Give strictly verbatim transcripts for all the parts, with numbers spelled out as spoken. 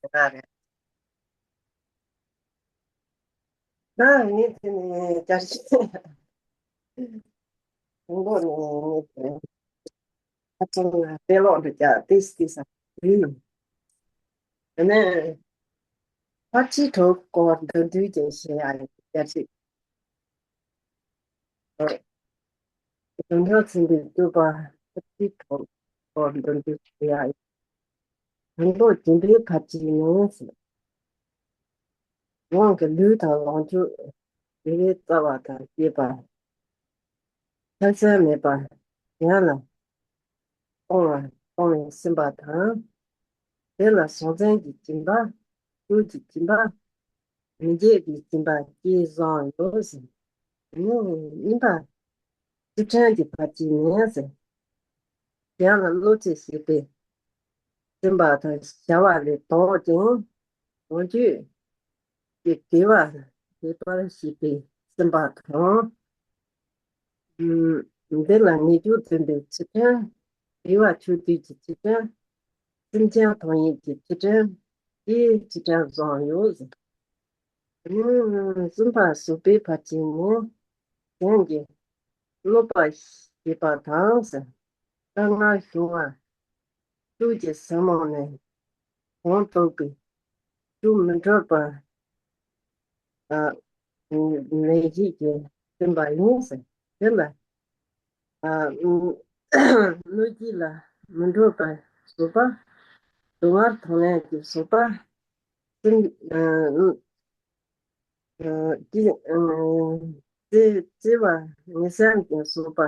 དེ་ག་རེད། ཨ་ནི་དེ་ནི་བསྐྱར་ཞིབ་དང་པོ་ནི་ངས་དེ་ཨ་ཚང་ལ་དཔེ་ཀློག་འདི་རྒྱག་ཏིས་ཏིས་ཨ། ཨུམ། དེ་ནས་ཕར་ཕྱིན་དྲུག་སྐོར་མདོར་བསྡུས་ཀྱི་བཤད་ཡ་ཡིན་བསྐྱར་ཞིབ། དོན་དག་ཚན་པའི་བསྟོད་པ་ཐབས་ཀྱི་ཐོག་ཐོག་འདོན་སྤེལ་བྱེད་ཡ་ཡིན། དང་པོ་སྦྱིན་པའི་ཕར་ཕྱིན་ནི་ཟེར། རང་གི་ལུས་དང་ལོངས་སྤྱོད་དགེ་བའི་རྩ་བ་དང་བཅས་པ་ཆག་ས་མེད་པར་གཞན་ལ་གཏོང་བ་གཏོང་བའི་སེམས་པ་དང་། དེ་ལ་སྲོག་ལྡན་གྱི་སྦྱིན་པ། སྤྲུལ་གྱི་སྦྱིན་པ། མི་འགྱེད་པའི་སྦྱིན་པ་བཅས་བཟང་ཡོད་ཟེར། ཨུམ། གཉིས་པ་ཚུལ་ཁྲིམས་ཀྱི་ཕར་ཕྱིན་ནི་ཟེར། གཞན་ལ་བློ་གཅིག་བྱེད་པའི་སེམས་པ་དང་བྱ་བ་ལས་ལྡོག་ཅིང་། ལོངས་སྤྱོད་ཀྱི་བདེ་བ་ལེགས་པར་བཤད་པའི་སེམས་པ་དང་། ཨུམ། འདི་ལ་ཉེས་སྤྱོད་འཛིན་པའི་ཚུལ་ཁྲིམས། བདེ་བ་ཆོས་སྡུད་ཀྱི་ཚུལ་ཁྲིམས། སེམས་ཅན་དོན་གཉེར་གྱི་ཚུལ་ཁྲིམས། དེའི་ཚུལ་ཁྲིམས་བཟང་ཡོད་ཟེར། ཨུམ། གསུམ་པ་གཟུགས་པོའི་ཕར་ཕྱིན་ནི། གཞན་གྱི་སློབ་པ་བྱེད་པ་དང་ཟེར། དཀའ་ངལ་བྱུང་བ་ཐུགས་ཀྱི་ཟབ་མོ་ནས་གང་ཐུབ་ཀྱིས་ཐུགས་མི་འཕྲོད་པར་ལས་བྱེད་ཀྱིས་བསྟན་པ་ཡིན་ཟེར། དེ་ལ་སྣོད་བཅུད་ལ་མི་འགྲོ་བར་བཟོད་པ། སྡུག་བསྔལ་མཐོང་ལེན་གྱི་བཟོད་པ། སེམས་ཀྱི་བརྩེ་བ་ངེས་ཤེས་ཀྱི་བཟོད་པ་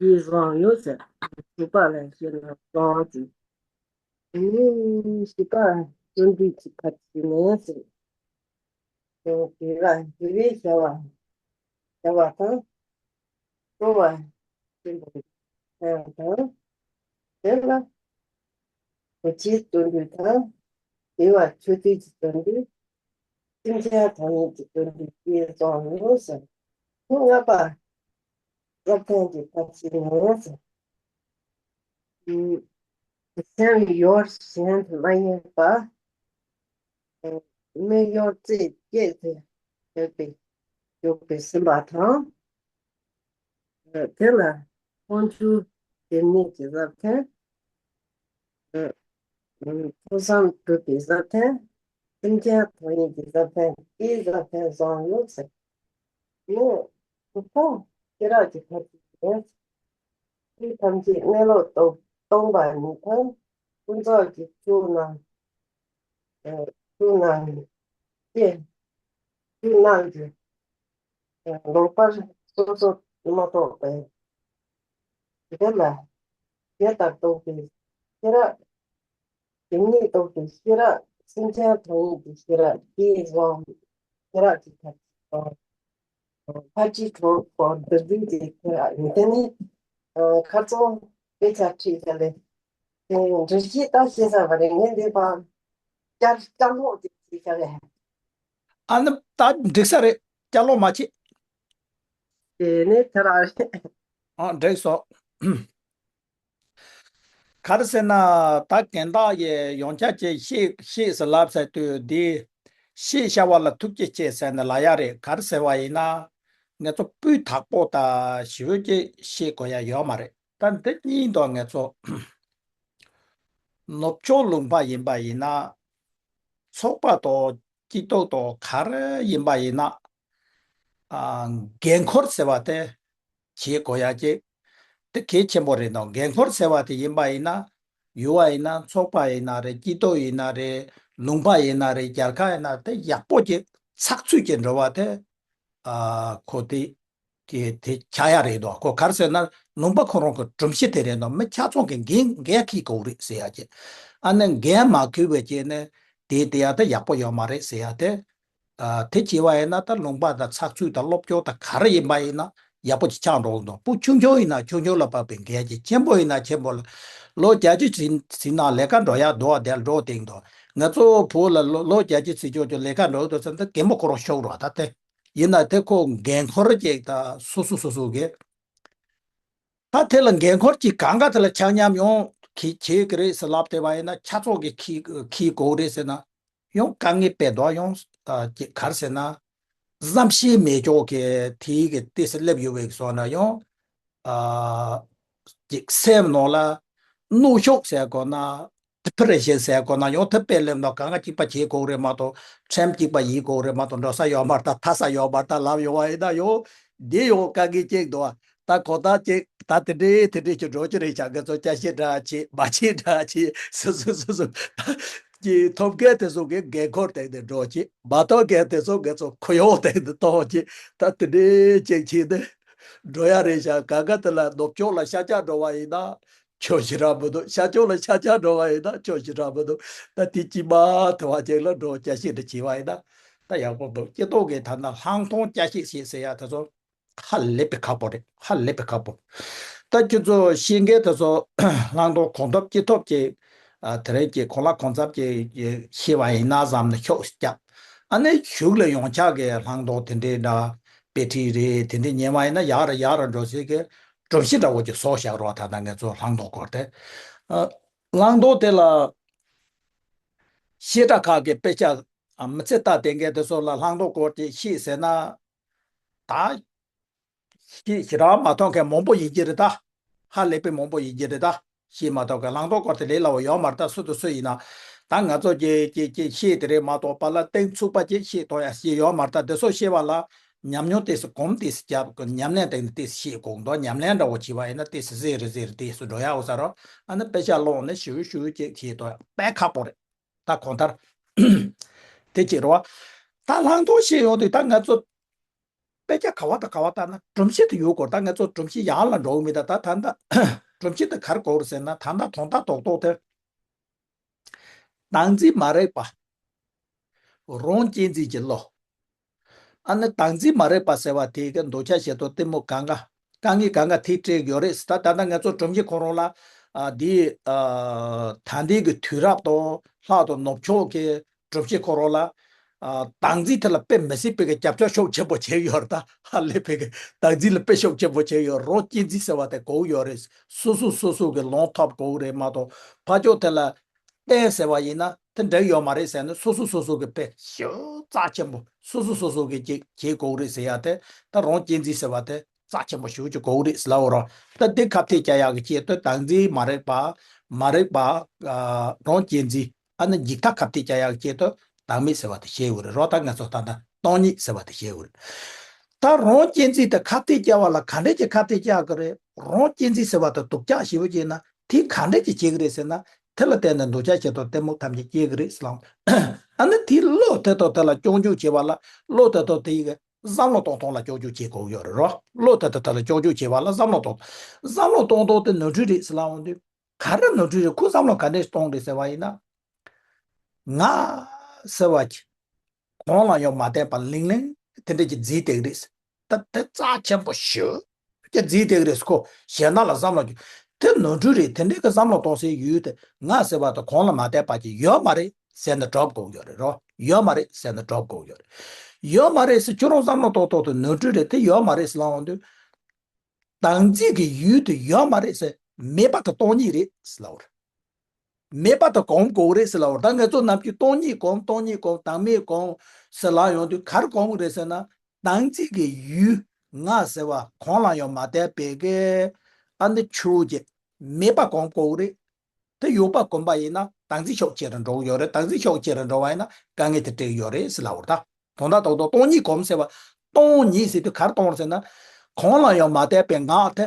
ཡིས་བཟང་ཡོད་ཟེར། བཟོད་པ་ལ་ཞེན་ན་གཙོ་བོ་ཅིག་ཨ་ནི་བཞི་པ་བརྩོན་འགྲུས་ཀྱི་ཕར་ཕྱིན་ནི་ཟེར། དེ་ལ་དགེ་བའི་བྱ་བ་བྱ་བ་དང་སྤྲོ་བ་ཆེན་པོ་བྱ་བ་དང་། དེ་ལ་གོ་ཆའི་བརྩོན་འགྲུས་དང་བདེ་བ་ཆོས་སྡུད་ཀྱི་བརྩོན་འགྲུས། སེམས་ཅན་དོན་གཉེར་གྱི་བརྩོན་འགྲུས་ཀྱིས་བཟང་ཡོད་ཟེར། ལྔ་པ་བསླབ་ཚན་གྱི་ཕར་ཕྱིན་ནི་ཟེར། སེམས་ཡོད་གཞན་དུ་མ་ཡེངས་པ། དམིགས་ཡུལ་རྩེ་གཅིག་ཏུ་འཇོག་པའི་འཇོག་པའི་སེམས་པ་དང་། དེ་ལ་མཐོང་ཆོས་དེ་ཉིད་ཀྱི་བསླབ་ཚན། ཐོས་བསམ་སྒྲུབ་པའི་བསླབ་ཚན། སེམས་ཅན་དོན་གཉེར་གྱི་བསླབ་ཚན་དེའི་བསླབ་ཚན་བཟང་ཡོད་ཟེར། ནི། གཟུགས་ཕུང་ཤེས་རབ་ཀྱི་ཐབས་ཀྱིས་ནི། ཆོས་ཐམས་ཅད་གནས་ལུགས་སྟོང་སྟོང་པ་ཉིད་དང་། ཀུན་རྫོབ་ཀྱི་ཆོས་རྣམས། ཆོས་རྣམས་ཀྱི། ཆོས་རྣམས་ཀྱི། ལོག་པར་སོ་སོར་མ་རྟོགས་པས། དེ་ལ་དེ་ལྟར་རྟོགས་པའི་ཤེས་རབ། དེ་ཉིད་རྟོགས་པའི་ཤེས་རབ། སེམས་ཅན་དོན་གཉེར་གྱི་ཤེས་རབ་ཀྱིས་བཟང་། ཤེས་རབ་ཀྱི་ཐབས་ཀྱིས་བཟང་། ཕར་ཕྱིན་དྲུག་སྐོར་མདོར་བསྡུས་ཀྱི་ཐད་ཡིན། དེ་ནི་ཁ་རྩང་དཔེ་ཆ་ཁྲིད་ས་ལས་འགྲེལ་བཤད་ད་ཤེས་ས་བ་རེད། ངས་འདི་པར་བསྐྱར་བསྐྱར་ཀློག་ཅིག་བྱེད་ས་རེད། ཨ་ནི་ད་འགྲིག་ས་རེད། བསྐྱར་ཀློག་མ་བྱེད། དེ་ནི་དེ་རང་རེད། ཨ་འགྲིག་སོང་། ག་རེ་ཟེར་ན། ད་གན་བདག་གིས་ཡང་བསྐྱར་ཅིག་ཤེས་ཤེས་ཟེར་ལབ་ཟེར་དུས་འདི། ཤེས་བྱ་བ་ལ་ཐུགས་རྗེ་ཆེ་ཟེར་ནས་ལབ་ཡ་རེད། ག་རེ་ཟེར་བ་ཡིན་ན། ངེད་ཚོ་སྤུས་དག་པོ་དང་ཞེ་པོ་ཅིག་ཤེས་དགོས་ཡ་ཡོད་མ་རེད། ད་འདི་གཉིས་དང་ངེད་ཚོ་ནུབ་ཕྱོགས་ལུང་པ་ཡིན་པ་ཡིན་ན། ཚོགས་པ་དང་སྐྱིད་སྡུག་དང་ག་རེ་ཡིན་པ་ཡིན་ན། ཨ། འགན་ཁུར་ཟེར་བ་དེ་བྱེད་དགོས་ཡ་ཅིག་དེ་གལ་ཆེན་པོ་རེད་འདུག་འགན་ཁུར་ཟེར་བ་དེ་ཡིན་པ་ཡིན་ན། ཡུལ་བ་ཡིན་ན། ཚོགས་པ་ཡིན་ན་རེད། སྐྱིད་སྡུག་ཡིན་ན་རེད། ལུང་པ་ཡིན་ན་རེད། རྒྱལ་ཁབ་ཡིན་ན། དེ་ཡག་པོ་ཅིག་ཚགས་ཚུད་ཅིག་འགྲོ་བ་དེ། ཨ། ཁོ་དེ་དེ་དེ་ཆགས་ཡ་རེད་འདུག་ཁོ་ག་རེ་ཟེར་ན། ལུང་པ་ཁོ་རང་གི་སྒྲོམ་གཞི་དེ་རེད་འདུག་མི་ཆ་ཚང་གིས་འགན་འགན་འཁྱེར་དགོས་རེད་ཟེར་ཡ་ཅིག་ཨ་ནི་འགན་མ་འཁུར་བའི་རྐྱེན་ནས་དེ་དེ་ཡ་དེ་ཡག་པོ་ཡོད་མ་རེད་ཟེར་ཡ་དེ། ཨ། དེ་བྱས་པ་ཡིན་ན་ད་ལུང་པ་དང་ཚགས་ཚུད་དང་སློབ་སྦྱོང་དང་ག་རེ་ཡིན་པ་ཡིན་ན་ཡག་པོ་ཅིག་ཆགས་འགྲོ་གི་འདུག་སྤུ་ཆུང་ཆུང་ཡིན་ན་ཆུང་ཆུང་ལ་དཔག་པའི་འགན་ཅིག་ཆེན་པོ་ཡིན་ན་ཆེན་པོ་ལ། ལོ་བརྒྱད་ཅུ་ཟིན་ཟིན་ན་ལས་ཀ་འགྲོ་ཡག་འདུག་དེ་ལ་འགྲོ་བསྡད་འདུག་ང་ཚོ་བོད་ལ་ལོ་ལོ་བརྒྱད་ཅུ་ཟིན་ཆོག་ཆོག་ལས་ཀ་འགྲོ་འདུག་ཟེར་ན་ད་རྒན་པོ་ཁོ་རང་ཤོར་རོགས་ད་དེ། ཡིན་ན་དེ་ཁོ་འགན་ཁུར་ཅིག་ད་སོ་སོ་སོ་སོ་གིས། ད་དེ་ལ་འགན་ཁུར་ཅིག་གང་ག་དེ་ལ་ཆ་མཉམ་ཡོང་གི་བྱེད་ཀྱི་རེད་ཟེར་ལབ་བསྡད་པ་ཡིན་ན་ཆ་ཚང་གིས་འཁྱེར་འཁྱེར་དགོས་རེད་ཟེར་ན། ཡང་དཀའ་ངལ་དཔེ་འདུག་ཡང་ཨ་ཅིག་ག་རེ་ཟེར་ན། བསམ་ཤེས་མེད་ཀྱོག་གི་དེའི་གི་ཏི་སི་སླེབས་ཡོད་པའི་སོགས་ན་ཡང་ཨ་ཅིག་སེམས་ནང་ལ་གནོད་ཤོག་ཟེར་དགོས་ན། ཌི་པི་རེ་ཤན་ཟེར་དགོས་ན་ཡང་དེ་དཔེ་སླེབས་ན་གང་ག་གཅིག་པ་བྱེད་དགོས་རེད་མ་གཏོགས། ཁྲིམས་གཅིག་པ་ཡིན་དགོས་རེད་མ་གཏོགས། འགྲོ་ས་ཡོད་མ་རེད། ད་ཐར་ས་ཡོད་མ་རེད། ད་ལམ་ཡོད་པ་ཡིན་ན་ཡང་འདི་ཡང་དཀའ་ངལ་ཅིག་འདུག་ད་གོ་ད་ཅིག་ད་དེ་འདྲའི་དེ་འདྲའི་ཅིག་འགྲོ་ཅི་རེད་ཤག་ང་ཚོ་སྐྱ་ཤེད་འདྲ་ཅིག་མ་ཤེད་འདྲ་ཅིག་སོ་སོ་སོ་སོ་ད་ཀྱི་ཐོབ་མཁན་དེ་ཚོ་གི་འགན་ཁུར་བཏང་ནས་འགྲོ་ཅིག་མ་ཐོབ་མཁན་དེ་ཚོ་ང་ཚོ་ཁོ་ཡོང་བཏང་ནས་གཏོང་ཅིག་ད་དེ་འདྲའི་ཅིག་བྱས་ནས་འགྲོ་ཡ་རེད་ཤག་ག་ག་དེ་ལ་ནུབ་ཕྱོགས་ལ་ཤར་རྒྱག་འགྲོ་བ་ཡིན་ན། ཆོག་ཤི་ར་མི་འདུག་ཤར་ཕྱོགས་ལ་ཤར་རྒྱག་འགྲོ་བ་ཡིན་ན་ཆོག་ཤི་ར་མི་འདུག་ད་དེ་གཅིག་མ་ཐུབ་པ་ཅིག་ལ་འགྲོ་སྐྱ་ཤེད་འདྲ་བྱས་པ་ཡིན་ན་ད་ཡག་པོ་འདུག་སྤྱི་ཚོགས་ཀྱི་ཐ་ན་ལྷག་མཐོང་སྐྱ་ཤེད་ཞེས་ཟེར་ཡ་དེ་ཚོ་ཧ་ལས་པའི་ཁག་པོ་རེད། ཧ་ལས་པའི་ཁག་པོ། ད་ཁྱོད་ཚོ་ཤེས་མཁན་དེ་ཚོ་ལྷག་མཐོང་གོ་ཐོབ་སྐྱེ་ཐོབ་ཀྱི་ཨ་དེ་རིང་གི་གོ་ལ་གོ་འཚམས་ཀྱི་ཤེས་པ་ཡིན་ན་བསམ་ནས་ཤོག་སྐྱབས། ཨ་ནི་གཞུག་ལ་ཡོང་ཆགས་ཀྱི་ལྷག་མཐོང་དེ་འདྲའི་འདྲ་དཔེ་ཁྲིད་རེད། དེ་འདྲའི་ཉན་པ་ཡིན་ན་ཡག་ར་ཡག་ར་འགྲོ་སྲིད་ཀྱི། སྒྲོམ་གཞི་འདྲ་བོ་ཅིག་བཟོ་བཞག་རོགས། ད་ལྟ་ང་ཚོ་ལྷག་མཐོང་སྐོར་དེ། ཨ་ལྷག་མཐོང་དེ་ལ་བཤད་གྲྭ་ཁག་གི་དཔེ་ཆ་ཨ་མི་ཚེ་ལྟ་བསྡད་མཁན་དེ་ཚོ་ལ་ལྷག་མཐོང་སྐོར་ཅིག་ཤེས་ཟེར་ན། ད་ཤེས་ཞེ་དྲག་མ་མཐོང་མཁན་མང་པོ་ཡིན་གྱི་རེད་ད། ཧ་ལས་པའི་མང་པོ་ཡིན་གྱི་རེད་ད། ཤེས་མ་ཐུབ་མཁན་ལྷག་མཐོང་སྐོར་དེ་ལས་སླ་བོ་ཡོད་མ་རེད་ད། སུ་དང་སུ་ཡིན་ན་ད་ང་ཚོ་ཀྱི་ཀྱི་ཀྱི་ཤེས་དེ་རེད་མ་གཏོགས་པ་ལ་གཏིང་ཚུགས་པ་ཅིག་ཤེས་ཐུབ་ཡ་ཞིག་ཡོད་མ་རེད་ད། དེ་ཚོ་ཤེས་པ་ལ་ཉམས་མྱོང་ཏོག་ཙམ་གོམས་ཏོག་ཙམ་རྒྱབ་དགོས། ཉམས་ལེན་སྟེང་ནས་ཏོག་ཙམ་ཤེས་དགོས་འདུག་ཉམས་ལེན་འདྲ་བོ་བྱས་པ་ཡིན་ན་ཏོག་ཙམ་ཟེར་རེ་ཟེར་རེ་ཏོག་ཙམ་འགྲོ་ཡག་འོ་ས་རོ། ཨ་ནི་དཔེ་ཆ་ཀློག་ནས་ཞིབ་ཞིབ་ཅིག་བྱེད་དོ་དཔེ་ཁག་པོ་རེད། ད་གང་ལྟར་དེ་བྱེད་རོགས། ད་ལྷག་མཐོང་ཤེས་ཡོང་དུས་ད་ང་ཚོ་དཔེ་ཆ་ག་བ་དང་ག་བ་ལྟ་ན་སྒྲོམ་གཞི་དེ་ཡོད་དགོས། ད་ང་ཚོ་སྒྲོམ་གཞི་ཡག་ལ་འགྲོ་གི་མེད། ད་ད་ད་ལྟ་སྒྲོམ་གཞི་དེ་ག་རེ་དགོས་རེད་ཟེར་ན་ད་ལྟ་དོན་དག་རྡོག་རྡོག་དེ། བདག་འཛིན་མ་རིག་པ། རང་གཅེས་འཛིན་གྱི་བློ། ཨ་ནི་བདག་འཛིན་མ་རིག་པ་ཟེར་བ་དེ་གི་འདོད་ཆགས་ཞེ་སྡང་གཏི་མུག་གང་ག་དཀའ་ངལ་གང་ག་དེ་སྤྲད་ཡོད་རེད། ད་ད་ལྟ་ང་ཚོ་སྒྲོམ་གཞི་ཁོ་རང་ལ་ཨ་འདི་ཨ་ད་ལྟའི་གི་དུས་རབས་དང་ལྷག་ཏུ་ནུབ་ཕྱོགས་ཀྱི་སྒྲོམ་གཞི་ཁོ་རང་ལ་ཨ་བདག་འཛིན་དེ་ལ་དཔེ་མི་སྲིད་པའི་གི་རྒྱབ་སྐྱོར་ཤུགས་ཆེན་པོ་བྱས་ཡོད་རེད། ད་ཧ་ལས་པའི་གི་བདག་འཛིན་ལ་དཔེ་ཤུགས་ཆེན་པོ་བྱས་ཡོད། རང་གཅེས་འཛིན་ཟེར་བ་དེ་དགོས་ཡོད་རེད། སོ་སོ་སོ་སོ་གི་ལངས་ཐབས་དགོས་རེད་མ་གཏོགས་ཕར་ཕྱོགས་དེ་ལ་བརྟེན་ཟེར་བ་ཡིན་ན་དེ་འགྲིག་ཡོད་མ་རེད་ཟེར་ནས་སོ་སོ་སོ་སོ་གི་དཔེ་ཞེ་པོ་རྩ་ཆེན་པོ་སོ་སོ་སོ་སོ་གི་བྱེད་བྱེད་དགོས་རེད་ཟེར་ཡ་དེ་ད་རང་གཅེས་འཛིན་ཟེར་བ་དེ་རྩ་ཆེན་པོ་ཞེ་པོ་ཅིག་དགོས་རེད་ཟེར་ལབ་རོགས། ད་འདི་ཁ་གཏད་བཅག་ཡག་གི་ཆེད་དུ་བདག་འཛིན་མ་རིག་པ་མ་རིག་པ་ཨ་རང་གཅེས་འཛིན། ཨ་ནི་འཇིག་ལྟ་ཁ་གཏད་བཅག་ཡག་ཆེད་དུ་བདག་མེད་ཟེར་བ་དེ་བཤད་ཡོད་རེད་རོ། ད་ང་ཚོ་ད་ལྟ་སྟོང་ཉིད་ཟེར་བ་དེ་བཤད་ཡོད་རེད། ད་རང་གཅེས་འཛིན་དེ་ཁ་གཏད་བཅག་པ་ལ་ག་འདྲས་ཀྱི་ཁ་གཏད་བཅག་གི་རེད། རང་གཅེས་འཛིན་ཟེར་བ་དེ་སྡུག་ཅག་ཞེ་པོ་བྱས་ན་དེ་ག་འདྲས་ཀྱི་བྱེད་ཀྱི་རེད་ཟེར་ན། དེ་ལ་བརྟེན་ནས་འདོད་ཆགས་ཞེ་སྡང་གཏི་མུག་ཐམས་ཅད་སྐྱེ་གི་རེད་ཟེར་ལབ། ཨ་ནི་དེ་བློ་དེ་དང་དེ་ལ་སྐྱོན་འཇུག་བྱེད་པ་ལ་བློ་དེ་དང་དེ་ཡི་གི་བསམ་བློ་གཏོང་སྟངས་ལ་སྐྱོན་འཇུག་བྱེད་དགོས་ཡོད་རེད་རོ། བློ་དེ་དང་དེ་ལ་སྐྱོན་འཇུག་བྱེད་པ་ལ་བསམ་བློ་གཏོང་། བསམ་བློ་གཏོང་སྟངས་དེ་ནོར་འཁྲུལ་རེད་ཟེར་ལབ་འོང་དུས། ག་རེ་ནོར་འཁྲུལ་རེད། ཁོ་བསམ་བློ་ག་འདྲས་གཏོང་རེད་ཟེར་བ་ཡིན་ན། ང་ཟེར་བ་གི་གང་ལ་ཡང་མ་བརྟེན་པར་ལིང་ལིང་དེ་འདྲས་ཀྱི་རྫིས་དེ་རེད། ད་དེ་རྩ་ཆེན་པོ་ཞེ་པོ་ཅིག་རྫིས་དེ་རེད། ཁོ་གཞན་དག་ལ་བསམ་བློ་གི་དེ་ནོར་འཁྲུལ་རེད། དེ་འདྲས་ཀྱི་བསམ་བློ་གཏོང་སའི་ཡུལ་དེ་ང་ཟེར་བ་དང་གང་ལ་མ་བརྟེན་པ་ཅིག་ཡོད་མ་རེད་ཟེར་ནས་སྒྲོབ་དགོས་ཡོད་རེད་རོ། ཡོད་མ་རེད་ཟེར་ནས་སྒྲོབ་དགོས་ཡོད་རེད། ཡོད་མ་རེད་ཟེར་ཁྱོད་རང་བསམ་བློ་གཏོང་སྟངས་དེ་ནོར་འཁྲུལ་རེད། དེ་ཡོད་མ་རེད་ཟེར་ལབ་འོང་དུས། བདག་འཛིན་གྱི་ཡུལ་དུ་ཡོད་མ་རེད་ཟེར། མེད་པ་དང་སྟོང་ཉིད་རེད་ཟེར་ལབ་པ་རེད། མེད་པ་དང་གོམས་དགོས་རེད་ཟེར་ལབ་པ་རེད། ད་ང་ཚོ་ནམ་རྒྱུན་སྟོང་ཉིད་གོམས། སྟོང་ཉིད་གོམས། བདག་མེད་གོམས་ཟེར་ལབ་ཡོང་དུས་ག་རེ་གོམས་དགོས་རེད་ཟེར་ན། བདག་འཛིན་གྱི་ཡུལ་ང་ཟེར་བ་གང་ལ་ཡང་མ་བརྟེན་པའི་གི་ཨ་ནི་ཆོས་ཅན་མེད་པ་གོམས་དགོས་རེད། དེ་ཡོད་པ་གོམས་པ་ཡིན་ན་བདག་འཛིན་ཕྱོགས་ཆེ་རུ་འགྲོ་གི་ཡོད་རེད། བདག་འཛིན་ཕྱོགས་ཆེ་རུ་འགྲོ་བ་ཡིན་ན་དཀའ་ངལ་དེ་འཕྲད་ཀྱི་ཡོད་རེད་ཟེར་ལབ་པ་རེད་ད། དོན་དག་རྡོག་རྡོག་སྟོང་ཉིད་གོམས་ཟེར་བ། སྟོང་ཉིད་ཟེར་དུས་ག་རེ་སྟོང་རེད་ཟེར་ན། གང་ལ་ཡང་མ་བརྟེན་པའི་ངག་དེ་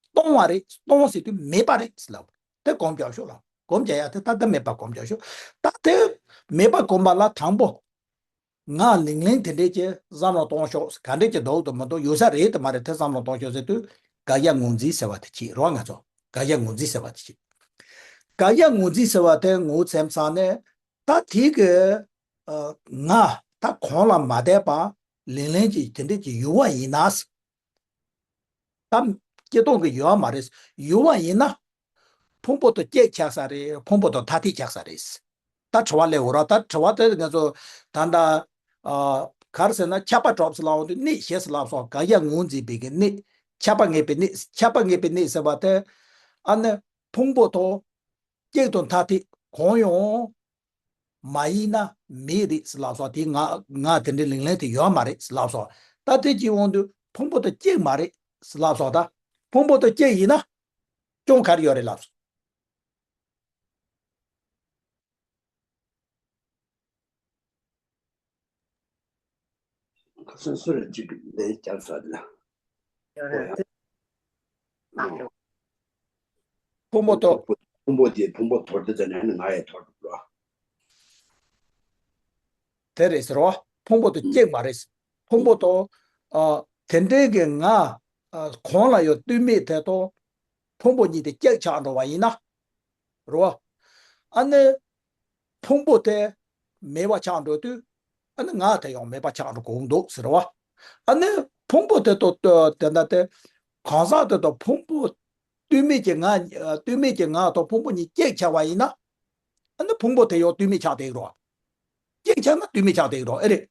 སྟོང་བ་རེད། སྟོང་ཟེར་དུས་མེད་པ་རེད་ཟེར་ལབ། དེ་གོམས་རྒྱག་ཤོག་ལ། གོམས་རྒྱག་ཡ་དེ་ད་ལྟ་མེད་པ་གོམས་རྒྱག་ཤོག་ད་དེ་མེད་པ་གོམས་པ་ལ་དང་པོ། ངག་ལིང་ལིང་དེ་འདྲས་ཀྱི་བསམ་བློ་གཏོང་ཤོག་ག་འདྲས་ཀྱི་འདུག་དང་མི་འདུག་ཡོད་ས་རེད་དང་མ་རེད་དེ་བསམ་བློ་གཏོང་ཤོག་ཟེར་དུས། དགག་བྱ་ངོས་འཛིན་ཟེར་བ་དེ་བྱེད་རོགས། ང་ཚོ་དགག་བྱ་ངོས་འཛིན་ཟེར་བ་དེ་བྱེད། དགག་བྱ་ངོས་འཛིན་ཟེར་བ་དེ་ངོས་ཚེམ་ཚང་ནས། ད་དེ་གི་ཨ་ང་ད་གང་ལ་མ་བརྟེན་པ་ལིང་ལིང་གི་དེ་འདྲས་ཀྱི་ཡུལ་བ་ཡིན་ན། ད་སྐྱེ་སྟོང་གི་ཡུལ་བ་མ་རེད། ཡུལ་བ་ཡིན་ན། ཕུང་པོ་དང་གཅིག་ཆགས་ས་རེད། ཕུང་པོ་དང་ཐ་དད་ཆགས་ས་རེད། ད་དྲི་བ་སླེབས་འོ་ར། ད་དྲི་བ་དེ་ང་ཚོ་ད་ལྟ་ཨ་ག་རེ་ཟེར་ན་ཁྱབ་པ་གྲུབ་ཟེར་ལབ་འོང་དུས་གནས་ཞེས་ཟེར་ལབ་སོང་། དགག་བྱ་ངོས་འཛིན་པའི་གི་གནས། ཁྱབ་པ་ངེས་པའི་གནས། ཁྱབ་པ་ངེས་པའི་གནས་ཟེར་བ་དེ་ཨ་ནི་ཕུང་པོ་དང་གཅིག་དང་ཐ་དད་གང་ཡང་ མ་ཡིན་ན་མེད་རེད་ཟེར་ལབ་སོང་། དེ་ང་ང་དེ་འདྲའི་ལིང་ལན་དེ་ཡོད་མ་རེད་ཟེར་ལབ་སོང་། ད་དེ་གཅིག་འོང་དུས་ཕུང་པོ་དང་གཅིག་མ་རེད་ཟེར་ལབ་སོང་། ད་ཕུང་པོ་དང་གཅིག་ཡིན་ན་སྐྱོན་ག་རེ་ཡོད་རེད་ལབ་སོང་། ཁ་སང་སུ་རེད་ཅིག་ལས་བསྐྱར་ས་ལ། ཡོད་རེད། ཨོ། ཕུང་པོ་དང་། ཕུང་པོ་དེ་ཕུང་པོ་དོར་དུས་ཙམ་ནས་ནི་ང་ཡང་དོར་འགྲོ། དེ་རེད་ཟེར་བ། ཕུང་པོ་དང་གཅིག་མ་རེད། ཕུང་པོ་དང་། ཨ། དེ་འདྲའི་གི་ང་། ཨ། གོང་ལ་ཡོད་རྟུལ་མེད་དེ་དང་། ཕུང་པོ་གཉིས་དེ་གཅིག་ཆགས་འགྲོ་བ་ཡིན་ན། རེད་བ། ཨ་ནི། ཕུང་པོ་དེ་མེད་པ་ཆགས་འགྲོ་དུས། ཨ་ནི་ང་དེ་ཡང་མེད་པ་ཆགས་འགྲོ་དགོས་འདུག་ཟེར་བ། ཨ་ནི་ཕུང་པོ་དེ་དང་དེ་འདྲ་དེ། གང་ཟག་དེ་དང་ཕུང་པོ། རྟུལ་མེད་ཀྱི་ང་། རྟུལ་མེད་ཀྱི་ང་དང་ཕུང་པོ་གཉིས་གཅིག་ཆགས་པ་ཡིན་ན། ཨ་ནི་ཕུང་པོ་དེ་ཡང་རྟུལ་མེད་ཆགས་བསྡད་ཀྱི་རེད་བ། གཅིག་ཆགས་ན་རྟུལ་མེད་ཆགས་བསྡད་ཀྱི་རེད་བ། ཨེ་རེད།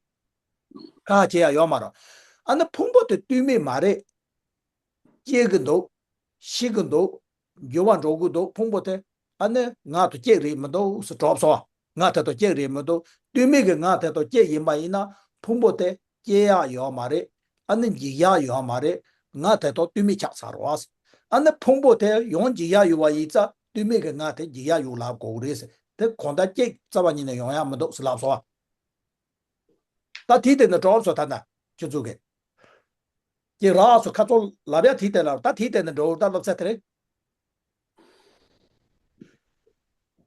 ཁ་བྱེད་ཡ་ཡོད་མ་རེད། ཨ་ནི་ཕུང་པོ་དེ་རྟུལ་མེད་མ་རེད། སྐྱེ་གི་འདུག་ཤི་གི་འདུག་འགྱུར་བ་འགྲོ་གི་འདུག་ཕུང་པོ་དེ་ཨ་ནི་ང་དང་གཅིག་རེད་མི་འདུག་ཟེར་གྲུབ་སོང་། ང་དེ་དང་གཅིག་རེད་མི་འདུག་རྟུལ་མེད་ཀྱི་ང་དེ་དང་གཅིག་ཡིན་པ་ཡིན་ན་ཕུང་པོ་དེ་སྐྱེ་ཡག་ཡོད་མ་རེད། ཨ་ནི་འཇིག་ཡག་ཡོད་མ་རེད། ང་དེ་དང་རྟུལ་མེད་ཆགས་ཚར་བ། ཨ་ནི་ཕུང་པོ་དེ་ཡང་འཇིག་ཡག་ཡོད་པ་ཡིན་ཙང་རྟུལ་མེད་ཀྱི་ང་དེ་འཇིག་ཡག་ཡོད་ལབ་དགོས་ཀྱི་རེད་ཟེར། དེ་གང་ལྟར་གཅིག་རྩ་བ་ཉིད་ནས་ཡོང་ཡག་མི་འདུག་ཟེར་ལབ་སོང་། ད་དེའི་སྟེང་ནས་འགྲོ་སོང་། ད་ན་ཁྱོད་ཚོ་གི་ཀྱི་རག་སོ་ཁ་ཚོ་ལབ་ཡ་དེའི་སྟེང་ལ་ད་དེའི་སྟེང་ནས་འགྲོ་ད་སློབ་ཚན་དེ་རེད།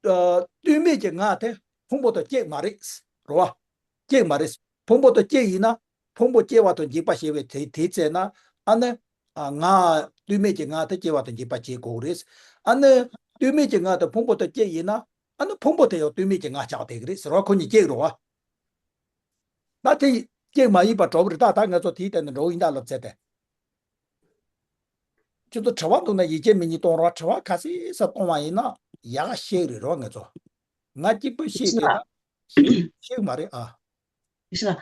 ཨ། རྟུལ་མེད་ཀྱི་ང་དེ་ཕུང་པོ་དང་གཅིག་མ་རེད། རེད་བ། གཅིག་མ་རེད། ཕུང་པོ་དང་གཅིག་ཡིན་ན་ཕུང་པོ་སྐྱེ་བ་དང་འཇིག་པ་ཞེས་པའི་དེ་དེའི་ཚེ་ན་ཨ་ནི། ཨ། ང་། རྟུལ་མེད་ཀྱི་ང་དེ་སྐྱེ་བ་དང་འཇིག་པ་བྱེད་དགོས་རེད། ཨ་ནི། རྟུལ་མེད་ཀྱི་ང་དེ་ཕུང་པོ་དང་གཅིག་ཡིན་ན་ཨ་ནི་ཕུང་པོ་དེ་ཡང་རྟུལ་མེད་ཀྱི་ང་ཆགས་བསྡད་ཀྱི་རེད་ཟེར་བ། ཁོ་གཉིས་གཅིག་རེད་བ། ད་དེ་གཅིག་མ་ཡིན་པ་འགྲོ་བ་རེད། ད་ད་ང་ཚོ་དེའི་སྟེང་ནས་འགྲོ་ཡིན་ད་སློབ་ཚན་དེ། ཁྱོད་ཚོ་དྲི་བ་འདུག་ན་ཡིད་ཆེས་མི་ཉིད་གཏོང་རོགས། དྲི་བ་ག་ཚོད་ཙམ་གཏོང་བ་ཡིན་ན་ཡག་ཤེས་རེད་རོགས། ང་ཚོ་ང་གཅིག་པུ་ཤེས་ཤེས་ན། ཤེས་ཤེས་མ་རེད་ཨ། ཤེས་ན།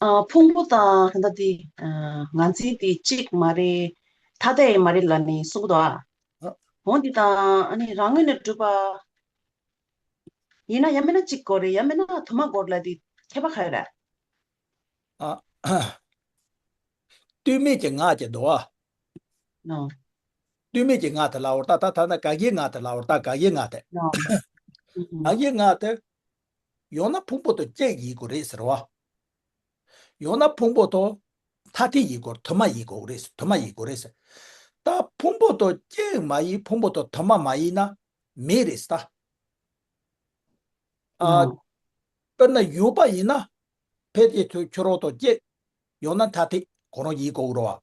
ཨ། ཕུང་པོ་དང་ད་ལྟ་དེ། ཨ། ངར་འཛིན་དེ་གཅིག་མ་རེད། ཐ་དད་ཡང་མ་རེད་ལབ་ནས་གསུང་གི་འདུག་ཨ། ཨ། འོ་འདི་དང་ཨ་ནི་རང་ངོས་ནས་གྲུབ་པ། ཡིན་ན་ཡང་མིན་ན་གཅིག་དགོས་རེད། ཡང་མིན་ན་དུ་མ་དགོས་རེད་ལབ་དེ་ཁྱད་པར་ག་རེ་རེད། ཨ། རྟུལ་མེད་ཀྱི་ངག་ཅེས་འདུག་ཨ། ནོ། རྟུལ་མེད་ཀྱི་ངག་དེ་ལབ་བར་ད། ད་ད་ན་དགག་བྱའི་ངག་དེ་ལབ་བར་ད། དགག་བྱའི་ངག་དེ། ནོ། ཨུ་ཨུ། དགག་བྱའི་ངག་དེ། ཡང་ན་ཕུང་པོ་དང་གཅིག་ཡིན་དགོས་རེད་ཟེར་བ། ཡང་ན་ཕུང་པོ་དང་ཐ་དད་ཡིན་དགོས། དུ་མ་ཡིན་དགོས་རེད། དུ་མ་ཡིན་དགོས་རེད་ཟེར། ད་ཕུང་པོ་དང་གཅིག་མ་ཡིན། ཕུང་པོ་དང་དུ་མ་མ་ཡིན་ན་མེད་རེད་ཟེར་ད། ཨ། ཨོ། དཔེར་ན་ཡུལ་པ་ཡིན་ན། ཕལ་ཆེར་ཁྱོད་རང་དང་གཅིག་ཡང་ན་ཐ་དད་ཁོ་རང་ཡིན་དགོས་རེད་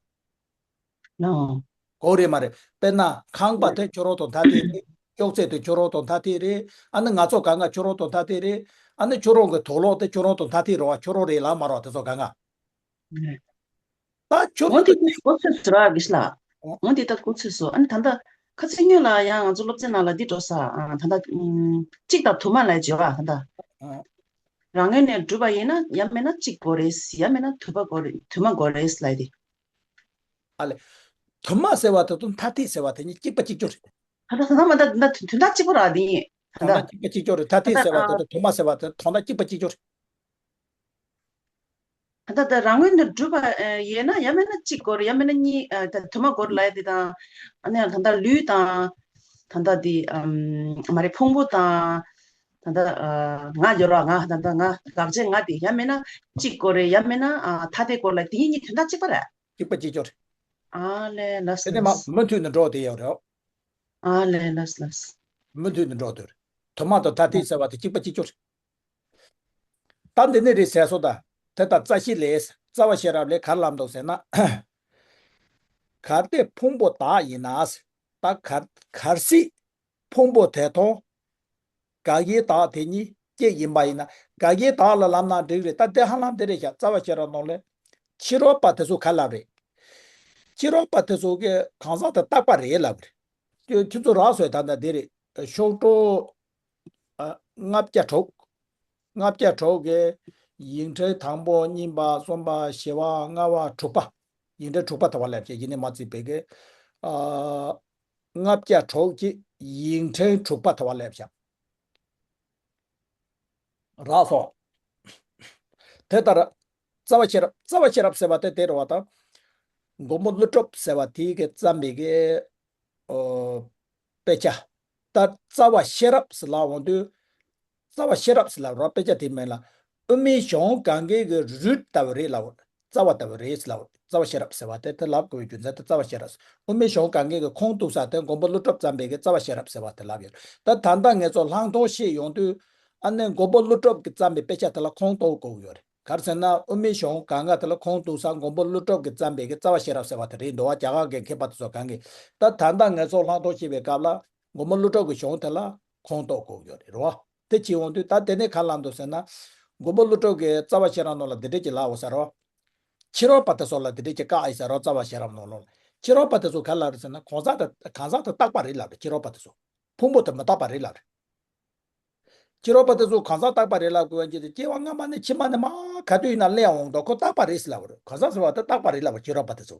བ། ཨོ། གོ་རེད་མ་རེད། དཔེར་ན་ཁང་པ་དེ་ཁྱོད་རང་དང་ཐ་དད་རེད། ཅོག་ཙེ་དེ་ཁྱོད་རང་དང་ཐ་དད་རེད། ཨ་ནི་ང་ཚོ་གང་ག་ཁྱོད་རང་དང་ཐ་དད་རེད། ཨ་ནི་ཁྱོད་རང་གི་དུག་ལོག་དེ་ཁྱོད་རང་དང་ཐ་དད་རེད་བ། ཁྱོད་རང་རེད་ལབ་མ་རེད་བ། དེ་ཚོ་གང་ག་ད་ཁྱོད་འོ་འདི་ད་གོ་ཚོད་ཟེར་བ་གི་ཤི་ལ། འོ། འོ་འདི་ད་གོ་ཚོད་སོ། ཨ་ནི་ད་ལྟ་ཁ་སང་ཉིན་ལ་ཡང་ང་ཚོ་སློབ་ཚན་ནང་ལ་འདི་འགྲོ་ས། ཨ། ད་ལྟ་ཨུམ། གཅིག་དང་དུ་མ་ལ་བརྗོད་པ་ད་ལྟ། ཨ། རང་ངོས་ནས་གྲུབ་པ་ཡིན་ན་ཡང་མིན་ན་གཅིག་དགོས་རེད། ཡང་མིན་ན་དུ་མ་དགོས་རེད། དུ་མ་དགོས་རེད་ལབ་དེ། ཨ་ལེ། དུ་མ་ཟེར་བ་དེ་དང་ཐ་དད་ཟེར་བ་དེ་གཉིས་གཅིག་པ་གཅིག་རྐྱང་རེད། ད་ལྟ་ད་ལྟ་མ་ད་ད་དོན་དག་གཅིག་པ་རེད་དེ། ད་དོན་དག་ལྟ་གཅིག་པ་གཅིག་རྐྱང་རེད། ཐ་དད་ད་ཟེར་བ་དེ་ཨ། དང་དུ་མ་ཟེར་བ་དེ་དོན་དག་གཅིག་པ་གཅིག་རྐྱང་རེད། ད་ལྟ་རང་ངོས་ནས་གྲུབ་པ་ཡིན་ན་ཡང་མིན་ན་གཅིག་དགོས་རེད། ཡང་མིན་ན་གཉིས། ཨ། ད་དུ་མ་དགོས་རེད་ལབ་དེ་དང་། ཨ་ནི་ད་ལྟ་ལུས་དང་། ད་ལྟ་དེ་ཨམ། མ་རེད། ཕུང་པོ་དང་། ད་ལྟ་ཨ། ང་སྦྱོར་བ་ང་། ད་ལྟ་ང་དགག་བྱའི་ང་དེ་ཡང་མིན་ན་གཅིག་དགོས་རེད། ཡང་མིན་ན་ཨ། ཐ་དད་དགོས་རེད་ལབ་དེ་གཉིས་དོན་དག་གཅིག་པ་རེད། གཅིག་པ་གཅིག་རྐྱང་རེད། ཨ་ལེ་ལགས་སོ། དེ་ནས་མ་མུ་མཐུད་ནས་འགྲོ་བསྡད་ཡོད་རེད། ཨ་ལེ་ལགས་སོ་ལགས་སོ། མུ་མཐུད་ནས་འགྲོ་བསྡད་རེད། དུ་མ་དང་ཐ་དད་ཟེར་བ་དེ་གཅིག་པ་གཅིག་རྐྱང་རེད། ད་འདི་ནས་རེད་ཟེར་སོང་ད། དེ་ལྟར་རྩ་ཤེ་ལས། རྩ་བ་ཤེས་རབ་ལས་ག་རེ་ལབ་འདུག་ཟེར་ན། གལ་ཏེ་ཕུང་པོ་དག་ཡིན་ན། ད་གལ་གལ་སྲིད་ཕུང་པོ་དེ་དང་དགག་བྱའི་དག་དེ་གཉིས་གཅིག་ཡིན་པ་ཡིན་ན། དགག་བྱའི་དག་ལ་ལབ་ན་འགྲིག་རེད། ད་དེ་ཧ་ལམ་འདི་རེད་ཤག་རྩ་བ་ཤེས་རབ་ནང་ལས་ཕྱི་རོལ་པ་དེ་ཚོ་ག་ལབ་རེད། ཕྱི་རོལ་པ་དེ་ཚོ་གི་གང་ཟག་དེ་རྟག་པ་རེད་ལབ་རེད། ཁྱོད་ཁྱོད་ཚོ་རག་སོང་ད་ལྟ་འདི་རེད། ཤོག་གྲངས། ཨ། ལྔ་བརྒྱ་དྲུག་ལྔ་བརྒྱ་དྲུག་གི་ཡིག་ཕྲེང་དང་པོ། གཉིས་པ། གསུམ་པ། བཞི་པ། ལྔ་པ། དྲུག་པ། ཡིག་ཕྲེང་དྲུག་པ་དེ་བ་སླེབས་ཤག་ཡིན་ནའི་མ་བརྩིས་པའི་གི། ཨ། ལྔ་བརྒྱ་དྲུག་གི་ཡིག་ཕྲེང་དྲུག་པ་དེ་བ་སླེབས་ཤག་རག་སོང་། དེ་ལྟར་རྩ་བ་ཤེས་རབ། རྩ་བ་ཤེས་རབ་ཟེར་བ་དེ་དེ་རེད་བ་དང་། མགོན་པོ་ཀླུ་སྒྲུབ་ཟེར་བ་དེ་གིས་བརྩམས་པའི་གི་ཨོ། དཔེ་ཆ། ད་རྩ་བ་ཤེས་རབ་ཟེར་ལབ་འོང་དུས། རྩ་བ་ཤེས་རབ་ཟེར་ལབ་རོགས། དཔེ་ཆ་དེའི་མིང་ལ། དབུ་མའི་ཞལ་གང་གའི་གི་རུས་ལྟ་བུ་རེད་ལབ། རྩ་བ་ལྟ་བུ་རེད་ཟེར་ལབ། རྩ་བ་ཤེས་རབ་ཟེར་བ་དེ་དེ་ལབ་དགོས་པའི་རྒྱུ་མཚན་དེ་རྩ་བ་ཤེས་རབ་ཟེར། དབུ་མའི་ཞལ་གང་གའི་གི་ཁུངས་གཏུགས་ས་དེ་མགོན་པོ་ཀླུ་སྒྲུབ་བརྩམས་པའི་གི་རྩ་བ་ཤེས་རབ་ཟེར་བ་དེ་ལབ་ཡོད། ད་ད་ལྟ་ངེད་ཚོ་ལྷག་མཐོང་བཤད་ཡོང་དུས། ཨ་ནི་མགོན་པོ་ཀླུ་སྒྲུབ་ཀྱིས་བརྩམས་པའི་དཔེ་ཆ་དེ་ལ་ཁུངས་གཏུགས་དགོས་ཀྱི་ཡོད་རེད། ག་རེ་ཟེར་ན་དབུ་མའི་ཞལ་གང་ག་དེ་ལ་ཁུངས་གཏུགས་ས་མགོན་པོ་ཀླུ་སྒྲུབ་ཀྱིས་བརྩམས་པའི་གི་རྩ་བ་ཤེས་རབ་ཟེར་བ་དེ་རེད་འདུག་བ། རྒྱ་གར་གི་མཁས་པ་དེ་ཚོ་གང་གིས། ད་ད་ལྟ་ངེད་ཚོ་ལྷག་མཐོང་བཤད་པའི་སྐབས་ལ་མགོན་པོ་ཀླུ་སྒྲུབ་ཀྱི་གཞུང་དེ་ལ་ཁུངས་གཏུགས་དགོས་ཀྱི་ཡོད་རེད་རོ། དེ་བྱེད་འོང་དུས་ད་དེ་ནས་ག་ལབ་འདུག་ཟེར་ན། མགོན་པོ་ཀླུ་སྒྲུབ་ཀྱི་རྩ་བ་ཤེས་རབ་ནང་ལ་འདི་འདྲས་ཀྱི་ལབ་ཡོད་ས་རོ། ཕྱི་རོལ་པ་དེ་ཚོ་ལ་འདི་འདྲས་ཀྱི་བཀག་ཡོད་ས་རོ། རྩ་བ་ཤེས་རབ་ནང་ལོགས་ལ། ཕྱི་རོལ་པ་དེ་ཚོ་ག་ལབ་རེད་ཟེར་ན། གང་ཟག་དེ་གང་ཟག་དེ་རྟག་པ་རེད་ལབ་རེད། ཕྱི་རོལ་པ་དེ་ཚོ། ཕུང་པོ་དེ་མི་རྟག་པ་རེད་ལབ་རེད། ཕྱི་རོལ་པ་དེ་ཚོ་གང་ཟག་རྟག་པ་རེད་ལབ་དགོས་པ་ཅི་སྟེ། སྐྱེ་བ་སྔ་མ་ནས་ཕྱི་མ་ནས་མར་ག་དུས་ཡིན་ན་སླེབས་འོང་དུས་ཁོ་རྟག་པ་རེད་ཟེར་ལབ་རེད། གང་ཟག་ཟེར་བ་དེ་རྟག་པ་རེད་ལབ་པ། ཕྱི་རོལ་པ་དེ་ཚོ།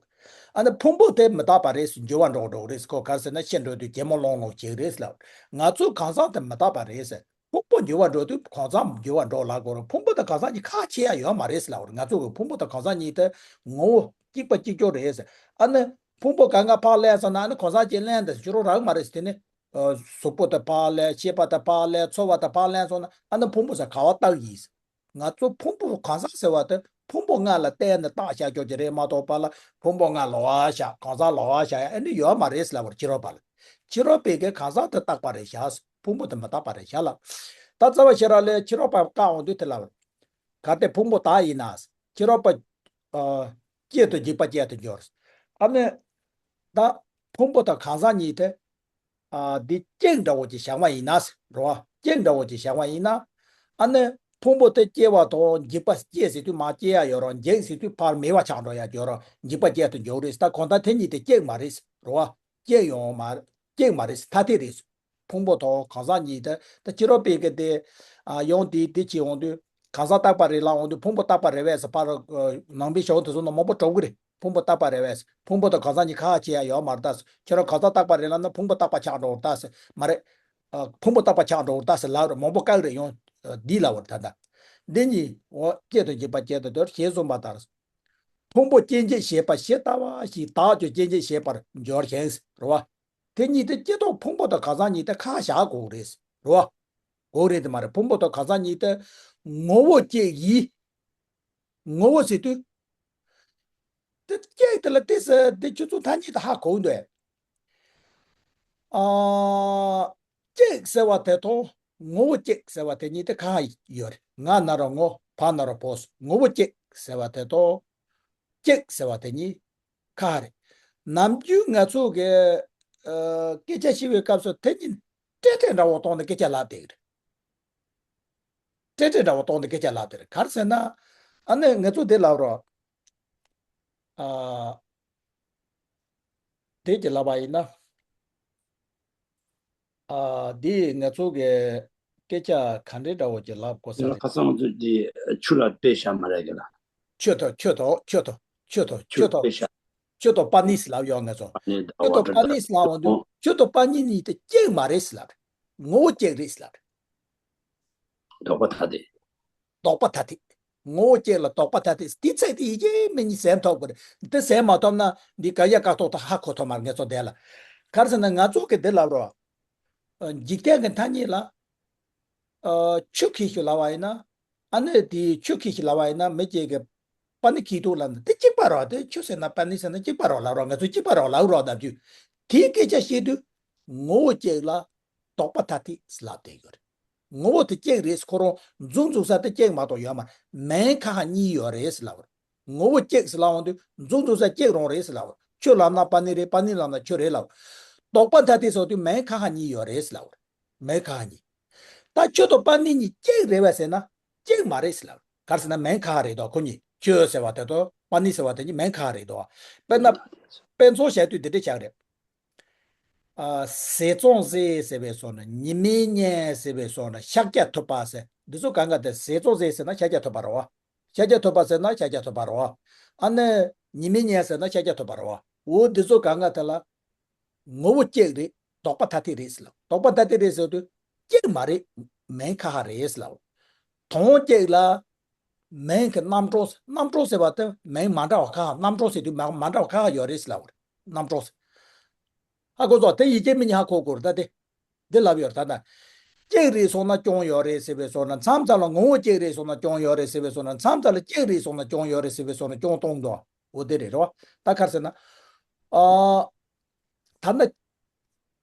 ཨ་ནི་ཕུང་པོ་དེ་མི་རྟག་པ་རེད་ཟེར། འགྱུར་བ་འགྲོ་འགྲོ་རེད་ཟེར། ཁོ་ག་རེ་ཟེར་ན་ཤི་འགྲོ་དུས་གད་མོ་ལོང་ལོང་བྱེད་རེད་ཟེར་ལབ་རེད། ང་ཚོ་གང་ཟག་དེ་མི་རྟག་པ་རེད་ཟེར། ཕུང་པོ་འགྱུར་བ་འགྲོ་དུས་གང་ཟག་འགྱུར་བ་འགྲོ་ལབ་དགོས་རེད། ཕུང་པོ་དང་གང་ཟག་གཉིས་ཁ་ཕྱེ་ཡ་ཡོད་མ་རེད་ཟེར་ལབ་རེད། ང་ཚོ་གི་ཕུང་པོ་དང་གང་ཟག་གཉིས་དེ་ངོ་བོ་གཅིག་པ་གཅིག་གྱུར་རེད་ཟེར། ཨ་ནི་ཕུང་པོ་གང་ག་ཕར་ལེན་སོང་ན། ཨ་ནི་གང་ཟག་གཅིག་ལེན་དེ་ཕྱི་རོལ་རག་མ་རེད་ཟེར། དེ་ནི། ཨ། གཟུགས་པོ་དེ་ཕར་ལེན། ཤེས་པ་དེ་ཕར་ལེན། ཚོར་བ་དེ་ཕར་ལེན་སོང་ན། ཨ་ནི་ཕུང་པོ་ཟེར་ག་བ་བཏགས་ཡིན། ང་ཚོ་ཕུང་པོ་གང་ཟག་ཟེར་བ་དེ་ཕུང་པོ་ལྔ་ལ་བརྟེན་ནས་བཏགས་བཞག་ཀྱོག་ཅིག་རེད་མ་གཏོགས། པ་ལ་ཕུང་པོ་ལྔ་ལོགས་ཀ་བཞག་གང་ཟག་ལོགས་ཀ་བཞག་ཡ་ཨ་ནི་ཡོད་མ་རེད་ཟེར་ལབ་པ་རེད། ཕྱི་རོལ་པ་ལ། ཕྱི་རོལ་པའི་གི་གང་ཟག་དེ་རྟག་པ་རེད་བཞག་ཕུང་པོ་དེ་མི་རྟག་པ་རེད་བཞག་ལབ། ད་རྩ་བ་ཤེས་རབ་ལ་ཕྱི་རོལ་པ་བཀག་འོང་དུས་དེ་ལབ་པ་རེད། གལ་ཏེ་ཕུང་པོ་རྟག་ཡིན་ན། ཕྱི་རོལ་པ། ཨ། གཅིག་ཏུ་འཇུག་པ་ཅན་དུ་འགྱུར། ཨ་ནི། ད་ཕུང་པོ་དང་གང་ཟག་གཉིས་དེ། ཨ། འདི་གཅིག་འདྲ་བོ་ཅིག་བཞག་པ་ཡིན་ན་ཟེར་རོ། གཅིག་འདྲ་བོ་ཅིག་བཞག་པ་ཡིན་ན། ཨ་ནི་ཕུང་པོ་དེ་སྐྱེ་བ་དང་འཇིག་པ། སྐྱེ་ཟེར་དུས་མར་སྐྱེ་ཡ་ཡོད་རེད། འཇིག་ཟེར་དུས་ཕར་མེད་པ་ཆགས་འགྲོ་ཡ་ཡོད་རེད། འཇིག་པ་ཅན་དུ་འགྱུར་རེད། ད་གང་ལྟར་དེ་གཉིས་དེ་གཅིག་མ་རེད་ཟེར་རོ། གཅིག་ཡོད་མ་རེད། གཅིག་མ་རེད་ཟེར། ཐ་དད་རེད་ཟེར། ཕུང་པོ་དང་གང་ཟག་གཉིས་དེ། ད་ཕྱི་རོལ་པའི་གི་དེ། ཨ། ཡང་དེ་དེ་བྱེད་འོང་དུས། གང་ཟག་རྟག་པ་རེད་ལབ་འོང་དུས། ཕུང་པོ་རྟག་པ་རེད་པས་ཟེར། ཕར། ཨ། ནང་པའི་ཞོག་དེ་ཚོ་ནང་མང་པོ་གྲོགས་ཀྱི་རེད། ཕུང་པོ་རྟག་པ་རེད་པས་ཟེར། ཕུང་པོ་དང་གང་ཟག་གཉིས་ཁ་ཕྱེ་ཡ་ཡོད་མ་རེད་ད་ཟེར། ཁྱོད་རང་གང་ཟག་རྟག་པ་རེད་ལབ་ན་ཕུང་པོ་རྟག་པ་ཆགས་འགྲོ་ད་ཟེར། མ་རེད། ཨ། ཕུང་པོ་རྟག་པ་ཆགས་འགྲོ་ད་ཟེར་ལབ་རེད། མང་པོ་བཀག་རེད། ཡང་འདི་ལབ་པ་རེད། ད་ལྟ་འདི་གཉིས། འོ། གཅིག་ཏུ་འཇུག་པ་ཅན་དུ་འགྱུར། ཞེས་གསུངས་པ་ལྟར། ཕུང་པོ་སྐྱེ་མཆེད་བྱེད་པ་ཇི་ལྟ་བ་བཞིན་བདག་ཀྱང་སྐྱེ་མཆེད་བྱེད་པར་འགྱུར་ཞིང་ཟེར་རོ། དེ་གཉིས་དེ་སྐྱེ་ཐོག་ཕུང་པོ་དང་གང་ཟག་གཉིས་དེ་ཁ་བཞག་དགོས་རེད་རོ། དགོས་རེད་དེ་མ་རེད། ཕུང་པོ་དང་གང་ཟག་གཉིས་དེ་ངོ་བོ་གཅིག་ཡིན། ངོ་བོ་ཟེར་དུས། དེ་གཅིག་དེ་ལ་དེ་ཟེར་དེ་ཁྱོད་ཚོ་ཐ་སྙད་དེ་ཧ་གོ་འདུག་ཨ། གཅིག་ཟེར་བ་དེ་དང་ངོ་བོ་གཅིག་ཟེར་བ་དེ་གཉིས་དེ་གང་ཡོད་རེད། ང་ན་རོ་ངོ་། བ་ན་རོ་བ་ཟེར། ངོ་བོ་གཅིག་ཟེར་བ་དེ་དང་། གཅིག་ཟེར་བ་དེ་གཉིས་གང་རེད། ནམ་རྒྱུན་ང་ཚོ་གི། ཨ། སྐད་ཆ་བཤད་པའི་སྐབས་སུ་དེ་གཉིས་སྤྲེལ་སྤྲེལ་འདྲ་བོ་གཏོང་ནས་སྐད་ཆ་ལབ་བསྡད་ཀྱི་རེད། སྤྲེལ་སྤྲེལ་འདྲ་བོ་གཏོང་ནས་སྐད་ཆ་ལབ་བསྡད་རེད། ག་རེ་ཟེར་ན། ཨ་ནི་ང་ཚོ་འདི་ལབ་རོགས། ཨ། དེ་གྱི་ལབ་པ་ཡིན་ན། ཨ། འདི་ང་ཚོ་གི་སྐད་ཆ་ག་འདྲའི་འདྲ་བོ་ཅིག་ལབ་དགོས་ས་ཡིན་ན། རེད། ཁ་སང་ང་ཚོ་འདི་ཆུ་ལ་དཔེ་བཞག་མ་རེད་གི་ལ། ཆུ་དང་། ཆུ་དང་། ཆུ་དང་། ཆུ་དང་། ཆུ་ཆུ་དང་། དཔེ་བཞག་ཆུ་དང་པ་ཎི་ཟེར་ལབ་ཡོང་། ང་ཚོ་པ་ཆུ་ནི་དང་པ་ཌ་ཝ་ཊར་ཎི་ཟེར་ལབ་འོང་དུས། ཆུ་དང་པ་ཎི་གཉིས་དེ་གཅིག་མ་རེད་ཟེར་ལབ་རེད། ངོ་བོ་གཅིག་རེད་ཟེར་ལབ་རེད། ལྡོག་པ་ཐ་དད། ལྡོག་པ་ཐ་དད། ངོ་བོ་གཅིག་ལ་ལྡོག་པ་ཐ་དད། དེའི་ཚིག་དེ་ཡི་གེ་མིག་གཉིས་ཟིན་ཐུབ་དགོས་རེད། འདི་ཟིན་མ་ཐུབ་ན་འདི་ག་ཡ་ཀ་ཏོག་ཏོ་ཧ་གོ་ཐུབ་མ་རེད། ངེད་ཚོ་འདི་ལ། ག་རེ་ཟེར་ན་ང་ཚོ་གི་འདི་ལབ་རོགས། ཨ། འཇིག་རྟེན་གྱི་ཐ་སྙད་ལ། ཨ། ཆུ་གི་ཞིག་ལབ་པ་ཡིན་ན། ཨ་ནི་དེའི་ཆུ་གི་ཞིག་ལབ་པ་ཡིན་ན་མི་གཅིག་གིས་པ་ཎི་གི་འདུག་ལབ་ན་དེ་གཅིག་པ་རེད། དེ་ཆུ་ཟེར་ན་པ་ཎི་ཟེར་ན་གཅིག་པ་རེད་ལབ་རོགས། ང་ཚོ་གཅིག་པ་རེད་ལབ་རོགས། ནམ་རྒྱུན་དེའི་སྐད་ཆ་བཤད་དུས་ངོ་བོ་གཅིག་ལ་ལྡོག་པ་ཐ་དད་ཟེར་ལབ་བསྡད་ཡོད་རེད། ངོ་བོ་དེ་གཅིག་རེད། ཁོ་རང་མཛུབ་འཛུགས་ས་དེ་གཅིག་མ་གཏོགས་ཡོད་མ་རེད། མིང་ཁ་ཁ་གཉིས་ཡོད་རེད་ཟེར་ལབ་པ་རེད། ངོ་བོ་གཅིག་ཟེར་ལབ་འོང་དུས་མཛུབ་འཛུགས་ས་གཅིག་རང་རེད་ཟེར་ལབ་པ་རེད། ཆུ་ལབ་ན་པ་ཎི་རེད། པ་ཎི་ལབ་ན་ཆུ་རེད་ལབ་པ་རེད། ལྡོག་པ་ཐ་དད་ཟེར་དུས་མིང་ཁ་ཁ་གཉིས་ཡོད་རེད་ཟེར་ལབ་པ་རེད། མིང་ཁ་ཁ་གཉིས། ད་ཆུ་དང་པ་ཎི་གཉིས་གཅིག་རེད་པས་ཟེར་ན་གཅིག་མ་རེད་ཟེར་ལབ་པ་རེད། ག་རེ་ཟེར་ན་མིང་ཁ་ཁ་རེད་དོ། ཁོ་གཉིས་ཆུ་ཟེར་བ་དེ་དང་པ་ཎི་ཟེར་བ་དེ་གཉིས་མིང་ཁ་ཁ་རེད་དོ། དཔེར་ན། དཔེ་མཚོན་བྱས་དུས་འདི་འདྲ་བྱ་གི་རེད། ཨ། ཟས་གཙང་བཟས་ཟེར་བའི་སོགས་ནི། ཉི་མའི་གཉེན་ཟེར་བའི་སོགས་ནི། ཤཱཀྱ་ཐུབ་པ་ཟེར། འདི་ཚོ་གང་ག་དེ་ཟས་གཙང་བཟས་ཟེར་ན་ཤཱཀྱ་ཐུབ་པ་རེད་བ། ཤཱཀྱ་ཐུབ་པ་ཟེར་ན་ཤཱཀྱ་ཐུབ་པ་རེད་བ། ཨ་ནི་ཉི་མའི་གཉེན་ཟེར་ན་ཤཱཀྱ་ཐུབ་པ་རེད་བ། འོ་འདི་ཚོ་གང་ག་དེ་ལ་ངོ་བོ་གཅིག་རེད། ལྡོག་པ་ཐ་དད་རེད་ཟེར་ལ། ལྡོག་པ་ཐ་དད་རེད་ཟེར་དུས་གཅིག་མ་རེད། མིང་ཁ་ཁ་རེད་ཟེར་ལ། དོན་གཅིག་ལ་མིང་གི་རྣམ་གྲངས། རྣམ་གྲངས་ཟེར་བ་དེ་མིང་མ་འདྲ་བ་ཁ་ཁ། རྣམ་གྲངས་ཟེར་དུས་མ་མ་འདྲ་བ་ཁ་ཁ་ཡོད་རེད་ཟེར་ལབ་པ་རེད། རྣམ་གྲངས་ཟེར། ཧ་གོ་སོང་། དེ་ཡི་གེ་མིག་གཉིས་ཧ་གོ་དགོས་རེད། ད་དེ་འདི་ལབ་ཡོད་རེད། ད་ལྟ་གཅིག་རེད་སོང་ན་རྐྱང་ཡོད་རེད་ཟེར་བའི་བཟོ་འདྲ། མཚམས་མཚམས་ལ་ངོ་བོ་གཅིག་རེད་སོང་ན་རྐྱང་ཡོད་རེད་ཟེར་བའི་བཟོ་འདྲ། མཚམས་མཚམས་ལ་གཅིག་རེད་སོང་ན་རྐྱང་ཡོད་རེད་ཟེར་བའི་བཟོ་འདྲ། རྐྱང་གཏོང་འདུག། འོ་དེ་རེད་རོ། ད་ག་རེ་ཟེར་ན། ཨ། ད་ནི།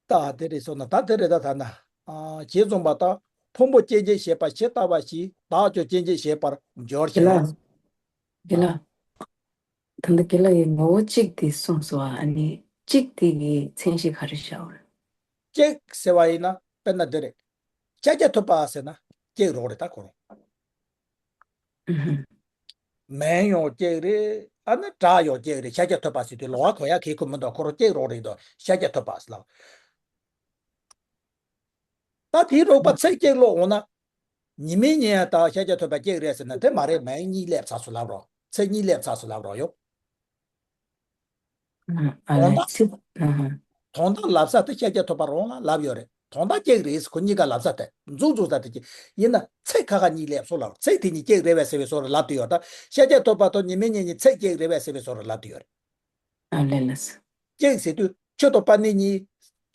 ད་དེ་རེད་སོང་ན། ད་དེ་རེད། ད་ད་ན། ཨ། ཇི་བཟུང་བ་དང་། ཕུང་པོ་སྐྱེ་མཆེད་བྱེད་པ་ཇི་ལྟ་བ་བཞིན་བདག་ཀྱང་སྐྱེ་མཆེད་བྱེད་པར་འགྱུར་ཞིང་། དགེ་ལགས། དགེ་ལགས། ད་ལྟ་དགེ་ལགས་ཀྱིས་ངོ་བོ་གཅིག་དེ་གསུངས་སོང་། ཨ་ནི་གཅིག་དེ་གི་མཚན་གཞི་ག་རེ་བཞག་པ་རེད། གཅིག་ཟེར་བ་ཡིན་ན་དཔེར་ན་འདི་རེད། ཤཱཀྱ་ཐུབ་པ་ཟེར་ན་གཅིག་རང་རེད། ད་ཁོ་རང་། ཨུ་ཧུ། མིང་ཡང་གཅིག་རེད། ཨ་ནི་སྒྲ་ཡང་གཅིག་རེད། ཤཱཀྱ་ཐུབ་པ་ཟེར་དུས་ལོགས་ཀ་གོ་ཡ་གི་ཁོ་མི་འདུག། ཁོ་རང་གཅིག་རང་རེད་འདུག། ཤཱཀྱ་ཐུབ་པ་ཟེར་ལབ། ད་དེའི་རོགས་པ་ཚིག་གཅིག་ཀློག་འོང་ན། ཉི་མའི་ཉི་མ་དང་ཤཱཀྱ་ཐུབ་པ་གཅིག་རེད་ཟེར་ན་དེ་མ་རེད། མིང་གཉིས་སླེབས་ཚར་སོང་ལབ་རོགས། ཚིག་གཉིས་སླེབས་ཚར་སོང་ལབ་རོགས་ཡོང་། ཨ་དོན་ལ་དག་ཚིག་ཨ་ཧ། དོན་དག་ལབ་ས་དེ་ཤཱཀྱ་ཐུབ་པ་རང་ལ་ལབ་ཡོད་རེད། དོན་དག་གཅིག་རེད། ཁོ་གཉིས་ཀ་ལབ་ས་དེ། མཛུབ་བཙུགས་ས་དེ་གཅིག་ཡིན་ན་ཚིག་ཁ་ཁ་གཉིས་སླེབས་སོང་ལབ་རོགས། ཚིག་དེ་གཉིས་གཅིག་རེད་པས་ཟེར་བའི་བཟོ་འདྲ་ལབ་བསྡད་ཡོད། ད་ཤཱཀྱ་ཐུབ་པ་དང་ཉི་མའི་ཉི་མ་གཉིས་ཚིག་གཅིག་རེད་པས་ཟེར་བའི་བཟོ་འདྲ་ལབ་བསྡད་ཡོད་རེད། ཨ་ལས་ལས། གཅིག་ཟེར་དུས་ཁྱོད་དང་པཱ་ཎི་གཉིས།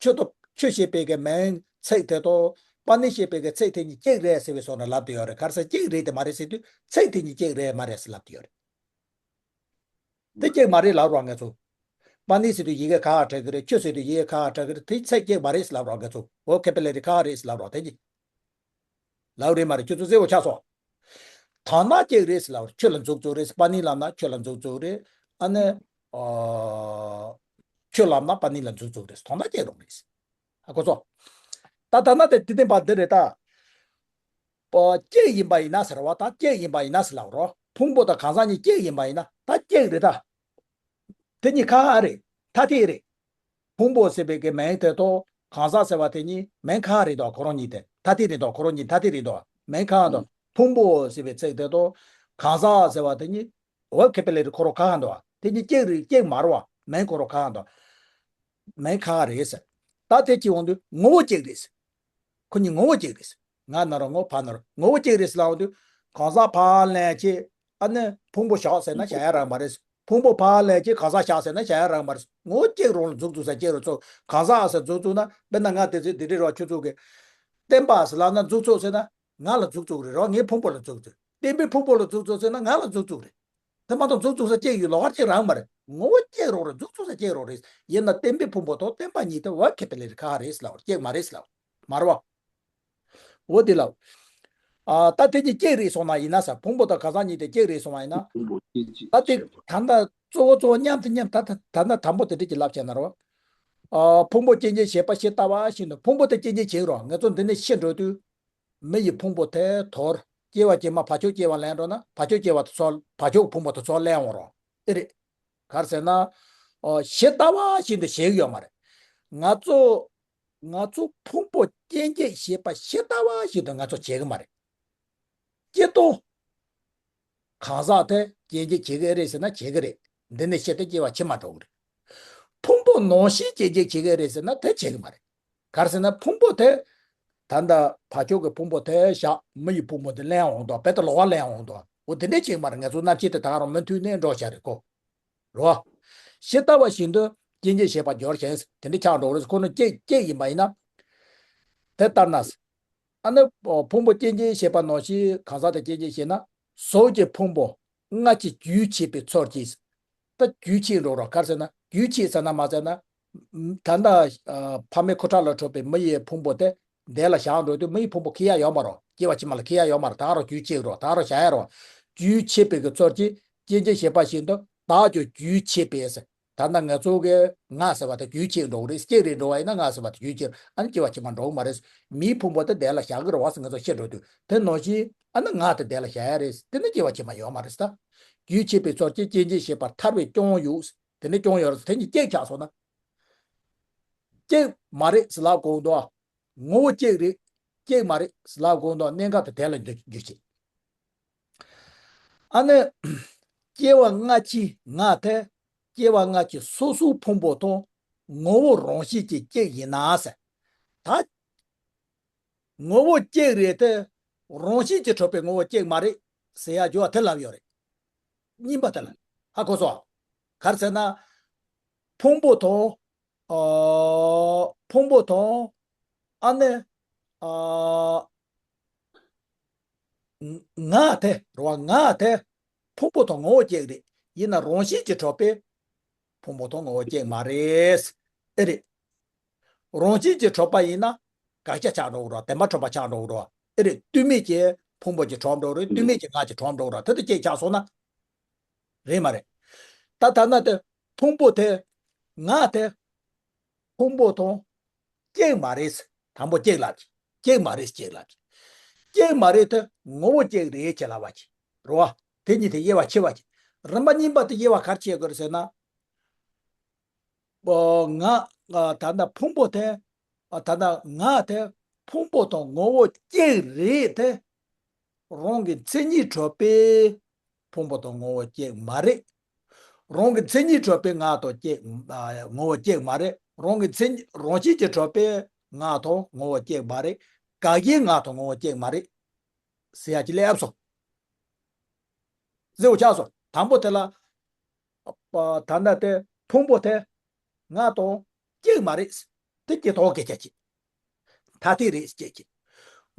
ཁྱོད་དང་ཁྱོད་ཞེས་པའི་གི་མིང་ཚིག་དེ་དང་པཱ་ཎི་ཞེས་པའི་གི་ཚིག་དེ་གཉིས་གཅིག་རེད་ཟེར་བའི་བཟོ་འདྲ་ལབ་བསྡད་ཡོད་རེད། ག་རེ་ཟེར། གཅིག་རེད་དེ་མ་རེད་ཟེར་དུས་ཚིག་དེ་གཉིས་གཅིག་རེད་མ་རེད་ཟེར་ལབ་བསྡད་ཡོད་རེད། དེ་གཅིག་མ་རེད་ལབ་རོགས་ང་ཚོ། པཱ་ཎི་ཟེར་དུས་ཡི་གེ་ཁ་ཁ་གྲག་གི་རེད། ཁྱོད་ཟེར་དུས་ཡི་གེ་ཁ་ཁ་གྲག་གི་རེད། དེ་ཚིག་གཅིག་མ་རེད་ཟེར་ལབ་རོགས། ང་ཚོ་ཝོ་ཁེ་བྷ་ལ་རི་ཁ་ཁ་རེད་ཟེར་ལབ་རོགས། དེ་གཉིས་ལབ་རེད་མ་རེད། ཁྱོད་ཚོ་གསལ་བོ་ཆགས་སོང་། དོན་དག་གཅིག་རེད་ཟེར་ལབ་རོགས། ཁྱོད་ལ་མཛུབ་བཙུགས་རེད། པཱ་ཎི་ལབ་ན་ཁྱོད་ལ་མཛུབ་བཙུགས་རེད། ཨ་ནི། ཨ། ཁྱོད་ལབ་ན་པཱ་ཎི་ལ་མཛུབ་བཙུགས་རེད། དོན་དག་གཅིག་རང་རེད། ཧ་གོ་སོང་། ད་ད་ན་དེ་དེ་བསྟན་པ་འདི་རེད་ད། པ། གཅིག་ཡིན་པ་ཡིན་ན་ཟེར་བ། ད་གཅིག་ཡིན་པ་ཡིན་ན་ཟེར་ལབ་རོགས། ཕུང་པོ་དང་གང་ཟག་གཉིས་གཅིག་ཡིན་པ་ཡིན་ན་ད་གཅིག་རེད་ད། དེ་གཉིས་ཁ་ཁ་རེད། ཐ་དད་རེད། ཕུང་པོ་ཟེར་བའི་གི་མིང་དེ་དང་གང་ཟག་ཟེར་བ་དེ་གཉིས་མིང་ཁ་ཁ་རེད་དོ། ཁོ་རང་གཉིས་དེ་ཐ་དད་རེད་དོ། ཁོ་རང་གཉིས་ཐ་དད་རེད་དོ། མིང་ཁ་ཁ་དང་ཕུང་པོ་ཟེར་བའི་ཚིག་དེ་དང་གང་ཟག་ཟེར་བ་དེ་གཉིས། ཝོ་ཁེ་བྷ་ལ་རི་ཁོ་རང་ཁ་ཁ་འདུག། དེ་གཉིས་གཅིག་རེད། གཅིག་མ་རེད་བ། མིང་ཁོ་རང་ཁ་ཁ་འདུག། མིང་ཁ་ཁ་རེད་ཟེར། ད་དེ་གཅིག་འོང་དུས་ངོ་བོ་གཅིག་རེད་ཟེར། ཁོ་གཉིས་ངོ་བོ་གཅིག་རེད་ཟེར། ང་ན་རོ་ངོ་བོ་ཕ་ན་རོ་ངོ་བོ་གཅིག་རེད་ཟེར་ལབ་འོང་དུས་གང་ཟག་ཕར་ལེན་བྱས། ཨ་ནི་ཕུང་པོ་བཞག་ཟེར་ན་བཞག་ཡ་རག་མ་རེད། ཕུང་པོ་ཕར་ལེན་བྱས་གང་ཟག་བཞག་ཟེར་ན་བཞག་ཡ་རག་མ་རེད། ངོ་བོ་གཅིག་རང་ལ་མཛུབ་བཙུགས་ས་གཅིག་རང་ཚོ། གང་ཟག་ཟེར་མཛུབ་བཙུགས་ན་དཔེར་ན་ང་དེ་ཚོའི་དེ་འདྲའི་རོ་ཁྱོད་ཚོ་གི་བསྟན་པ་ཟེར་ལབ་ན་མཛུབ་བཙུགས་ཟེར་ན། ང་ལ་མཛུབ་བཙུགས་རེད་རོ། ངའི་ཕུང་པོ་ལ་མཛུབ་བཙུགས། བསྟན་པའི་ཕུང་པོ་ལ་མཛུབ་བཙུགས་ཟེར་ན་ང་ལ་མཛུབ་བཙུགས་རེད། དེ་མ་གཏོགས་མཛུབ་བཙུགས་ས་གཅིག་ཡོད། ལོགས་ཀ་གཅིག་རང་མ་རེད། ངོ་བོ་གཅིག་རང་རེད། མཛུབ་བཙུགས་ས་གཅིག་རང་རེད། ཡིན་ན་བསྟན་པའི་ཕུང་པོ་དང་བསྟན་པ་གཉིས་དེ་ཝ་ཁེ་བྷ་ལ་རི་ཁ་ཁ་རེད་ཟེར་ལབ། གཅིག་མ་རེད་ཟེར་ལབ། མ་རེད་བ། འོ་དེ་ལབ། ཨ། ད་དེ་གཉིས་གཅིག་རེད་སོང་ན་ཡིན་ན་ཟེར། ཕུང་པོ་དང་གང་ཟག་གཉིས་དེ་གཅིག་རེད་སོང་བ་ཡིན་ན། ཕུང་པོ་སྐྱེ་མཆེད་ད་དེ་བྱེད་པ། ད་ལྟ་གཙོ་བོ་གཙོ་བོ་མཉམ་དུ་མཉམ་ད་ད་ད་ལྟ་དང་པོ་དེ་འདྲ་ཅིག་ལབ་བྱས་ན་རོ། ཨ། ཕུང་པོ་སྐྱེ་མཆེད་བྱེད་པ་ཇི་ལྟ་བ་བཞིན་དུ། ཕུང་པོ་དེ་སྐྱེ་མཆེད་བྱེད་རོ། ང་ཚོ་འདི་ནས་ཤི་འགྲོ་དུས། མི་ཡི་ཕུང་པོ་དེ་དོར། སྐྱེ་བ་ཇི་མ་བྱ་སྤྱོད་སྐྱེ་བ་ལེན་འགྲོ་ན་བྱ་སྤྱོད་སྐྱེ་བ་དེ་ཚོ། བྱ་སྤྱོད་ཕུང་པོ་དེ་ཚོ་ལེན་འོང་རོགས་ཨེ་རེད། ག་རེ་ཟེར་ན། ཨོ། ཇི་ལྟ་བ་བཞིན་དུ་བྱེད་ཀྱི་ཡོད་མ་རེད། ང་ཚོ། ང་ཚོ་ཕུང་པོ་སྐྱེ་མཆེད་བྱེད་པ་ཇི་ལྟ་བ་བཞིན་དུ་ང་ཚོ་བྱེད་ཀྱི་མ་རེད། སྐྱེ་སྟོང་། གང་ཟག་དེ་སྐྱེ་མཆེད་བྱེད་ཀྱི་རེད་ཟེར་ན་བྱེད་ཀྱི་རེད། འདི་ནས་ཤི་སྟེ་སྐྱེ་བ་ཕྱི་མ་འགྲོ་གི་རེད། ཕུང་པོ་ནང་བཞིན་སྐྱེ་མཆེད་བྱེད་ཀྱི་རེད་ཟེར་ན་དེ་བྱེད་ཀྱི་མ་རེད། ག་རེ་ཟེར་ན་ཕུང་པོ་དེ། ད་ལྟ་བྱ་སྤྱོད་ཀྱི་ཕུང་པོ་དེ་བཞག། མི་ཡི་ཕུང་པོ་དེ་ལེན་འོང་དོ། དཔེ་དེ་ལོགས་ཀ་ལེན་འོང་དོ། འོ་དེ་འདྲས་བྱེད་ཀྱི་མ་རེད། ང་ཚོ་རྣམ་ཤེས་དེ་ད་རུང་མུ་མཐུད་ནས་འགྲོ་བཞག་རེད་ཀོ། རོ། ཇི་ལྟ་བ་བཞིན་དུ་སྐྱེ་མཆེད་བྱེད་པར་འགྱུར་ཞིང་། དེ་འདྲས་ཆགས་འགྲོ་གི་རེད། ཁོ་ནི་སྐྱེ་སྐྱེ་ཡིན་པ་ཡིན་ན། དེ་ལྟར་ན། ཨ་ནི་ཕུང་པོ་སྐྱེ་མཆེད་བྱེད་པ་ནང་བཞིན་གང་ཟག་དེ་སྐྱེ་མཆེད་བྱེད་ན། གཟུགས་ཀྱི་ཕུང་པོ་སྔར་གྱི་རྒྱུས་ཆད་པའི་ཚུལ་གྱིས། ད་རྒྱུས་ཆད་འགྲོ་རོགས། ག་རེ་ཟེར་ན་རྒྱུས་ཆད་ཟེར་ན་མ་ཟེར་ན། ད་ལྟ་ཨ་ཕ་མའི་ཁོག་ཁྲག་ལས་འཕྲོས་པའི་མི་ཡི་ཕུང་པོ་དེ་འདས་ལ་བཞག་འགྲོ་དུས་མི་ཡི་ཕུང་པོ་འཁྱེར་ཡ་ཡོད་མ་རེད། སྐྱེ་བ་ཕྱི་མ་ལ་འཁྱེར་ཡ་ཡོད་མ་རེད། ད་རུང་རྒྱུས་ཆད་རོགས། ད་རུང་བཞག་ཡ་རོགས། རྒྱུས་ཆད་པའི་གི་ཚུལ་གྱིས་སྐྱེ་མཆེད་བྱེད་པ་བཞིན་དུ་བདག་ཀྱང་རྒྱུས་ཆད་པས་ཟེར། ད་ལྟ་ང་ཚོ་གི་ང་ཟེར་བ་དེ་རྒྱུས་ཆད་འགྲོ་གི་རེད། སྐྱེ་རེ་འགྲོ་བ་ཡིན་ན་ང་ཟེར་བ་དེ་རྒྱུས་ཆད། ཨ་ནི་སྐྱེ་བ་ཕྱི་མ་འགྲོ་གི་མ་རེད། མིའི་ཕུང་པོ་དེ་འདས་ལ་བཞག་གི་རེད་བ་ཟེར། ང་ཚོ་ཤི་འགྲོ་དུས་དེ་ནང་བཞིན་ཨ་ནི་ང་དེ་འདས་ལ་བཞག་ཡ་རེད། དེ་ནི་སྐྱེ་བ་ཕྱི་མ་ཡོད་མ་རེད་ད། རྒྱུས་ཆད་པའི་ཚུལ་གྱིས་སྐྱེ་མཆེད་བྱེད་པར་ཐལ་བས་ཀྱང་ཡོད། དེ་ནི་ཀྱང་ཡོད་རེད། དེ་གཉིས་གཅིག་ཆགས་སོང་ན། གཅིག་མ་རེད་ཟེར་ལབ་དགོས་འདུག། ངོ་བོ་གཅིག་རེད། གཅིག་མ་རེད་ཟེར་ལབ་དགོས་འདུག། གནད་འགག་དེ་དེ་ལ་འགྱུར་འགྱུར་བྱེད། ཨ་ནི། སྐྱེ་བ་སྔ་ཕྱི་ང་དེ། སྐྱེ་བ་སྔ་ཕྱི་སོ་སོའི་ཕུང་པོ་དང་ངོ་བོ་རང་བཞིན་གྱིས་གཅིག་ཡིན་ན་ཟེར། ད། ངོ་བོ་གཅིག་རེད་དེ། རང་བཞིན་གྱིས་གྲུབ་པའི་ངོ་བོ་གཅིག་མ་རེད་ཟེར་ཡ་རྒྱུ་བ་དེ་ལབ་ཡོད་རེད། གཉིས་པ་དེ་ལ། ཧ་གོ་སོང་། ག་རེ་ཟེར་ན། ཕུང་པོ་དང་། ཨ། ཕུང་པོ་དང་། ཨ་ནི། ཨ། ང་དེ་རེད་བ། ང་དེ་ཕུང་པོ་དང་ངོ་བོ་གཅིག་རེད། ཡིན་ན་རང་བཞིན་གྱིས་གྲུབ་པའི་ཕུང་པོ་དང་ངོ་བོ་གཅིག་མ་རེད། ཨེ་རེད། རང་བཞིན་གྱིས་གྲུབ་པ་ཡིན་ན་དགག་བྱ་ཆགས་འགྲོ་གི་རེད། བདེན་པ་གྲུབ་པ་ཆགས་འགྲོ་གི་རེད། ཨེ་རེད། ལྟོས་མེད་ཀྱི་ཕུང་པོ་གཅིག་གྲུབ་འགྲོ་གི་རེད། ལྟོས་མེད་ཀྱི་ང་གཅིག་གྲུབ་འགྲོ་གི་རེད། དེ་དང་གཅིག་ཆགས་སོང་ན། རེད་མ་རེད། ད་ཐ་ན་དེ་ཕུང་པོ་དེ། ང་དེ་ཕུང་པོ་དང་གཅིག་མ་རེད། དང་པོ་གཅིག་ལབ་ཀྱི། གཅིག་མ་རེད། གཅིག་ལབ་ཀྱི། གཅིག་མ་རེད་དེ་ངོ་བོ་གཅིག་རེད་ཅེས་ལབ་པ་ཅིག་རེད་བ། དེ་གཉིས་དེ་དབྱེ་བ་ཕྱེ་བ་ཅིག། རིམ་པ་གཉིས་པ་དེ་དབྱེ་བ་ག་རེ་ཕྱེ་དགོས་རེད་ཟེར་ན། ཨོ། ང་། ཨ། ད་ལྟ་ཕུང་པོ་དེ། ཨ། ད་ལྟ་ང་དེ་ཕུང་པོ་དང་ངོ་བོ་གཅིག་རེད་དེ། རང་གི་མཚན་ཉིད་གྲུབ་པའི་ཕུང་པོ་དང་ངོ་བོ་གཅིག་མ་རེད། རང་གི་མཚན་ཉིད་གྲུབ་པའི་ང་དང་གཅིག་ཨ། ངོ་བོ་གཅིག་མ་རེད། རང་གི་མཚན་ཉིད་རང་བཞིན་གྱིས་གྲུབ་པའི་ང་དང་ངོ་བོ་གཅིག་མ་རེད། དགག་བྱའི་ང་དང་ངོ་བོ་གཅིག་མ་རེད་ཟེར་ཡ་ཅིག་སླེབས་སོང་། གཟིགས་པ་ཆགས་སོང་། དང་པོ་དེ་ལ། ཨ། ད་ལྟ་དེ་ཕུང་པོ་དེ་ང་དང་གཅིག་མ་རེད། དེ་སྐྱེ་ཐོག་སྐད་ཆ་བྱེད། ཐ་དད་རེད་ཅེས་བྱེད།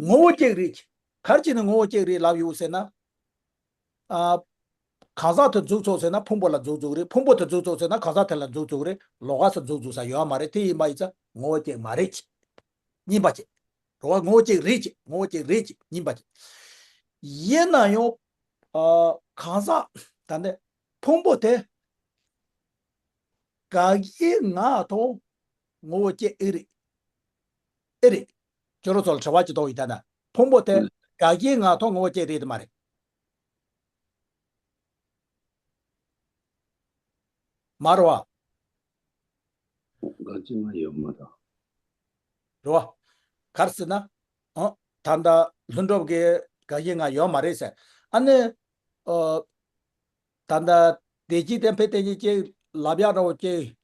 ངོ་བོ་གཅིག་རེད། ག་རེ་བྱས་ནས་ངོ་བོ་གཅིག་རེད་ལབ་ཡོད་ཟེར་ན། ཨ། གང་ཟག་དེ་འཛུགས་ཚུགས་ཟེར་ན་ཕུང་པོ་ལ་འཛུགས་ཚུགས་རེད། ཕུང་པོ་དེ་འཛུགས་ཚུགས་ཟེར་ན་གང་ཟག་དེ་ལ་འཛུགས་ཚུགས་རེད། ལོགས་ཀ་སུ་འཛུགས་ཚུགས་ས་ཡོད་མ་རེད། དེ་ཡིན་པ་ཡིན་ཙང་ངོ་བོ་གཅིག་མ་རེད་ཅེས། གཉིས་པ་བྱེད། རེད་བ། ངོ་བོ་གཅིག་རེད་ཅེས། ངོ་བོ་གཅིག་རེད་ཅེས། གཉིས་པ་བྱེད། ཡིན་ན་ཡང་། ཨ། གང་ཟག་ད་ནི་ཕུང་པོ་དེ་དགག་བྱའི་ང་དང་ངོ་བོ་གཅིག་ཨེ་རེད། ཨེ་རེད། ཁྱོད་རང་ཚོ་ལ་དྲི་བ་ཅིག་གཏོང་ཡིན། ད་ན་ཕུང་པོ་དེ་དགག་བྱའི་ང་དང་ངོ་བོ་གཅིག་རེད་དམ་མ་རེད། མ་རེད་བ། དགག་བྱའི་ང་ཡོད་མ་རེད། རེད་བ། ག་རེ་ཟེར་ན། ཨ། ད་ལྟ་ལྷུན་གྲུབ་ཀྱི་དགག་བྱའི་ང་ཡོད་མ་རེད་ཟེར། ཨ་ནི། ཨ། ད་ལྟ་དེ་ཅི་སྟེ་ཕེ་དེ་ཉིད་ཅིག་ལབ་ཡག་འདྲ་བོ་ཅིག་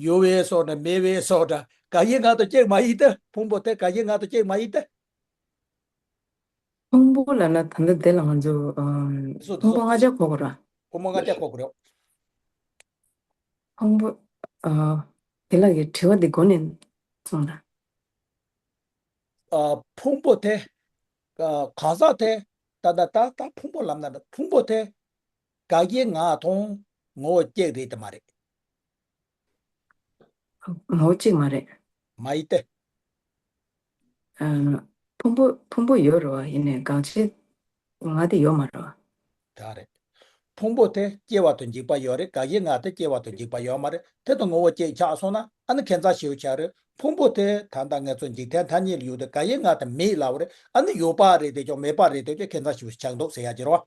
ཡོད་པའི་སོགས་དང་མེད་པའི་སོགས་དང་དགག་བྱའི་ང་དང་གཅིག་མ་ཡིན་ཏེ། ཕུང་པོ་དེ་དགག་བྱའི་ང་དང་གཅིག་མ་ཡིན་ཏེ། ཕུང་པོ་ལབ་ན་ད་ལྟ་དེ་ལ་ང་ཚོ། ཨམ། དེ་ཚོ་དེ་ཕུང་པོ་ཚོ་ལྔ་ཆ་གོ་དགོས་ར། ཕུང་པོ་ལྔ་ཆ་གོ་དགོས་རེད། ཕུང་པོ། ཨ། དེ་ལ་གི་དྲི་བ་འདི་འགོ་ནས་གསུངས་དང་། ཨ། ཕུང་པོ་དེ། ཨ། གང་ཟག་དེ། ད་ད་ད་ད་ཕུང་པོ་ལབ་ན་ད་ཕུང་པོ་དེ། དགག་བྱའི་ང་དང་ངོ་བོ་གཅིག་རེད་དམ་མ་རེད། ངོ་བོ་གཅིག་མ་རེད། མ་ཡིན་ཏེ། ཨ། ཕུང་པོ་ཕུང་པོ་ཡོད་རེད་བ། ཡིན་ནའི་དགག་བྱའི་ང་དེ་ཡོད་མ་རེད་བ། ད་རེད། ཕུང་པོ་དེ་སྐྱེ་བ་དང་འཇིག་པ་ཡོད་རེད། དགག་བྱའི་ང་དེ་སྐྱེ་བ་དང་འཇིག་པ་ཡོད་མ་རེད། དེ་དང་ངོ་བོ་གཅིག་ཆགས་སོང་ན་ཨ་ནི་ཁྱད་མཚར་ཞེ་པོ་ཆགས་རེད། ཕུང་པོ་དེ་ད་ལྟ་ང་ཚོ་འཇིག་རྟེན་ཐ་སྙད་ལ་ཡོད་དེ་དགག་བྱའི་ང་དེ་མེད་ལབ་རེད། ཨ་ནི་ཡོད་པ་རེད་དེ་ཀྱང་མེད་པ་རེད་དེ་ཀྱང་ཁྱད་མཚར་ཞེ་པོ་ཆགས་འདུག་ཟེར་ཡ་ཅིག་རེད་བ།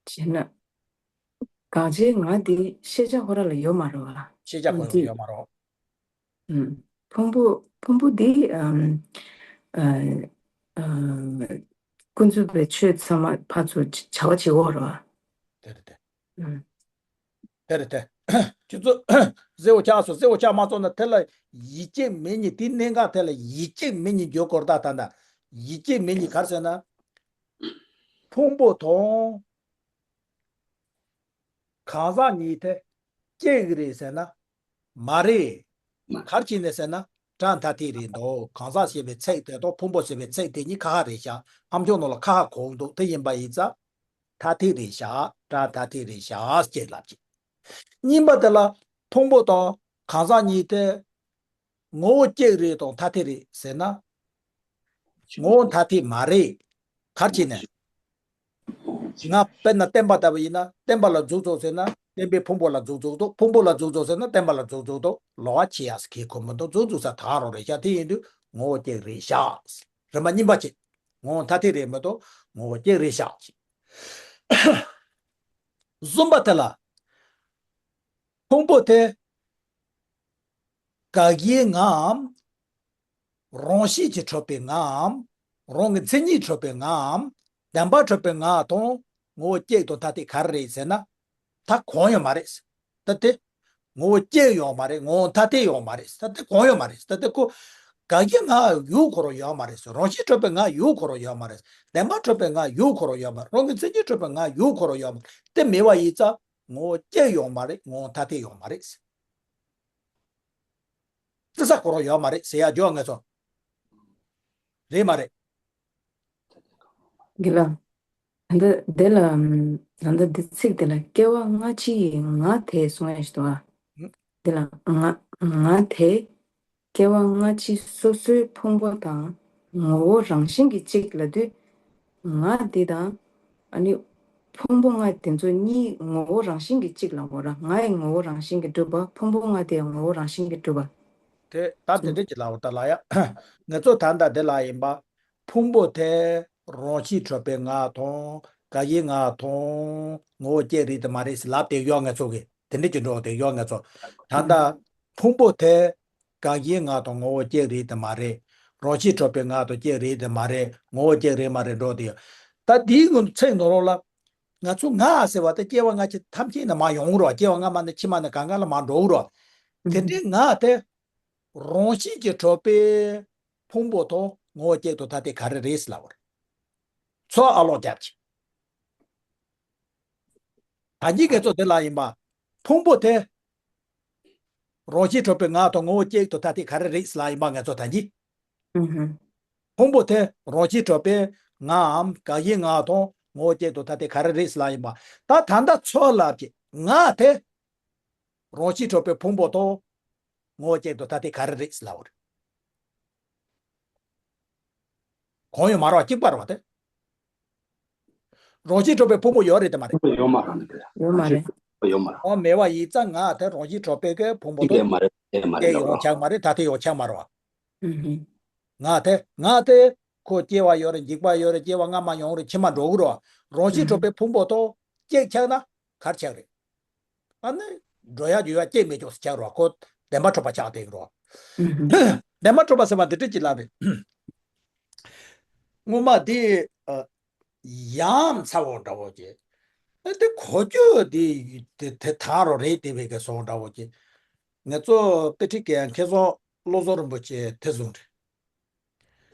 བྱས་ན། དགག་བྱའི་ང་འདི་ཤེས་བྱ་ཁོ་རང་ལ་ཡོད་མ་རེད་བ། ཤེས་བྱ་ཁོ་རང་ལ་འདི་ཡོད་མ་རེད། ཨུམ། ཕུང་པོ་ཕུང་པོ་འདི། ཨམ། ཨ། ཨ། ཀུན་རྫོབ་པའི་ཆོས་ཚང་མ་ཕར་ཚུར་བྱ་བ་བྱེད་འོག་རེད་བ། དེ་རེད་དེ། ཨུམ། དེ་རེད་དེ། ཁྱོད་ཚོ་གཟིགས་པ་ཆགས་སོང་། གཟིགས་པ་ཆགས་མ་སོང་ན་དེ་ལ་ཡིད་ཆེས་མེད་ཉིད། དེའི་གནད་འགག་དེ་ལ་ཡིད་ཆེས་མེད་ཉིད་འགྱོ་དགོས་རེད། ད་ད་ད་ཡིད་ཆེས་མེད་ཉིད་ག་རེ་ཟེར་ན། ཕུང་པོ་དང་གང་ཟག་གཉིས་དེ་གཅིག་རེད་ཟེར་ན་མ་རེད། ག་རེ་བྱས་ནས་ཟེར་ན་སྒྲ་ཐ་དད་རེད་འདུག། གང་ཟག་ཞེས་པའི་ཚིག་དེ་དང་ཕུང་པོ་ཞེས་པའི་ཚིག་དེ་གཉིས་ཁ་ཁ་རེད་ཤག། ཨ་མཆོག་ནང་ལ་ཁ་ཁ་གོ་འདུག། དེ་ཡིན་པ་ཡིན་ཙང་ཐ་དད་རེད་ཤག། སྒྲ་ཐ་དད་རེད་ཤག་ཅེས་ལབ་ཀྱི། གཉིས་པ་དེ་ལ་ཕུང་པོ་དང་གང་ཟག་གཉིས་དེ་ངོ་བོ་གཅིག་རེད་དང་ཐ་དད་རེད་ཟེར་ན། ངོ་བོ་ཐ་དད་མ་རེད། ག་རེ་བྱས་ནས། ང་དཔེར་ན་བརྟེན་པ་ལྟ་བུ་ཡིན་ན་བརྟེན་པ་ལ་འཛུགས་ཚུགས་ཟེར་ན་བརྟེན་པས་ཕུང་པོ་ལ་འཛུགས་འཛུགས་འདུག། ཕུང་པོ་ལ་འཛུགས་འཛུགས་ཟེར་ན་བརྟེན་པ་ལ་འཛུགས་འཛུགས་འདུག། ལོགས་ཀ་ཕྱེ་ཡག་གི་ཁོ་མི་འདུག། འཛུགས་འཛུགས་ས་ད་རུང་རེད་ཤག། དེ་ཡིན་དུས་ངོ་བོ་གཅིག་རེད་ཤག། རེད་མ། གཉིས་པ་བྱེད། ངོ་བོ་ཐ་དད་རེད་མི་འདུག། ངོ་བོ་གཅིག་རེད་ཤག། གསུམ་པ་དེ་ལ། ཕུང་པོ་དེ་དགག་བྱའི་ངའམ། རང་བཞིན་གྱིས་གྲུབ་པའི་ངའམ། རང་གི་མཚན་ཉིད་གྲུབ་པའི་ངའམ། བདེན་པར་གྲུབ་པའི་ང་དང་ངོ་བོ་གཅིག་དང་ཐ་དད་ག་རེ་རེད་ཟེར་ན། ད་གང་ཡང་མ་རེད། ད་དེ་ངོ་བོ་གཅིག་ཡོད་མ་རེད། ངོ་བོ་ཐ་དད་ཡོད་མ་རེད། ད་དེ་གང་ཡང་མ་རེད། ད་དེ་ཁོ་ དགག་དབྱེ་ང་ཡུལ་ཁོ་རང་ཡོད་མ་རེད་ཟེར། རང་བཞིན་གྲུབ་པའི་ང་ཡུལ་ཁོ་རང་ཡོད་མ་རེད། བདེན་པ་གྲུབ་པའི་ང་ཡུལ་ཁོ་རང་ཡོད་མ་རེད། རང་གི་མཚན་ཉིད་གྲུབ་པའི་ང་ཡུལ་ཁོ་རང་ཡོད་མ་རེད། དེ་མེད་པ་ཡིན་ཙང་ངོ་བོ་སྐྱེ་ཡོང་མ་རེད། ངོ་བོ་ཐ་དད་ཡོད་མ་རེད། བརྩི་ས་ཁོ་རང་ཡོད་མ་རེད་ཟེར་ཡ་འཇོག་ངེས་སོ། རེད་མ་རེད། དགེ་ལགས། ད་ལྟ་དེ་ལ་ད་ལྟ་འདི་ཚིག་དེ་ལ་སྐྱེ་བ་སྔ་ཕྱི་ཡི་ང་དེ་གསུང་ཡ་ཞིག་འདུག་ཨ། ཧུམ། དེ་ལ་ང་ང་དེ་སྐྱེ་བ་སྔ་ཕྱི་སོ་སོའི་ཕུང་པོ་དང་ངོ་བོ་རང་བཞིན་གྱིས་གཅིག་ལབ་དུས། ང་འདི་དང་ཨ་ནི་ཕུང་པོ་ལྔ་དེ་ཚོ་གཉིས་ངོ་བོ་རང་བཞིན་གྱིས་གཅིག་ལབ་དགོས་ར། ངའི་ངོ་བོ་རང་བཞིན་གྱིས་གྲུབ་པ། ཕུང་པོ་ལྔ་དེ་ངོ་བོ་རང་བཞིན་གྱིས་གྲུབ་པ། དེ་ད་དེ་འདྲ་ཅིག་ལབ་པ་ད་ལ་ཡ། ངེས་སོ། ད་ལྟ་དེ་ལ་ཡིན་པ། ཕུང་པོ་དེ་རང་བཞིན་གྲུབ་པའི་ང་དང་དགག་དབྱེ་ང་དང་ངོ་བོ་གཅིག་རེད་དམ་མ་རེད་ཟེར་ལབ་དེ་ཡོད་ངེས་སོ་གི། དེ་འདྲ་ཅིག་འགྲོ་དེ་ཡོད་ངེས་སོ། ད་ལྟ་ཕུང་པོ་དེ་དགག་དབྱེ་ང་དང་ངོ་བོ་གཅིག་རེད་དམ་མ་རེད། རང་བཞིན་གྲུབ་པའི་ང་དང་གཅིག་རེད་དམ་མ་རེད། ངོ་བོ་གཅིག་རེད་མ་རེད་འགྲོ་དེ་ཡོད། ད་དེའི་ངོ་ཚེ་ནོར་རོགས་ལ། ང་ཚོ་ང་ཟེར་བ་དེ་སྐྱེ་བ་སྔ་ཕྱི་ཐམས་ཅད་ནས་མར་ཡོང་རོགས། སྐྱེ་བ་སྔ་མ་ནས་ཕྱི་མ་ནས་གང་ག་ལ་མར་འགྲོ་རོགས། དེ་འདྲའི་ང་དེ་རང་བཞིན་གྱིས་གྲུབ་པའི་ཕུང་པོ་དང་ངོ་བོ་གཅིག་ཏུ་ཐ་དད་ག་རེ་རེད་ཟེར་ལབ་པ་རེད། ཚོ་ཨ་ལོག་རྒྱབ་ཀྱི། ད་གིན་ངེས་སོ་དེ་ལ་ཡིན་པ། ཕུང་པོ་དེ་རང་བཞིན་གྲུབ་པའི་ང་དང་ངོ་བོ་གཅིག་ཏུ་ཐ་དད་ག་རེ་རེད་ཟེར་ལབ་ཡིན་པ་ངེས་སོ་ད་གིན། ཨུ་ཧུམ། ཕུང་པོ་དེ་རང་བཞིན་གྲུབ་པའི་ངའམ་དགག་དབྱེ་ང་དང་ངོ་བོ་གཅིག་ཏུ་ཐ་དད་ག་རེ་རེད་ཟེར་ལབ་ཡིན་པ། ད་ད་ལྟ་ཚོ་ལབ་ཀྱི་ང་དེ་རང་བཞིན་གྲུབ་པའི་ཕུང་པོ་དང་ངོ་བོ་གཅིག་ཏུ་ཐ་དད་ག་རེ་རེད་ཟེར་ལབ་པ་རེད། གང་ཡོད་མ་རེད་པ། གཅིག་པ་རེད་པ་དེ། རང་བཞིན་གྲུབ་པའི་ཕུང་པོ་ཡོད་རེད་དམ་མ་རེད། ཡོད་མ་རེད་ནི་རེད། ཡོད་མ་རེད། ཡོད་མ་རེད། འོ་མེད་པ་ཡིན་ཙང་ང་དེ་རང་བཞིན་གྲུབ་པའི་གི་ཕུང་པོ་དེ་ཡོད་མ་རེད། ཡོད་མ་རེད། དེ་ཡོང་ཆགས་མ་རེད། ཐ་དད་ཡོང་ཆགས་མ་རེད་པ། ཨུ་ཧུམ། ང་དེ་ང་དེ་ཁོ་སྐྱེ་བ་ཡོད་རེད། འཇིག་པ་ཡོད་རེད། སྐྱེ་བ་སྔ་མ་ཡོང་རེད། ཕྱི་མ་འགྲོ་གི་རེད་པ། རང་བཞིན་གྲུབ་པའི་ཕུང་པོ་དང་གཅིག་ཆགས་ན་ག་རེ་ཆགས་རེད། ཨ་ནི་འགྲོ་ཡག་འགྱོ་ཡག་གཅིག་མེད་ཀྱོག་ཟེར་ཆགས་རེད་པ། ཁོ་བདེན་པ་གྲུབ་པ་ཆགས་བསྡད་ཀྱི་རེད་པ། ཨུ་ཧུམ། བདེན་པ་གྲུབ་པ་ཟེར་བ་འདི་འདྲ་ཅིག་ལབ་རེད། སྔོན་མ་དེ་ཨ། ཡ་མཚར་པོ་འདྲ་པོ་ཅིག་ཨ་དེ་གོ་རྒྱུ་དེ་དེ་དེ་ཐང་རོ་རེད་དེ་བས་ཀྱི་སོང་འདྲ་པོ་ཅིག་ང་ཚོ་དཔེ་ཁྲིད་མཁན་མཁས་དབང་བློ་བཟང་རིན་པོ་ཆེ་དེ་གསུངས་རེད།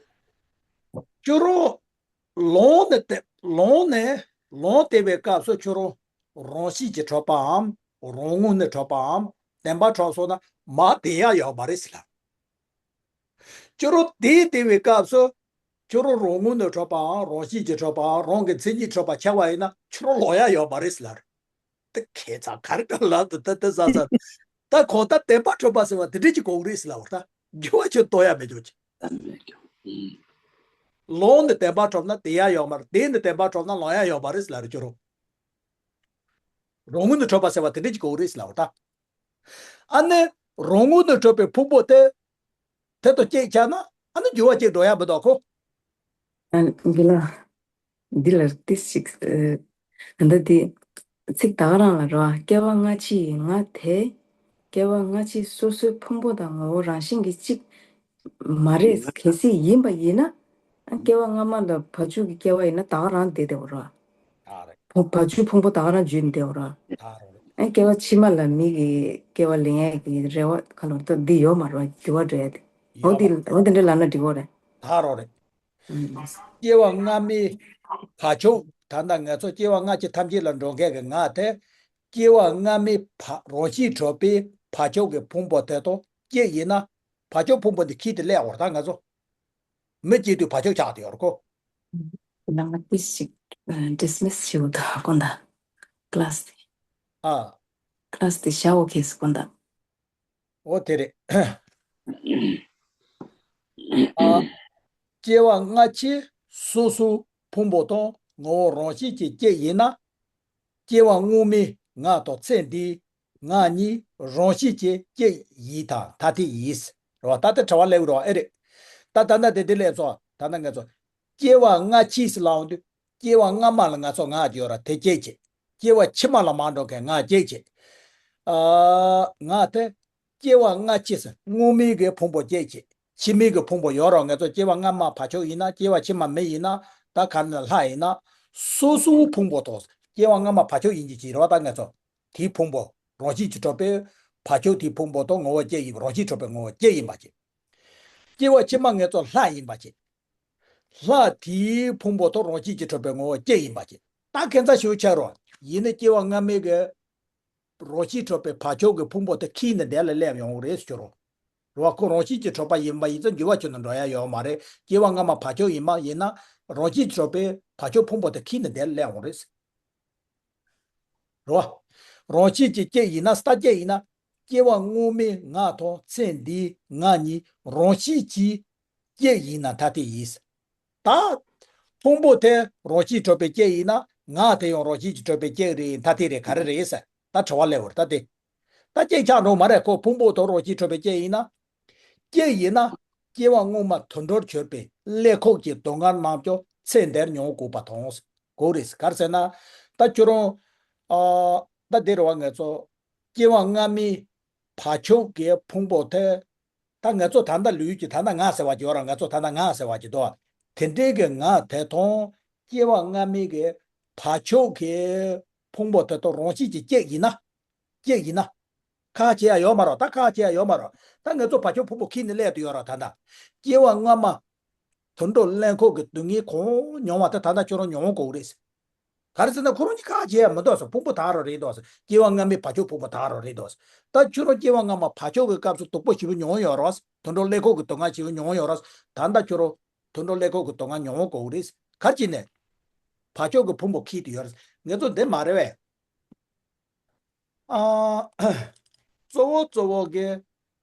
ཁྱོད་རང་ལོང་ནས་བལྟས་ལོང་ནས་ལོང་བལྟས་པའི་སྐབས་སུ་ཁྱོད་རང་རང་བཞིན་གྱིས་གྲུབ་པའམ་རང་ངོས་ནས་གྲུབ་པའམ་བདེན་པ་གྲུབ་སོང་ན་མར་བསྡད་ཡག་ཡོད་མ་རེད་ཟེར་ལབ། ཁྱོད་རང་དེ་བལྟས་པའི་སྐབས་སུ་ཁྱོད་རང་རང་ངོས་ནས་གྲུབ་པའམ་རང་བཞིན་གྱིས་གྲུབ་པའམ་རང་གི་མཚན་ཉིད་གྲུབ་པ་ཆགས་པ་ཡིན་ན་ཁྱོད་རང་ལོང་ཡག་ཡོད་མ་རེད་ཟེར་ལབ། དེ་ཁྱད་མཚར་ག་རེ་ག་ལབ་འདུག་ད་དེ་ཟ་ཟ། ད་གོ་ད་བདེན་པ་གྲུབ་པ་ཟེར་བ་དེ་འདྲ་ཅིག་གོ་གི་རེད་ཟེར་ལབ་པ། ད་འགྱུར་བ་ཁྱོད་གཏོང་ཡག་མེད་ཀྱོག་ཅིག་ལོང་ནས་བདེན་པ་གྲུབ་ན་བསྡད་ཡག་ཡོད་མ་རེད། བསྡད་ནས་བདེན་པ་གྲུབ་ན་ལོང་ཡག་ཡོད་མ་རེད་ཟེར་ལབ་རེད། ཁྱོད་རང་རང་ངོས་ནས་གྲུབ་པ་ཟེར་བ་དེ་འདྲ་ཅིག་གོ་གི་རེད་ཟེར་ལབ་པ། ད་ཨ་ནི་རང་ངོས་ནས་གྲུབ་པའི་ཕུང་པོ་དེ་དེ་དང་གཅིག་ཆགས་ན་ཨ་ནི་འགྱུར་བ་གཅིག་འགྲོ་ཡག་མི་འདུག་གོ་ཨ་འདི་ལ། འདི་ལ་ཏིས་ཤིག་ཨ་འདི་འདི་ཚིག་ད་ག་རང་ལ་རོ། སྐྱེ་བ་སྔ་ཕྱི་ཡི་ང་དེ། སྐྱེ་བ་སྔ་ཕྱི་སོ་སོའི་ཕུང་པོ་དང་ངོ་བོ་རང་བཞིན་གྱིས་གཅིག་མ་རེད། གལ་སྲིད་ཡིན་པ་ཡིན་ན། ཨ་སྐྱེ་བ་སྔ་མ་ལ་བ་ཕྱུགས་ཀྱི་སྐྱེ་བ་ཡིན་ན་ད་ག་རང་བསྡད་བསྡད་པ་རོ། ད་རེད། བ་ཕྱུགས་ཕུང་པོ་ད་ག་རང་འཇུས་ནས་བསྡད་པ་རོ། ད་རེད། ཨ་སྐྱེ་བ་ཕྱི་མ་ལ་མི་གི་སྐྱེ་བ་ལེན་ཡས་ཀྱི་རེ་བ་ག་ལོར་ད་འདི་ཡོད་མ་རོ། འགྱུར་བ་འགྲོ་ཡས་དེ། འོ་ཡོད་འདི་མ་འོ་འདི་འདྲ་ལབ་ན་འགྲིག་གོ་རེད། ད་རོ་རེད། ཨུམ། སྐྱེ་བ་སྔ་མའི་བ་ཕྱུགས། ད་ལྟ་ང་ཚོ་སྐྱེ་བ་སྔ་ཕྱི་ཐམས་ཅད་ལ་འགྲོ་མཁན་གྱི་ང་དེ། སྐྱེ་བ་སྔ་མའི་བ་རང་བཞིན་གྲུབ་པའི་བ་ཕྱུགས་ཀྱི་ཕུང་པོ་དེ་དང་གཅིག་ཡིན་ན། བ་ཕྱུགས་ཕུང་པོ་འདི་ཁྱེར་ཏེ་སླེབས་ཡོད་རེད། ད་ང་ཚོ་མི་སྐྱེས་དུས་བ་ཕྱུགས་ཆགས་བསྡད་ཡོད་རེད་གོ་ནང་ལ་ཏིས་ཤིག་ཨ་ཌི་སི་མི་སི་བྱེད་དགོས་འདུག་དགོངས་དག་ཀི་ལ་སི་དེ། ཨ། ཀི་ལ་སི་དེ་བཞག་འོ་ཁེ་སི་དགོངས་དག་འོ་དེ་རེད། ཨ། སྐྱེ་བ་སྔ་ཕྱི་སོ་སོའི་ཕུང་པོ་དང་ངོ་བོ་རང་བཞིན་གྱིས་གཅིག་ཡིན་ན། སྐྱེ་བ་སྔོན་མའི་ང་དང་ཚེ་འདིའི་ང་གཉིས་རང་བཞིན་གྱིས་གཅིག་ཡིན་དང་ཐ་དད་ཡིན། རེད་བ། ད་ལྟ་དྲི་བ་སླེབས་རེད་བ། ཨེ་རེད། ད་ད་ལྟ་དེ་དེ་སླེབས་སོང་། ད་ལྟ་ང་ཚོ་སྐྱེ་བ་སྔ་ཕྱི་ཟེར་ལབ་ཡོང་དུས་སྐྱེ་བ་སྔ་མ་ལ་ང་ཚོ་ང་ཡོད་ར་དེ་གཅིག་བྱེད། སྐྱེ་བ་ཕྱི་མ་ལ་མར་འགྲོ་མཁན་ང་གཅིག་བྱེད། ཨ། ང་དེ་སྐྱེ་བ་སྔ་ཕྱི་ཟེར་སྔོན་མའི་གི་ཕུང་པོ་གཅིག་བྱེད། ཕྱི་མའི་གི་ཕུང་པོ་ཡོད་ར། ང་ཚོ་སྐྱེ་བ་སྔ་མ་བ་ཕྱུགས་ཡིན་ན། སྐྱེ་བ་ཕྱི་མ་མི་ཡིན་ན། ད་ག་ནས་ལྷ་ཡིན་ན། སོ་སོའི་ཕུང་པོ་དང་སྐྱེ་བ་སྔ་མ་བ་ཕྱུགས་ཡིན་གྱི་ཅིག་རེད་བ། ད་ང་ཚོ་དེའི་ཕུང་པོ་རང་བཞིན་གྱིས་གྲུབ་པའི་བ་ཕྱུགས་དེའི་ཕུང་པོ་དང་ངོ་བོ་གཅིག་ཡིན་པ། རང་བཞིན་གྲུབ་པའི་ངོ་བོ་གཅིག་ཡིན་པ་ཅིག་སྐྱེ་བ་ཕྱི་མ་ངེད་ཚོ་ལྷ་ཡིན་པ་བྱེད། ལྷ་དེའི་ཕུང་པོ་དང་རང་བཞིན་གྱིས་གྲུབ་པའི་ངོ་བོ་སྐྱེ་ཡིན་པ་བྱེད། ད་ཁྱད་མཚར་ཞིག་ཆགས་རོགས། ཡིན་ན་སྐྱེ་བ་སྔ་མའི་གི་རང་བཞིན་གྲུབ་པའི་བག་ཆགས་ཀྱི་ཕུང་པོ་དེ་ཁྱེར་ནས་འདི་ལ་སླེབས་ཡོང་རེད་ཟེར་རོ། རེད་བ། ཁོ་རང་བཞིན་གྱིས་གྲུབ་པ་ཡིན་པ་ཡིན་ཙང་འགྱུར་བ་ཁྱོན་ནས་འགྲོ་ཡ་ཡོད་མ་རེད། སྐྱེ་བ་སྔ་མ་བག་ཆགས་ཡིན་མ་ཡིན་ན་རང་བཞིན་གྱིས་གྲུབ་པའི་བག་ཆགས་ཕུང་པོ་དེ་ཁྱེར་ནས་འདི་ལ་སླེབས་ཡོང་རེད། རེད་བ། རང་བཞིན་གྱིས་སྐྱེ་ཡིན་ན། ད་སྐྱེ་ཡིན་ན། སྐྱེ་བ་སྔོན་མའི་ང་དང་ཚེ་འདིའི་ང་གཉིས་རང་བཞིན་གྱིས་སྐྱེ་ཡིན་ན་ཐ་དད་ཡིན། ད་ཕུང་པོ་དེ་རང་བཞིན་གྲུབ་པའི་སྐྱེ་ཡིན་ན། ང་དེ་ཡང་རང་བཞིན་གྱིས་གྲུབ་པའི་སྐྱེ་རེད། ཐ་དད་རེད། ག་རེ་རེད་ཟེར། ད་དྲི་བ་སླེབས་པ་རེད་ད་དེ། ད་སྐྱེ་ཆགས་འགྲོ་མ་རེད། ཁོ་ཕུང་པོ་དང་རང་བཞིན་གྲུབ་པའི་སྐྱེ་ཡིན་ན། སྐྱེ་ཡིན་ན། སྐྱེ་བ་སྔོན་མ་དུད་འགྲོར་གྱུར་པའི་ཀླད་ཁོག་གི་སྡུག་བསྔལ་རྣམས་ཀྱང་ཚེ་འདིར་མྱོང་དགོས་པ་དང་། དགོས་རེད། ག་རེ་ཟེར་ན། ད་ཁྱོད་རང་། ཨ། ད་འདི་རེད་བ། ང་ཚོ་སྐྱེ་བ་སྔ་མའི་བག་ཆགས་ཀྱི་ཕུང་པོ་དེ། ད་ང་ཚོ་ད་ལྟ་ལུས་ཀྱི་ད་ལྟ་ང་ཟེར་བ་ཅིག་ཡོད་ར། ང་ཚོ་ད་ལྟ་ང་ཟེར་བ་ཅིག་འདུག་དེ་འདྲའི་གི་ང་དེ་དང་སྐྱེ་བ་སྔ་མའི་གི་བག་ཆགས་ཀྱི་ཕུང་པོ་དེ་དང་རང་བཞིན་གྱིས་སྐྱེ་ཡིན་ན། སྐྱེ་ཡིན་ན། ཁག་ཆེ་ཡ་ཡོད་མ་རེད། ད་ཁག་ཆེ་ཡ་ཡོད་མ་རེད། ད་ང་ཚོ་བག་ཆགས་ཕུང་པོ་ཁྱེར་ནས་སླེབས་དུ་ཡོད་ར། ད་ལྟ་སྐྱེ་བ་སྔ་མ་དུད་འགྲོ་ཀླད་ཁོག་གི་སྡུག་བསྔལ་གང་མྱོང་བ་དེ་ད་ལྟ་ཁྱོད་རང་མྱོང་དགོས་རེད། ག་རེ་ཟེར་ན་ཁོ་རང་གཉིས་ཁག་ཆེ་ཡ་མི་འདུག་ཟེར། ཕུང་པོ་དག་རང་རེད་འདུག་ཟེར། སྐྱེ་བ་སྔ་མའི་བག་ཆགས་ཕུང་པོ་དག་རང་རེད་འདུག་ཟེར། ད་ཁྱོད་རང་སྐྱེ་བ་སྔ་མ་བག་ཆགས་ཀྱི་སྐབས་སུ་སྡུག་པོ་ཞེ་པོ་མྱོང་ཡོད་རེད། དུད་འགྲོ་ཀླད་ཁོག་གི་སྡུག་བསྔལ་ཞེ་པོ་མྱོང་ཡོད་རེད། ད་ལྟ་ཁྱོད་རང་དུད་འགྲོ་ཀླད་ཁོག་གི་སྡུག་བསྔལ་མྱོང་དགོས་རེད། ག་རེ་བྱས་ནས། བག་ཆགས་ཀྱི་ཕུང་པོ་ཁྱེར་དུ་ཡོད་རེད། ང་ཚོ་འདི་མ་རེད་བས། ཨ། གཙོ་བོ་གཙོ་བོ་གི་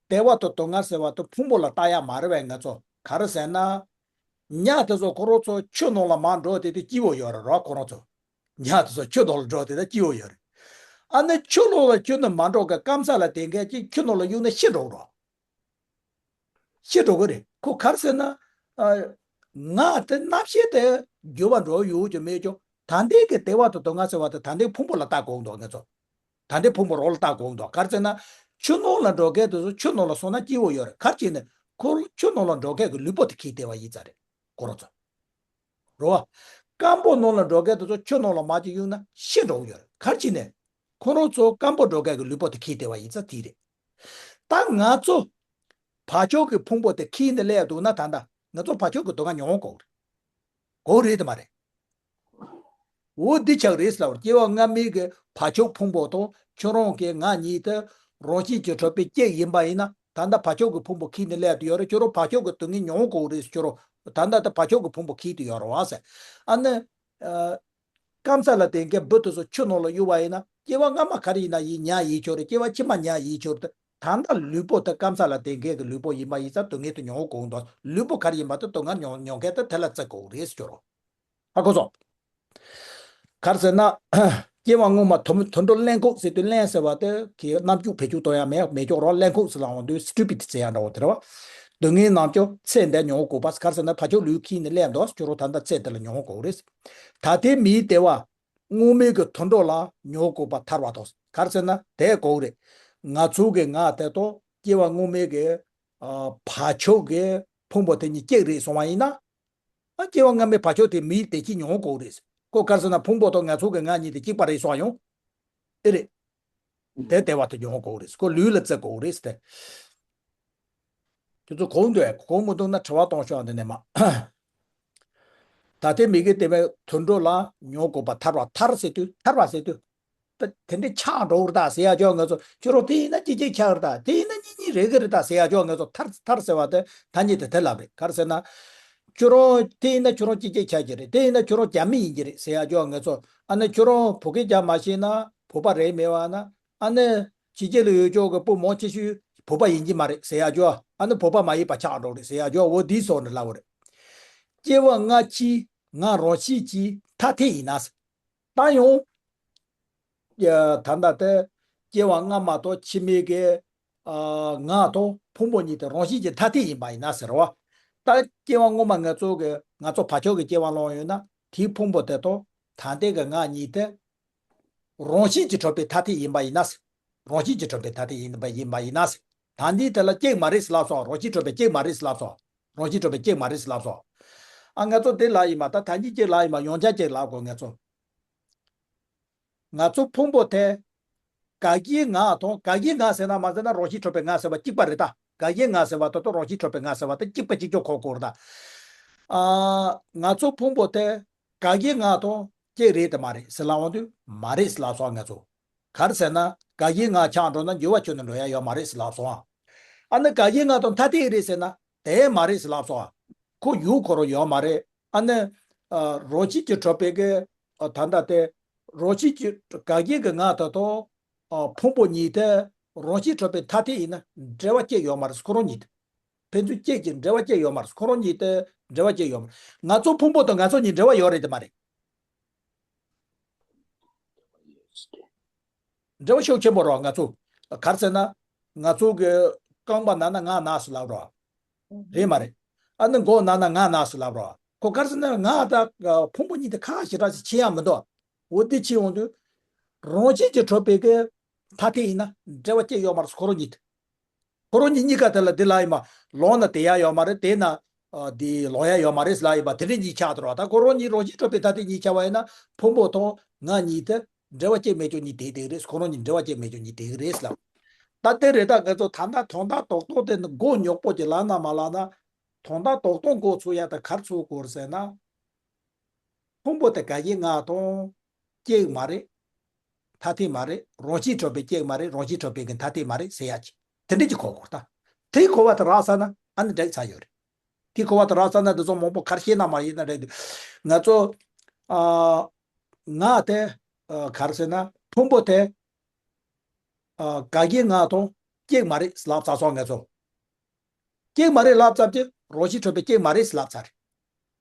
བདེ་བ་དང་སྡུག་བསྔལ་ཟེར་བ་དེ་ཕུང་པོ་ལ་ལྟ་ཡ་མ་རེད་བས། ང་ཚོ་ག་རེ་ཟེར་ན། ཉ་དེ་ཚོ་ཁོ་རང་ཚོ་ཆུ་ནང་ལ་མར་འགྲོ་དེ་དུས་སྐྱིད་པོ་ཡོད་རེད་རོ། ཁོ་རང་ཚོ། ཉ་དེ་ཚོ་ཆུ་ནང་ལ་འགྲོ་དེ་དུས་སྐྱིད་པོ་ཡོད་རེད། ཨ་ནི་ཆུ་ནང་ལ་ཁྱོན་ནས་མ་འགྲོ་གི་སྐམ་ས་ལ་བསྡད་མཁན་གྱི་ཆུ་ནང་ལ་གཡུག་ན་ཤི་འགྲོ་རོ། ཤི་འགྲོ་གི་རེད། ཁོ་ག་རེ་ཟེར་ན། ཨ། ང་དེ་རྣམ་ཤེས་དེ་འགྱུར་བ་འགྲོ་ཡོད་ཀྱི་མེད་ཀྱང་ད་ལྟའི་གི་བདེ་བ་དང་སྡུག་བསྔལ་ཟེར་བ་དེ་ད་ལྟའི་ཕུང་པོ་ལ་ལྟ་དགོས་འདུག་ང་ཚོ། ད་ལྟའི་ཕུང་པོ་རང་ལ་ལྟ་དགོས་འདུག་ག་རེ་ཟེར་ན། ཆུ་ནང་ལ་འགྲོ་མཁན་དེ་ཚོ་ཆུ་ནང་ལ་སོང་ན་སྐྱིད་པོ་ཡོད་རེད། ག་རེ་བྱས་ནས་ཁོ་ཆུ་ནང་ལ་འགྲོ་མཁན་གྱི་ལུས་པོ་དེ་ཁྱེར་བསྡད་པ་ཡིན་ཙང་རེད། ཁོ་རང་ཚོ། རེད་བ། སྐམ་པོ་ནང་ལ་འགྲོ་མཁན་དེ་ཚོ་ཆུ་ནང་ལ་མར་ཅིག་གཡུག་ན་ཤི་འགྲོ་གི་ཡོད་རེད། ག་རེ་བྱས་ནས། ཁོ་རང་ཚོ་སྐམ་པོ་འགྲོ་མཁན་གྱི་ལུས་པོ་དེ་ཁྱེར་བསྡད་པ་ཡིན་ཙང་དེ་རེད། ད་ང་ཚོ་བག་ཆགས་ཀྱི་ཕུང་པོ་དེ་ཁྱེར་ནས་སླེབས་འདུག་ན་ད་ལྟ་ང་ཚོ་བག་ཆགས་ཀྱི་སྡུག་བསྔལ་མྱོང་དགོས་རེད། དགོས་རེད་དམ་མ་རེད། འོ་འདི་ཆགས་རེད་ཟེར་ལབ། སྐྱེ་བ་སྔ་མའི་གི་བག་ཆགས་ཕུང་པོ་དང་ཁྱོད་རང་གི་ང་གཉིས་དེ་རང་བཞིན་གྱིས་གྲུབ་པའི་སྐྱེ་ཡིན་པ་ཡིན་ན། ད་ལྟ་བག་ཆགས་ཀྱི་ཕུང་པོ་ཁྱེར་ནས་སླེབས་དུ་ཡོད་རེད། ཁྱོད་རང་བག་ཆགས་ཀྱི་སྡུག་བསྔལ་མྱོང་དགོས་རེད། ཁྱོད་རང་ད་ལྟ་ད་བག་ཆགས་ཀྱི་ཕུང་པོ་ཁྱེར་དུ་ཡོད་རེད་བ་ཟེར། ཨ་ནི། ཨ། སྐམ་ས་ལ་བསྡད་མཁན་འབུ་དེ་ཚོ་ཆུ་ནང་ལ་གཡུག་པ་ཡིན་ན། སྐྱེ་བ་སྔ་མ་ག་རེ་ཡིན་ན་ཡིན། ཉ་ཡིན་ཆོག་རེད། སྐྱེ་བ་ཕྱི་མ་ཉ་ཡིན་ཆོག་རེད། ད་ལྟ་ལུས་པོ་དེ་སྐམ་ས་ལ་བསྡད་མཁན་གྱི་ལུས་པོ་ཡིན་པ་ཡིན་ཙང་སྡུག་བསྔལ་དེ་མྱོང་དགོས་འདུག་ལུས་པོ་ག་རེ་ཡིན་པ་དེ་སྡུག་བསྔལ་མྱོང་མྱོང་མཁན་དེ་དེ་ལ་བརྩི་དགོས་རེད་ཟེར་རོ། ཧ་གོ་སོང་། ག་རེ་ཟེར་ན། སྐྱེ་བ་སྔོན་མ་དུད་དུད་འགྲོ་ཀླད་ཁོག་ཟེར་དུས། ཀླད་ཟེར་བ་དེ་གི་རྣམ་འགྱུར་བེད་སྤྱོད་གཏོང་ཡ་མེད་མེད་ཀྱོག་རོ། ཀླད་ཁོག་ཟེར་ལབ་ཡོང་དུས་སི་ཊུ་པིཌ་ཟེར་ཡ་འདྲ་བོ་དེ་རེད་བ། སྡུག་བསྔལ་རྣམས་ཀྱང་ཚེ་འདིར་མྱོང་དགོས་པ། ག་རེ་ཟེར་ན་བག་ཆགས་ལུས་ཁྱེར་ནས་སླེབས་འདུག་ཁྱོད་རང་ད་ལྟ་ཚེ་འདི་ལ་མྱོང་དགོས་རེད། ད་ལྟའི་མིའི་བདེ་བ་སྔོན་མའི་གི་དུད་འགྲོ་ལ་མྱོང་དགོས་པ་ཐར་བ་དང་། ག་རེ་ཟེར་ན་དེ་དགོས་རེད། ང་ཚོ་གི་ང་དེ་དང་སྐྱེ་བ་སྔོན་མའི་གི་ཨ་བག་ཆགས་ཀྱི་ཕུང་པོ་དེ་གཉིས་གཅིག་རེད་སོང་བ་ཡིན་ན། ཨ། སྐྱེ་བ་སྔ་མའི་བག་ཆགས་དེ་མིའི་བདེ་སྐྱིད་མྱོང་དགོས་རེད། ཁོ་ག་རེ་ཟེར་ན་ཕུང་པོ་དང་ང་ཚོ་གི་ང་གཉིས་དེ་གཅིག་པ་རེད་སོང་ཡོང་། ཨེ་རེད། དེ་བདེ་བ་དེ་མྱོང་དགོས་རེད། ཁོ་ལུས་ལ་བརྩི་དགོས་རེད་དེ། ཁྱོད་ཚོ་གོ་འདུག་གོ་མི་འདུག་ན་དྲི་བ་གཏོང་ཤོག་འདི་ནས་མ། ད་ལྟའི་མི་གི་དེ་བས་དུད་འགྲོ་ལ་མྱོང་དགོས་པ་ཐར་བ། ཐར་ཟེར་དུས། ཐར་བ་ཟེར་དུས། ད་དེ་འདྲའི་ཆགས་འགྲོ་གི་རེད་ད་ཟེར་ཡ་ཅོག་ང་ཚོ། ཁྱོད་རང་དེ་ཡིན་ན་གཅིག་གཅིག་ཆགས་གི་རེད་ད། དེ་ཡིན་ན་གཉིས་གཉིས་རེད་གི་རེད་ད་ཟེར་ཡ་ཅོག་ང་ཚོ། ཐར་ཐར་ཟེར་བ་དེ་ཐ་སྙད་དེ་དེ་ལབ་རེད། ག་རེ་ཟེར་ན། ཁྱོད་རང་དེ་ཡིན་ན་ཁྱོད་རང་གཅིག་གཅིག་ཆགས་ཀྱི་རེད། དེ་ཡིན་ན་ཁྱོད་རང་རྒྱ་མི་ཡིན་གྱི་རེད་ཟེར་ཡ་ཅོག་ང་ཚོ། ཨ་ནི་ཁྱོད་རང་བོད་སྐད་རྒྱག་མ་ཤེས་ན་བོད་པ་རེད་མེད་བ་ན། ཨ་ནི་ཕྱི་རྒྱལ་ལ་ཡོད་ཅོག་གི་བུ་མང་ཆེ་ཤོས་བོད་པ་ཡིན་གྱི་མ་རེད་ཟེར་ཡ་ཅོག་ཨ་ནི་བོད་པ་མ་ཡིན་པ་ཆགས་འགྲོ་རེད་ཟེར་ཡ་ཅོག་འོ་དེའི་སོགས་ནས་ལབ་པ་རེད། སྐྱེ་བ་སྔ་ཕྱི་ང་རང་བཞིན་གྱིས་ཐ་དད་ཡིན་ན། ད་ཡང་། ཡ། ད་ལྟ་དེ་སྐྱེ་བ་སྔ་མ་དང་ཕྱི་མའི་གི་ཨ་ང་དང་ཕུང་པོ་གཉིས་དེ་རང་བཞིན་གྱིས་ཐ་དད་ཡིན་པ་ཡིན་ན་ཟེར་བ། ད་སྐྱེ་བ་སྔོན་མ་ང་ཚོ་གི་ང་ཚོ་བག་ཆགས་ཀྱི་སྐྱེ་བ་བླངས་ཡོད་ན། དེའི་ཕུང་པོ་དེ་དང་ད་ལྟའི་གི་ང་གཉིས་དེ་རང་བཞིན་གྱིས་གྲུབ་པའི་ཐ་དད་ཡིན་པ་ཡིན་ན་ཟེར། རང་བཞིན་གྱིས་གྲུབ་པའི་ཐ་དད་ཡིན་པ་ཡིན་པ་ཡིན་ན་ཟེར། ད་འདི་དེ་ལ་གཅིག་མ་རེད་ཟེར་ལབ་སོང་། རང་བཞིན་གྲུབ་པའི་གཅིག་མ་རེད་ཟེར་ལབ་སོང་། རང་བཞིན་གྲུབ་པའི་གཅིག་མ་རེད་ཟེར་ལབ་སོང་། ཨ། ང་ཚོ་དེ་ལབ་ཡིན་མ། ད་ད་འདི་གཅིག་ལབ་ཡིན་མ། ཡང་བསྐྱར་གཅིག་ལབ་དགོས་ང་ཚོ། ང་ཚོ་ཕུང་པོ་དེ་དགག་བྱའི་ང་དང་། དགག་བྱའི་ང་ཟེར་ན་མ་ཟེར་ན་རང་བཞིན་གྲུབ་པའི་ང་ཟེར་བ་གཅིག་པ་རེད་ད། འགའ་ཞིག་ང་ཟེར་བ་དེ་དང་རང་བཞིན་གྲུབ་པའི་ང་ཟེར་བ་དེ་གཅིག་པ་གཅིག་རྐྱང་གོ་དགོས་རེད་ད། ཨ། ང་ཚོ་ཕུང་པོ་དེ་འགའ་ཞིག་ང་དང་གཅིག་རེད་དམ་མ་རེད་ཟེར་ལབ་འོང་དུས་མ་རེད་ཟེར་ལབ་སོང་ང་ཚོ། ག་རེ་ཟེར་ན་འགའ་ཞིག་ང་ཆགས་འགྲོ་ན་འགྱུར་བ་ཁྱོན་ནས་འགྲོ་ཡ་ཡོད་མ་རེད་ཟེར་ལབ་སོང་ཨ། ཨ་ནི་འགའ་ཞིག་ང་དང་ཐ་དད་རེད་ཟེར་ན་དེ་མ་རེད་ཟེར་ལབ་སོང་ཨ། ཁོ་ཡུལ་ཁོ་རང་ཡོད་མ་རེད། ཨ་ནི། ཨ། རང་བཞིན་གྱིས་གྲུབ་པའི་གི། ཨ། ད་ལྟ་དེ། རང་བཞིན་གྱིས་འགའ་ཞིག་གི་ང་དང་དང་། ཨ། ཕུང་པོ་གཉིས་དེ། རང་བཞིན་གྲུབ་པའི་ཐ་དད་ཡིན་ན་འབྲེལ་བ་གཅིག་ཡོད་མ་རེད་ཁོ་རང་གཉིས་དེ། ཕན་ཚུན་གཅིག་གི་འབྲེལ་བ་གཅིག་ཡོད་མ་རེད་ཁོ་རང་གཉིས་དེ་འབྲེལ་བ་གཅིག་ཡོད་མ་རེད། ང་ཚོ་ཕུང་པོ་དང་ང་ཚོ་གཉིས་འབྲེལ་བ་ཡོད་རེད་དེ་མ་རེད། འབྲེལ་བ་ཤུགས་ཆེན་པོ་རེད་ང་ཚོ། ག་རེ་ཟེར་ན། ང་ཚོ་གི་རྐང་པ་ན་ན་ང་ན་ཟེར་ལབ་རོ། རེད་མ་རེད། ཨ་ནི་མགོ་ན་ན་ང་ན་ཟེར་ལབ་རོ། ཁོ་ག་རེ་ཟེར་ན་ང་དང་ཕུང་པོ་གཉིས་དེ་ཁ་ཞེ་དྲག་ཞིག་ཕྱེ་ཡ་མི་འདུག་འོ་དེ་ཕྱེ་ཡོང་དུས། རང་བཞིན་གྱིས་གྲུབ་པའི་གི་ཐ་དད་ཡིན་ན་འབྲེལ་བ་གཅིག་ཡོད་མ་རེད་ཁོ་རང་གཉིས་དེ། ཁོ་རང་གཉིས་གཉིས་ཀ་དེ་ལ་འདི་ལ་ཡིན་མ། ལོང་ན་དེ་ཡ་ཡོད་མ་རེད་དེ་ན། ཨ། འདི་ལོང་ཡ་ཡོད་མ་རེད་ལ་ཡིན་པ་དེ་འདྲ་གཉིས་ཆགས་འགྲོ་བ་ད་ཁོ་རང་གཉིས་རང་བཞིན་གྲུབ་པའི་ཐ་དད་གཉིས་ཆགས་པ་ཡིན་ན་ཕུང་པོ་དང་ང་གཉིས་དེ་འབྲེལ་བ་གཅིག་མེད་ཀྱང་གཉིས་དེ་དེ་རེད་ཁོ་རང་གཉིས་འབྲེལ་བ་གཅིག་མེད་ཀྱང་གཉིས་དེ་རེད་ལ། ད་དེ་རེད་ད་ང་ཚོ་ད་ལྟ་དོན་དག་རྡོག་རྡོག་དེ་ནི་མགོ་རྙོག་པོ་ཅིག་ལབ་ན་མ་ལབ་ན། དོན་དག་རྡོག་རྡོག་མགོ་ཚོས་ཡ་ད་གར་ཚོས་དགོས་ཟེར་ན། ཕུང་པོ་དེ་འགའ་ཞིག་ང་དང་གཅིག་མ་རེད། ཐ་དད་མ་རེད། རང་བཞིན་གྲུབ་པའི་གཅིག་མ་རེད། རང་བཞིན་གྲུབ་པའི་གི་ཐ་དད་མ་རེད་ཟེར་ཡ་ཅིག་དེ་འདྲ་ཅིག་གོ་དགོས་ད། དེ་གོ་བ་དེ་རག་ས་ན་ཨ་ནི་འགྲིག་ཚར་ཡོད་རེད། དེ་གོ་བ་དེ་རག་ས་ན་དེ་ཚོ་མང་པོ་གར་ཤེས་ན་མ་ཡིན་ན་རེད་འདུག་ང་ཚོ། ཨ། ང་དེ། ཨ། གར་ཟེར་ན་ཕུང་པོ་དེ། ཨ། འགའ་ཞིག་ང་དང་གཅིག་མ་རེད་ལབ་ཚར་སོང་ང་ཚོ། གཅིག་མ་རེད་ལབ་ཙམ་གྱིས་རང་བཞིན་གྲུབ་པའི་གཅིག་མ་རེད་ལབ་ཚར་རེད།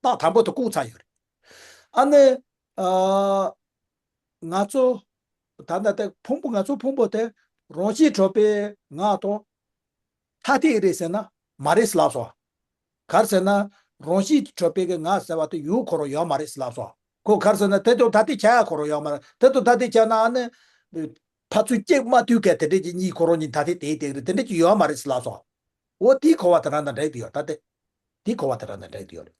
རྟགས་དང་པོ་དེ་བཀུག་ཚར་ཡོད་རེད། ཨ་ནི། ཨ། ང་ཚོ། ད་ལྟ་དེ་ཕུང་པོ་ང་ཚོ་ཕུང་པོ་དེ་རང་བཞིན་གྲུབ་པའི་ང་དང་ཐ་དད་རེད་ཟེར་ན་མ་རེད་ལབ་སོང་། གར་ཟེར་ན་རང་བཞིན་གྲུབ་པའི་གི་ང་ཟེར་བ་དེ་ཡུལ་ཁོ་རང་ཡོད་མ་རེད་ལབ་སོང་། ཁོ་གར་ཟེར་ན་དེ་དང་ཐ་དད་ཆགས་ཡ་ཁོ་རང་ཡོད་མ་རེད། དེ་དང་ཐ་དད་ཆགས་ན་ཨ་ནི། ཕར་ཚུར་གཅིག་མ་མཐུན་གལ་དེ་འདྲས་ཀྱི་གཉིས་ཁོ་རང་གཉིས་ཐ་དད་དེ་དེ་རེད་དེ་འདྲས་ཀྱི་ཡོད་མ་རེད་ལབ་སོང་། འོ་དེའི་གོ་བ་དེ་རང་དང་འགྲིག་དེ་ཡོད་ད་དེ། དེའི་གོ་བ་དེ་རང་དང་འགྲིག་དེ་ཡོད་རེད།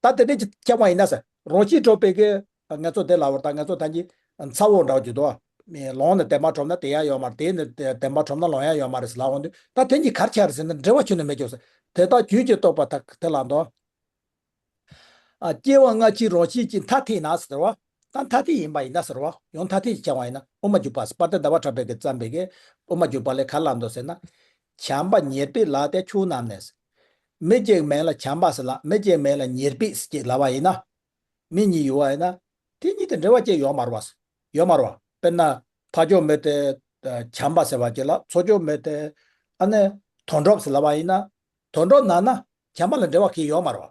ད་དེ་འདྲས་ཀྱི་ཁྱབ་པ་ཡིན་ན་ཟེར་རང་བཞིན་གྲུབ་པའི་གི་ང་ཚོ་དེ་ལ་བར་ད་ང་ཚོ་ད་གི་ཚ་བོ་འདྲ་བོ་ཅིག་འདུག་ཨ། ལོང་ནས་བདེན་པ་གྲུབ་ན་བདེ་ཡ་ཡོད་མ་རེད། དེ་ནས་བདེན་པ་གྲུབ་ན་ལོང་ཡ་ཡོད་མ་རེད་ཟེར་ལབ་འོང་དུས་ད་དེ་གཉིས་གར་ཆགས་རེད་ཟེར་ན་འབྲེལ་བ་ཁྱོན་ནས་མེད་ཀྱོག་ཟེར། དེ་དག་རྒྱུད་ཀྱི་རྟོགས་པ་དག་དེ་ལ་འདོད། ཨ། སྐྱེ་བ་སྔ་ཕྱི་རང་བཞིན་གྱིས་ཐ་དད་ན་ཟེར་བ། ད་ཐ་དད་ཡིན་པ་ཡིན་ན་ཟེར་བ། ཡང་ཐ་དད་ཀྱི་ཁྱབ་པ་ཡིན་ན་དབུ་མ་འཇུག་པ་དཔལ་ལྡན་ཟླ་བ་གྲགས་པའི་གི་བརྩམས་པའི་གི་དབུ་མ་འཇུག་པ་ལས་ག་རེ་ལབ་འདུག་ཟེར་ན། བྱམས་པ་ཉེར་སྦས་ལགས་ཏེ་ཆོས་རྣམས་ནི། མི་གཅིག་མིང་ལ་བྱམས་པ་ཟེར་ལབ། མི་གཅིག་མིང་ལ་ཉེར་སྦས་ཟེར་ཅིག་ལབ་པ་ཡིན་ན། མི་གཉིས་ཡོད་པ་ཡིན་ན། དེ་གཉིས་དེ་འབྲེལ་བ་ཅིག་ཡོད་མ་རེད་པ། ཡོད་མ་རེད་པ། དཔེར་ན། ཕ་ཕྱོགས་མི་དེ། བྱམས་པ་ཟེར་བ་ཅིག་ལ་ཚ་ཕྱོགས་མི་དེ། ཨ་ནི། དོན་གྲུབ་ཟེར་ལབ་པ་ཡིན་ན། དོན་གྲུབ་ན་ན། བྱམས་པ་ལ་འབྲེལ་བ་གང་ཡང་ཡོད་མ་རེད་པ།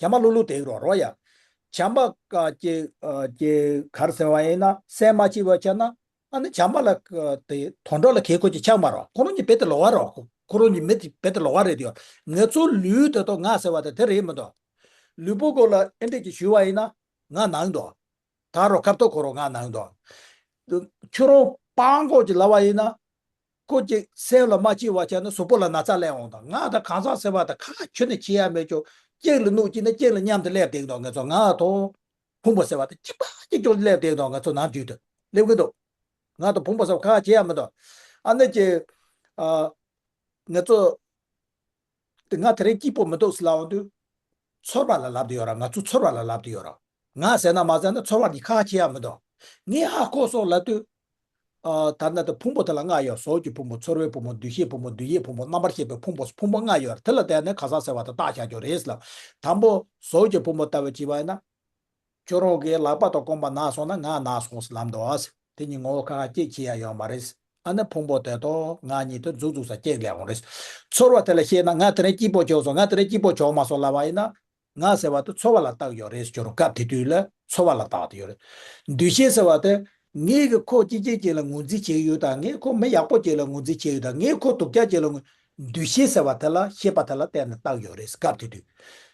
བྱམས་པ་ལུག་ལུག་དེ་རོ་རོ་ཡ། བྱམས་པ་ཀ་ཀྱི་ཀྱི་གར་ཟེར་བ་ཡིན་ན་སེམས་མ་སྐྱིད་པ་ཆགས་ན་ཨ་ནི་བྱམས་པ་ལ་དེ་དོན་གྲུབ་ལ་གལ་ཁོ་ཅིག་ཆགས་མ་རོ། ཁོ་རང་གཉིས་རྦད་དེ་ལོགས་ཀ་རོ། ཁོ་རང་གཉིས་མི་དེ་རྦད་དེ་ལོགས་ཀ་རེད་དེ། ང་ཚོ་ལུས་དེ་དང་ང་ཟེར་བ་དེ་དེ་རེད་མི་འདུག་ལུས་པོ་སྐོར་ལ་ཨེ་འདྲས་ཀྱི་ཞུ་བ་ཡིན་ན་ང་ནང་འདུག་ད་རོ་ཁབ་ཏོ་ཁོ་རོ་ང་ནང་འདུག་ཁྱོད་རང་སྤང་གོ་ཅིག་ལབ་པ་ཡིན་ན། ཁོ་ཅིག་སེམས་ལ་མ་སྐྱིད་པ་ཆགས་ན་གཟུགས་པོ་ལ་ན་ཚ་སླེབས་འོང་དང་། ང་དང་གང་ཟག་ཟེར་བ་དང་ཁ་ཁྱོན་ནས་ཕྱེ་ཡ་མེད་ཅོ། གཅིག་ལ་གནོད་སྐྱིད་ན་གཅིག་ལ་མཉམ་དུ་སླེབས་བསྡད་འདུག་ང་ཚོ་ང་དང་ཕུང་པོ་ཟེར་བ་དང་གཅིག་པ་གཅིག་ཀྱང་སླེབས་བསྡད་འདུག་ང་ཚོ་ནམ་རྒྱུན་དུ་སླེབས་ཀྱི་འདུག་ང་དང་ཕུང་པོ་ཟེར་བ་ཁ་ཕྱེ་ཡ་མི་འདུག་ཨ་ནི་ཅི། ཨ། ང་ཚོ། དེ་ང་དེ་རིང་སྐྱིད་པོ་མི་འདུག་ཟེར་ལབ་འོང་དུས། ཚོར་བ་ལ་ལབ་དུ་ཡོད་ར། ང་ཚོ་ཚོར་བ་ལ་ལབ་དུ་ཡོད་ར། ང་ཟེར་ན་མ་ཟེར་ན་ཚོར་བ་གཉིས་ཁ་ཕྱེ་ཡ་མི་འདུག་ངས་ཧ་གོ་སོང་ལབ་དུས། ཨ། ད་ལྟ་དེ་ཕུང་པོ་དེ་ལ་ལྔ་ཡོད། གཟུགས་ཀྱི་ཕུང་པོ། ཚོར་བའི་ཕུང་པོ། འདུ་ཤེས་ཕུང་པོ། འདུ་ཡི་ཕུང་པོ། རྣམ་པར་ཤེས་པའི་ཕུང་པོ། ཕུང་པོ་ལྔ་ཡོད་ར། དེ་ལ་བརྟེན་ནས་གང་ཟག་ཟེར་བ་དེ་བཏགས་བཞག་རྒྱུ་རེད་ཟེར་ལབ། དང་པོ་གཟུགས་ཀྱི་ཕུང་པོ་ལྟ་བུ་བྱས་པ་ཡིན་ན། ཁྱོད་རང་གི་ལག་པ་དང་རྐང་པ་ན་སོང་ན་ང་ན་སོང་ཟེར་ལབ་འདུག་ཨ། དེ་གཉིས་ངོ་བོ་གང་གཅིག་བྱེད་ཡ་ཡོད་མ་རེད། ཨ་ནི་ཕུང་པོ་དེ་དང་ང་གཉིས་དེ་འཛུགས་འཛུགས་ས་གཅིག་ལས་འོང་རེད། ཚོར་བ་དེ་ལ་བཤད་ན་ང་དེ་རིང་སྐྱིད་པོ་བྱུང་སོང་། ང་དེ་རིང་སྐྱིད་པོ་བྱུང་མ་སོང་ལབ་པ་ཡིན་ན། ང་ཟེར་བ་དེ་ཚོར་བ་ལ་བཏགས་ཡོད་རེད་ཟེར་རུང་སྐབས་དེ་དུས་ལ་ཚོར་བ་ལ་བཏགས་དེ་ཡོད་རེད། འདུ་ཤེས་ཟེར་བ་དེ་ངས་གི་ཁོ་སྐྱིད་སྐྱིད་ཅིག་ལ་ངོས་འཛིན་བྱེད་ཀྱི་ཡོད་དང་། ངས་ཁོ་མི་ཡག་པོ་ཅིག་ལ་ངོས་འཛིན་བྱེད་ཀྱི་ཡོད་དང་། ངས་ཁོ་སྡུག་ཅག་ཅིག་ལ་ངོས། འདུ་ཤེས་ཟེར་བ་དེ་ལ་ཤེས་པ་དེ་ལ་བརྟེན་ནས་བཏགས་ཡོད་རེད་སྐབས་དེ་དུས།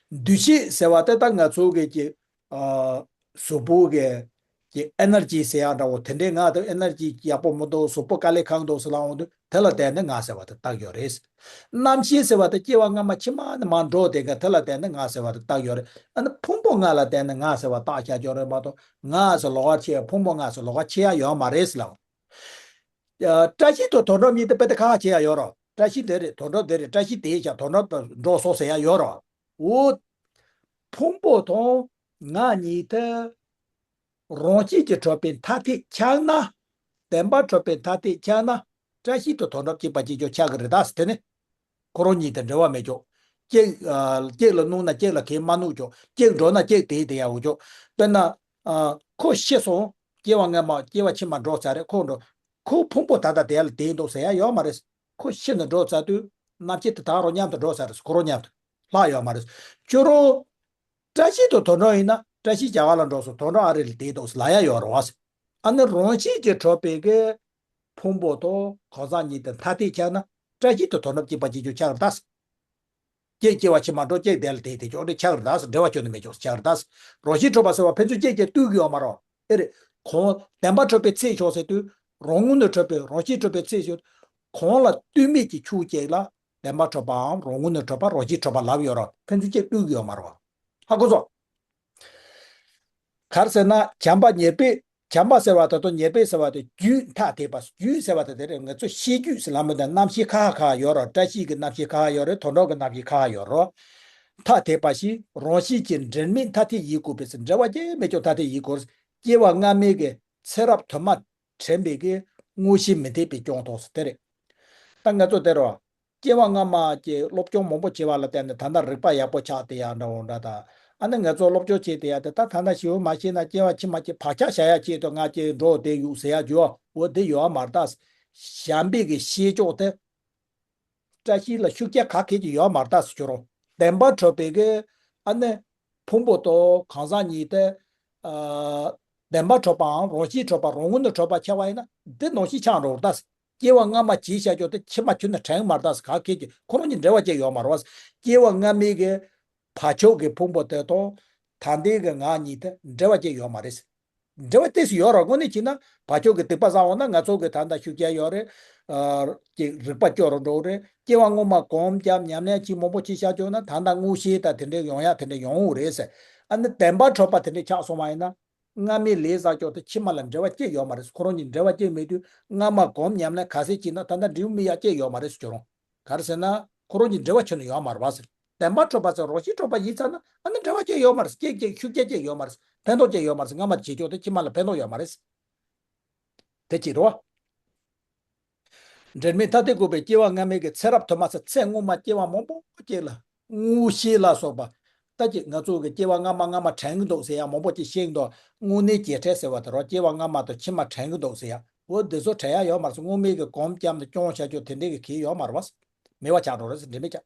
འདུ་ཤེས་ཟེར་བ་དེ་ད་ང་ཚོ་གི་ཀྱི། ཨ། གཟུགས་པོ་གི་ཀྱི་ཨེ་ནར་ཇི་ཟེར་ཡ་འདྲ་བོ་དེ་འདྲའི་ང་དང་ཨེ་ནར་ཇི་ཡག་པོ་མི་འདུག་གཟུགས་པོ་དཀའ་ལས་ཁག་འདུག་ཟེར་ལབ་འོང་དུས་དེ་ལ་བརྟེན་ནས་ང་ཟེར་བ་དེ་བཏགས་ཡོད་རེད། རྣམ་ཤེས་ཟེར་བ་དེ་སྐྱེ་བ་སྔ་མ་ཕྱི་མ་ནས་མར་འགྲོ་བསྡད་མཁན་དེ་ལ་བརྟེན་ནས་ང་ཟེར་བ་དེ་བཏགས་ཡོད་རེད། ཨ་ནི་ཕུང་པོ་ལྔ་ལ་བརྟེན་ནས་ང་ཟེར་བ་བཏགས་བཞག་ཡོད་རེད་མ་གཏོགས་ང་ཟེར་ལོགས་ཀ་ཕྱེ་ཡ། ཕུང་པོ་ལྔ་ཟེར་ལོགས་ཀ་ཕྱེ་ཡ་ཡོད་མ་རེད་ཟེར་ལབ། ཨ། བཀྲ་ཤིས་དང་དོན་གྲུབ་གཉིས་དེ་དཔེ་དེ་ཁ་ཁ་ཕྱེ་ཡ་ཡོད་རོ། བཀྲ་ཤིས་དེ་རེད། དོན་གྲུབ་དེ་རེད། བཀྲ་ཤིས་དེ་བཞག་དོན་གྲུབ་དང་འགྲོགས་སོང་ཟེར་ཡ་ཡོད་རེད་བ། འོ། ཕུང་པོ་དང་ང་གཉིས་དེ་རང་བཞིན་གྱིས་གྲུབ་པའི་མཐའ་ཐེག་ཆགས་ན། བདེན་པར་གྲུབ་པའི་མཐའ་ཐེག་ཆགས་ན། བཀྲ་ཤིས་དང་དོན་གྲུབ་སྐྱེས་པ་གཅིག་ཀྱང་ཆགས་ཀྱི་རེད་ད་ཟེར། དེ་ནི་ཁོ་རང་གཉིས་དེ་འབྲེལ་བ་མེད་ཀྱང་། གཅིག་ཨ། གཅིག་ལ་གནོད་ན་གཅིག་ལ་གན་མ་གནོད་ཀྱང་། གཅིག་འགྲོ་ན་གཅིག་དེ་དེ་ཡག་འོ་ཀྱང་། དཔེར་ན། ཨ། ཁོ་ཤི་སོང་། སྐྱེ་བ་སྔ་མ་སྐྱེ་བ་ཕྱི་མ་འགྲོ་ཚར་རེད། ཁོ་འགྲོ། ཁོ་ཕུང་པོ་ད་ལྟ་དེ་ལ་བསྡད་འདུག་ཟེར་ཡ་ཡོད་མ་རེད། ཁོ་ཤི་ནས་འགྲོ་ཚར་དུས་རྣམ་ཤེས་དེ་ད་རུང་མཉམ་དུ་འགྲོ་ཚར་རེད། ཁོ་རང་མཉམ་དུ་ལྷག་ཡོད་མ་རེད། ཁྱོད་རང་བཀྲ་ཤིས་དང་དོན་གྲུབ་ཡིན་ན། བཀྲ་ཤིས་རྒྱ་གར་ལ་འགྲོ་སོང་། དོན་གྲུབ་ཨ་རི་ལ་བསྡད་འདུག་ལབ་ཡ་ཡོད་རེད་བ། ཨ་ནི་རང་བཞིན་གྱིས་གྲུབ་པའི་གི་ཕུང་པོ་དང་གང་ཟག་གཉིས་དེ་མཐའ་ཐེག་ཆགས་ན། བཀྲ་ཤིས་དང་དོན་གྲུབ་སྐྱེས་པ་གཅིག་ཀྱང་ཆགས་རེད་ད། གཅིག་སྐྱེ་བ་ཕྱི་མ་འགྲོ། གཅིག་དེ་ལ་བསྡད་དེ་ཅོག་འདྲ་ཆགས་རེད་ད། འབྲེལ་བ་ཁྱོན་ནས་མེད་ཅོག་ཆགས་རེད་ད། རང་བཞིན་གྲུབ་པ་ཟེར་བ་ཕན་ཚུན་གཅིག་གཅིག་ལྟོས་ཀྱི་ཡོད་མ་རེད། ཨེ་རེད། གང་བདེན་པར་གྲུབ་པའི་ཚད་ཤོག་ཟེར་དུས། རང་ངོས་ནས་གྲུབ་པའི་རང་བཞིན་གྲུབ་པའི་ཚད་ཤོག་གང་ལ་ལྟོས་མེད་ཀྱི་ཆོས་གཅིག་ལ་བདེན་པར་གྲུབ་པའམ་རང་ངོས་ནས་གྲུབ་པ་རང་བཞིན་གྲུབ་པ་ལབ་ཡོད་རེད། ཕན་ཚུན་གཅིག་ལྟོས་ཀྱི་ཡོད་མ་རེད་བ། ཧ་གོ་སོང་། ག་རེ་ཟེར་ན་བྱམས་པ་ཉེར་སྦས། བྱམས་པ་ཟེར་བ་དེ་དང་ཉེར་སྦས་ཟེར་བ་དེ་རྒྱུད་ཐ་དད་པ། རྒྱུད་ཟེར་བ་དེ་དེ་རེད། ང་ཚོ་ཤེས་རྒྱུད་ཟེར་ལབ་མི་འདུག་རྣམ་ཤེས་ཁ་ཁ་ཡོད་རེད། བཀྲ་ཤིས་ཀྱི་རྣམ་ཤེས་ཁ་ཡོད་རེད། དོན་གྲུབ་ཀྱི་རྣམ་ཤེས་ཁ་ཡོད་རེད། ཐ་དད་པ་ཞིག་རང་བཞིན་གྱིས་འབྲེལ་མེད་མཐའ་ཐེག་ཡིན་དགོས་པས་ཟེར། འབྲེལ་བ་ཅི་མེད་ཀྱང་མཐའ་ཐེག་ཡིན་དགོས། སྐྱེ་བ་སྔ་མའི་གི་ཚེ་རབས་དུ་མ་དྲན་པའི་གི་དངོས་གཞི་མི་འཐད་པའི་སྐྱོན་དང་ཟེར་དེ་རེད། ད་ང་ཚོ་དེ་རུ་སྐྱེ་བ་སྔ་མ་གྱི་སློབ་སྦྱོང་མང་པོ་བྱས་པ་ལ་བརྟེན་ནས་ད་ལྟ་རིག་པ་ཡག་པོ་ཆགས་བསྡད་ཡག་འདྲ་བོ་འདྲ་དང་། ཨ་ནི་ང་ཚོ་སློབ་སྦྱོང་བྱས་བསྡད་ཡག་དེ་ད་ད་ལྟ་ཞེ་པོ་མ་ཤེས་ན། སྐྱེ་བ་ཕྱི་མ་གྱི་བག་ཆགས་བཞག་ཡག་ཆེད་དུ་ང་ཅིག་འགྲོ་བསྡད་ཡོད་ཟེར་ཡག་རྒྱུ་འོ་དེ་ཡོད་མ་རེད་ད། བྱམས་པའི་གི་ཤེས་ཕྱོགས་དེ་བཀྲ་ཤིས་ལ་ཤུགས་རྐྱེན་ག་གེ་ཅིག་ཡོད་མ་རེད་ད་ཟེར། ཁྱོད་རང་བདེན་པར་གྲུབ་པའི་གི་ཨ་ནི་ཕུང་པོ་དང་གང་ཟག་གཉིས་དེ། ཨ། བདེན་པར་གྲུབ་པའམ་རང་བཞིན་གྲུབ་པ་རང་ངོས་ནས་གྲུབ་པ་ཆགས་པ་ཡིན་ན། འདི་ནང་བཞིན་ཆགས་འགྲོ་རེད་ད། སྐྱེ་བ་སྔ་མ་བྱས་བཞག་ཀྱང་དེ་ཕྱི་མ་ཁྱོན་ནས་དྲན་མ་རེད་ད། ག་གེ་ཅིག་ཁོ་རང་གཉིས་འབྲེལ་བ་ཅིག་ཡོད་མ་རེད་བ། སྐྱེ་བ་སྔ་མའི་གི་བག་ཆགས་ཀྱི་ཕུང་པོ་དེ་དང་ད་ལྟའི་གི་ང་གཉིས་དེ་འབྲེལ་བ་ཅིག་ཡོད་མ་རེད། འབྲེལ་བ་ཏོག་ཙམ་ཡོད་རེད། དངོས་གནས་བྱས་ན་བག་ཆགས་ཀྱི་སྡིག་པ་བསགས་འོང་ན་ང་ཚོ་གི་ད་ལྟ་ཤུགས་རྐྱེན་ཡོད་རེད། ཨ། ཅིག་རིག་པ་སྐྱོ་རུ་འགྲོ་རེད། སྐྱེ་བ་སྔོན་མ་གོམས་བྱས་ཉམས་ལེན་བྱས་མང་པོ་བྱས་བཞག་ཀྱང་ན་ད་ལྟ་མངོན་ཤེས་དང་དེ་འདྲ་ཡོང་ཡག་དེ་འདྲ་ཡོང་གི་རེད་ཟེར། ཨ་ནི་བདེན་པར་གྲུབ་པ་དེ་འདྲ་ཆགས་སོང་བ་ཡིན་ན། སྔ་མའི་ལས་བསགས་ཀྱང་དེ་ཕྱི་མ་ལ་འབྲེལ་བ་ཅིག་ཡོད་མ་རེད། ཁོ་རང་གཉིས་འབྲེལ་བ་ཅིག་མེད་དུས་སྔ་མ་གོམས་ཉམས་ལེན་ག་ཚད་བྱས་ན་ད་ལྟ་འབྲས་བུ་སྨིན་ཡག་ཅིག་ཡོད་མ་རེད་ཟེར། ཁྱོད་རང་ག་རེ་ཟེར་ན་ཁོ་རང་གཉིས་འབྲེལ་བ་ཁྱོན་ནས་ཡོད་མ་རེད་བ་ཟེར། བདེན་པར་གྲུབ་པ་ཟེར་རང་བཞིན་གྲུབ་པ་ཡིན་ཚར་ན་ཨ་ནི་འབྲེལ་བ་ཅིག་ཡོད་མ་རེད། སྐྱེ་ཅིག་ཤུགས་རྐྱེན་ཅིག་ཡོད་མ་རེད། ཕན་ཐོགས་ཅིག་ཡོད་མ་རེད། སྔ་མ་བྱས་ཀྱང་དེ་ཕྱི་མ་ལ་ཕན་ཐོགས་ཡོད་མ་རེད། དེ་གཅིག་རེད་བ། འབྲེལ་མེད་མཐའ་ཐེག་དགོས་པས་སྐྱེ་བ་སྔ་མའི་གི་ཚེ་རབས་དུ་མ་ཟེར། ཚེ་སྔོན་མ་སྐྱེ་བ་མང་པོ་ཅིག་ལ་མངོན་ཤེས་ལ་སོགས་པ། ད་ཅིག་ང་ཚོ་གི་སྐྱེ་བ་སྔ་མ་སྔ་མ་དྲན་གི་འདུག་ཟེར་ཡག་མང་པོ་ཅིག་ཤེས་ཀྱི་འདུག་དངོས་གནས་བྱེ་བྲག་ཟེར་བ་དེ་རོ། སྐྱེ་བ་སྔ་མ་དང་ཕྱི་མ་དྲན་གི་འདུག་ཟེར་ཡག་འོ་འདི་ཚོ་དྲན་ཡག་ཡོད་མ་རེད། སྔོན་མའི་གི་གོམས་བྱས་ནས་སྐྱོན་བཞག་རྒྱུ་དེ་འདྲའི་གི་གལ་ཡོད་མ་རེད་བ། མེད་པ་ཆགས་འགྲོ་རེད་ཟེར། འབྲེལ་མེད་ཆགས།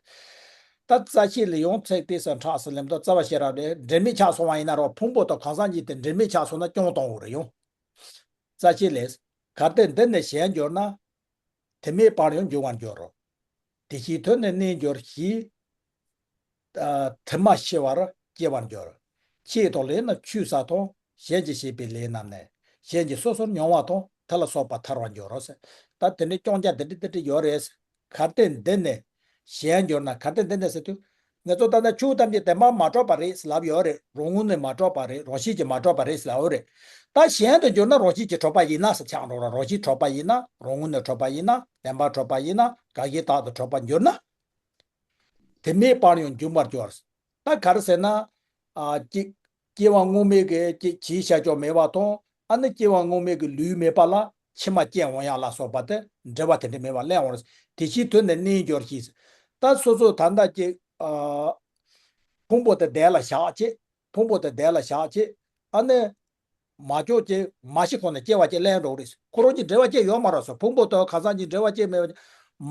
ད་རྩ་ཤེ་ལ་ཡང་ཚིག་དེ་ཚོ་འཁྲབ་ཟེར་ལེམ་དང་རྩ་བ་ཤེས་རབ་རེད། འབྲེལ་མེད་ཆགས་སོང་བ་ཡིན་ན་རོ། ཕུང་པོ་དང་གང་ཟག་གཉིས་དེ་འབྲེལ་མེད་ཆགས་སོང་ན་སྐྱོན་གཏོང་དགོས་རེད་ཡང་། རྩ་ཤེ་ལས། གལ་ཏེ་འདི་ནི་གཞན་འགྱུར་ན། དེ་མེད་པར་ཡང་འགྱུར་བར་འགྱུར་རོ། དེ་བཞིན་དུ་ནི་གནས་འགྱུར་ཞེས། ཨ། དེ་མ་ཤེས་པར་སྐྱེ་བར་འགྱུར། ཆོས་དང་ལས་ནི་ཆོས་ས་དང་། གཞན་གྱིས་བྱས་པའི་ལས་རྣམས་ནི། གཞན་གྱིས་སོ་སོར་མྱོང་བ་དང་། དེ་ལ་སོགས་པ་ཐར་བར་འགྱུར་རོ་ཟེར། ད་དེ་འདྲའི་སྐྱོན་ཆ་འདི་འདྲ་འདི་འདྲ་ཡོད་རེད་ཟེར། གལ་ཏེ་འདི་ནི་གཞན་འགྱུར་ན། གལ་ཏེ་འདི་ནི་ཟེར་དུས། ང་ཚོ་ད་ལྟ་ཆོས་ཐམས་ཅད་བདེན་པར་མ་གྲུབ་པ་རེད་ཟེར་ལབ་ཡོད་རེད། རང་ངོས་ནས་མ་གྲུབ་པ་རེད། རང་བཞིན་གྱིས་མ་གྲུབ་པ་རེད་ཟེར་ལབ་ཡོད་རེད། ད་གཞན་དུ་འགྱུར་ན་རང་བཞིན་གྱིས་གྲུབ་པ་ཡིན་ན་ཟེར་ཆགས་འགྲོ་ར། རང་བཞིན་གྲུབ་པ་ཡིན་ན། རང་ངོས་ནས་གྲུབ་པ་ཡིན་ན། བདེན་པར་གྲུབ་པ་ཡིན་ན། དགག་བྱའི་རྟགས་དང་གྲུབ་པར་འགྱུར་ན། དེ་མེད་པར་ཡང་འགྱུར་བར་འགྱུར། ད་ག་རེ་ཟེར་ན། ཨ། གཅིག་སྐྱེ་བ་སྔོན་མའི་གི་གཅིག་བྱས་བཞག་ཀྱང་མེད་པ་དང་། ཨ་ནི་སྐྱེ་བ་སྔོན་མའི་གི་ལུས་མེད་པ་ལ་ཕྱི་མ་སྐྱེ་འོང་ཡག་ལ་སོགས་པ་དེ་འབྲེལ་བ་དེ་འདྲ་མེད་པ་གླེང་འོང་རེད། དེ་བཞིན་དུ་ནི་གནས་འགྱུར་ཞེས། ད་སོ་སོ་ད་ལྟ་གཅིག་ཨ། ཕུང་པོ་དེ་བདེ་ལ་བཞག་བྱས། ཕུང་པོ་དེ་བདེ་ལ་བཞག་བྱས། ཨ་ནི། མ་ལྕོགས་ཀྱི་མ་ཤི་གོང་ནས་སྐྱེ་བ་ཅིག་གླེང་འགྲོ་གི་རེད། ཁོ་རང་གཉིས་འབྲེལ་བ་ཅིག་ཡོད་མ་རེད་ཟེར། ཕུང་པོ་དང་གང་ཟག་གཉིས་འབྲེལ་བ་ཅིག་མེད་པ།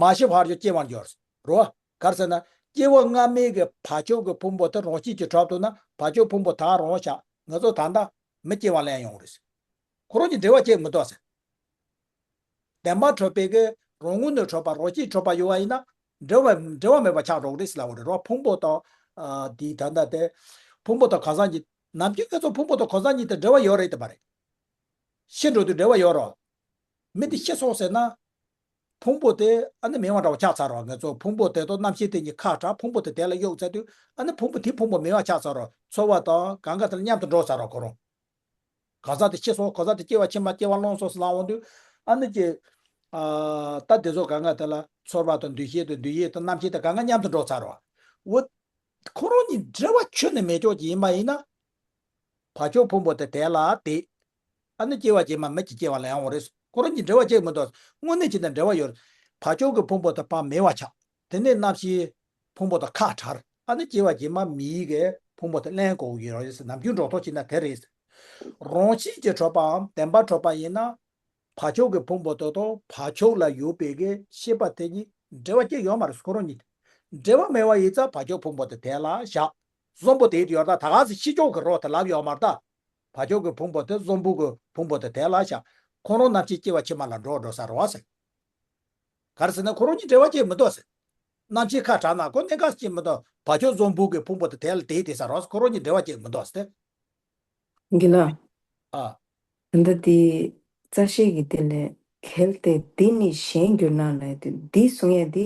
མ་ཤི་བར་དུ་སྐྱེ་བར་འགྱུར་རོ། ག་རེ་ཟེར་ན། སྐྱེ་བ་སྔ་མའི་གི་བག་ཆགས་ཀྱི་ཕུང་པོ་དེ་རང་བཞིན་གྱིས་གྲུབ་ཐུབ་ན། བག་ཆགས་ཕུང་པོ་དག་རང་བཞག་ང་ཚོ་ད་ལྟ་མི་སྐྱེ་བ་གླེང་ཡོང་གི་རེད་ཟེར། ཁོ་རང་གཉིས་འབྲེལ་བ་ཅིག་མི་འདུག་ཟེར། བདེན་པར་གྲུབ་པའི་གི་རང་ངོས་ནས་གྲུབ་པ། རང་བཞིན་གྲུབ་པ་ཡོད་པ་ཡིན་ན། འབྲེལ་བ་འབྲེལ་བ་མེད་པ་ཆགས་འགྲོ་གི་རེད་ཟེར་ལབ་པ་རེད་རོ། ཕུང་པོ་དང་། ཨ། དེའི་ད་ལྟ་དེ། ཕུང་པོ་དང་གང་ཟག་གཉིས། ནམ་རྒྱུན་ང་ཚོ་ཕུང་པོ་དང་གང་ཟག་གཉིས་དེ་འབྲེལ་བ་ཡོད་རེད་དེ་མ་རེད། ཤི་འགྲོ་དུས་འབྲེལ་བ་ཡོད་རོ། མི་དེ་ཤི་སོང་ཟེར་ན། ཕུང་པོ་དེ་ཨ་ནི་མེད་པ་འདྲ་བ་ཆགས་ཚར་རོ། ང་ཚོ་ཕུང་པོ་དེ་དང་རྣམ་ཤེས་དེ་གཉིས་ཁ་བྲལ། ཕུང་པོ་དེ་དེ་ལ་གཡུག་ཚར་དུས་ཨ་ནི་ཕུང་པོ་དེ་ཕུང་པོ་མེད་པ་ཆགས་ཚར་རོ། ཚོར་བ་དང་གང་ག་དེ་ལ་མཉམ་དུ་འགྲོ་ཚར་རོ་ཁོ་རང་། གང་ཟག་དེ་ཤི་སོང་། གང་ཟག་དེ་སྐྱེ་བ་ཕྱི་མ་སྐྱེ་བ་བླངས་སོང་ཟེར་ལབ་འོང་དུས། ཨ་ནི་ཀྱི་ ཨ། ད་དེ་ཚོ་གང་ག་དེ་ལ་ཚོར་བ་དང་འདུ་ཤེས་དང་འདུ་ཡུལ་དང་རྣམ་ཤེས་དང་གང་ག་མཉམ་དུ་འགྲོ་ཚར་བ། འོ། ཁོ་རང་གཉིས་འབྲེལ་བ་ཁྱོན་ནས་མེད་ཀྱོག་ཅིག་ཡིན་པ་ཡིན་ན། བག་ཆགས་ཕུང་པོ་དེ་དེ་ལ་དེ། ཨ་ནི་སྐྱེ་བ་རྗེས་མ་མི་གཅིག་སྐྱེ་བ་ལེན་ཡོང་རེད། ཁོ་རང་གཉིས་འབྲེལ་བ་གཅིག་མི་འདུག་དངོས་གནས་ཅི་འདྲ་འབྲེལ་བ་ཡོད། བག་ཆགས་ཀྱི་ཕུང་པོ་དེ་ཕར་མེད་པ་ཆགས། དེ་ནས་རྣམ་ཤེས་ཕུང་པོ་དེ་ཁ་བྲལ། ཨ་ནི་སྐྱེ་བ་རྗེས་མ་མིའི་གི་ཕུང་པོ་དེ་ལེན་དགོས་ཀྱི་ཡོད་རེད། ནམ་རྒྱུན་འགྲོ་ཐོག་ཅིག་ན་དེ་རེད། རང་བཞིན་གྱིས་གྲུབ་པའམ་བདེན་པར་གྲུབ་པ་ཡིན་ན། བག་ཆགས་ཀྱི་ཕུང་པོ་དེ་དང་བག་ཆགས་ལ་ཡོད་པའི་གི་ཤེས་པ་དེ་གཉིས་འབྲེལ་བ་གཅིག་ཡོད་མ་རེད། ཁོ་རང་གཉིས་འབྲེལ་བ་མེད་པ་ཡིན་ཙང་བག་ཆགས་ཕུང་པོ་དེ་དེ་ལ་བཞག་གསོན་པོ་དེ་ཡོད་ད། ད་ག་ཟེ་ཤི་ཆོག་གི་རོ་དེ་ལབ་ཡོད་མ་རེད་ད། བག་ཆགས་ཀྱི་ཕུང་པོ་དེ་གསོན་པོ་གི་ཕུང་པོ་དེ་དེ་ལ་བཞག་ཁོ་རང་རྣམ་ཤེས་སྐྱེ་བ་ཕྱི་མ་ལ་འགྲོ་འགྲོ་ས་རེད་བ་ཟེར། ག་རེ་ཟེར་ན་ཁོ་རང་གཉིས་འབྲེལ་བ་གཅིག་མི་འདུག་ཟེར། རྣམ་ཤེས་ཁ་བྲལ་ན་ཁོ་གནས་སྐབས་གཅིག་མི་འདུག་བག་ཆགས་གསོན་པོ་གི་ཕུང་པོ་དེ་དེ་ལ་དེ་དེ་ས་རེད་བ་ཟེར། ཁོ་རང་གཉིས་འབྲེལ་བ་གཅིག་མི་འདུག་ཟེར། དགེ་ལགས། ཨ། ད་ལྟ་དེ་རྩ་ཤེས་ཀྱི་དེ་ལས་གལ་ཏེ་འདི་ནི་གཞན་འགྱུར་ན་ལབ་དུས་འདི་གསུང་ཡས་དེ།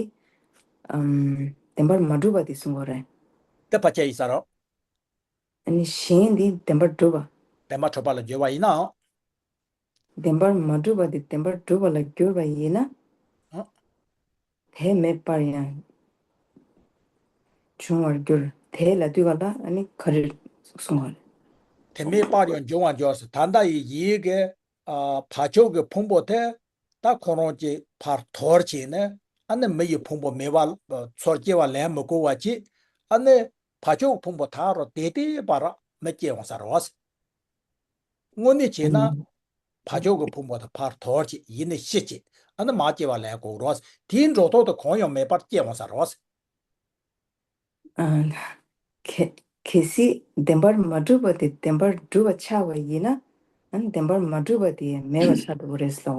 ཨམ། བདེན་པར་མ་གྲུབ་པ་དེ་གསུང་གི་རེད། དེ་ཕར་ཆད་ཡིན་ས་རེད། ཨ་ནི་གཞན་འདི་བདེན་པར་གྲུབ་པ། བདེན་པར་གྲུབ་པ་ལ་བསྒྱུར་བ་ཡིན་ནའང་། བདེན་པར་མ་གྲུབ་པ་དེ་བདེན་པར་གྲུབ་པ་ལ་བསྒྱུར་བ་ཡིན་ན། ཨ། དེ་མེད་པར་ཡང་འབྱུང་བར་འགྱུར། དེ་ལབ་དུས་ག་ལ་ཨ་ནི་ག་རེ་གསུང་བ་རེད། དེ་མེད་པར་ཡང་འབྱུང་བར་འགྱུར་ཟེར། ད་ལྟ་ཡི་ཡིད་ཀྱི། ཨ། བག་ཆགས་ཀྱི་ཕུང་པོ་དེ། ད་ཁོ་རང་གི་ཕར་དོར་བྱས་ནས་ཨ་ནི་མི་ཡི་ཕུང་པོ་མེད་པ་ཚོར་སྐྱེ་བ་ལེན་མི་དགོས་པ་བྱས། ཨ་ནི་བག་ཆགས་ཕུང་པོ་ད་རུང་དེ་དེ་བར་མི་སྐྱེ་འོང་ས་རེད་བ་ཟེར། དངོས་གནས་བྱས་ན། ཨང་། བག་ཆགས་ཀྱི་ཕུང་པོ་དེ་ཕར་དོར་བྱས་ཡིད་ནི་ཤི་བྱས། ཨ་ནི་མར་སྐྱེ་བ་ལེན་དགོས་རེད་བ་ཟེར། དེའི་འགྲོ་ཐོག་ཏུ་གང་ཡང་མེད་པར་སྐྱེ་འོང་ས་རེད་བ་ཟེར། ཨ། གལ་གལ་སྲིད་བདེན་པར་མ་གྲུབ་པ་དེ་བདེན་པར་གྲུབ་པ་ཆགས་པ་ཡིན་ན། ཨ་ནི་བདེན་པར་མ་གྲུབ་པ་དེ་མེད་པ་ཆགས་འགྲོ་གི་རེད་ཟེར་བ་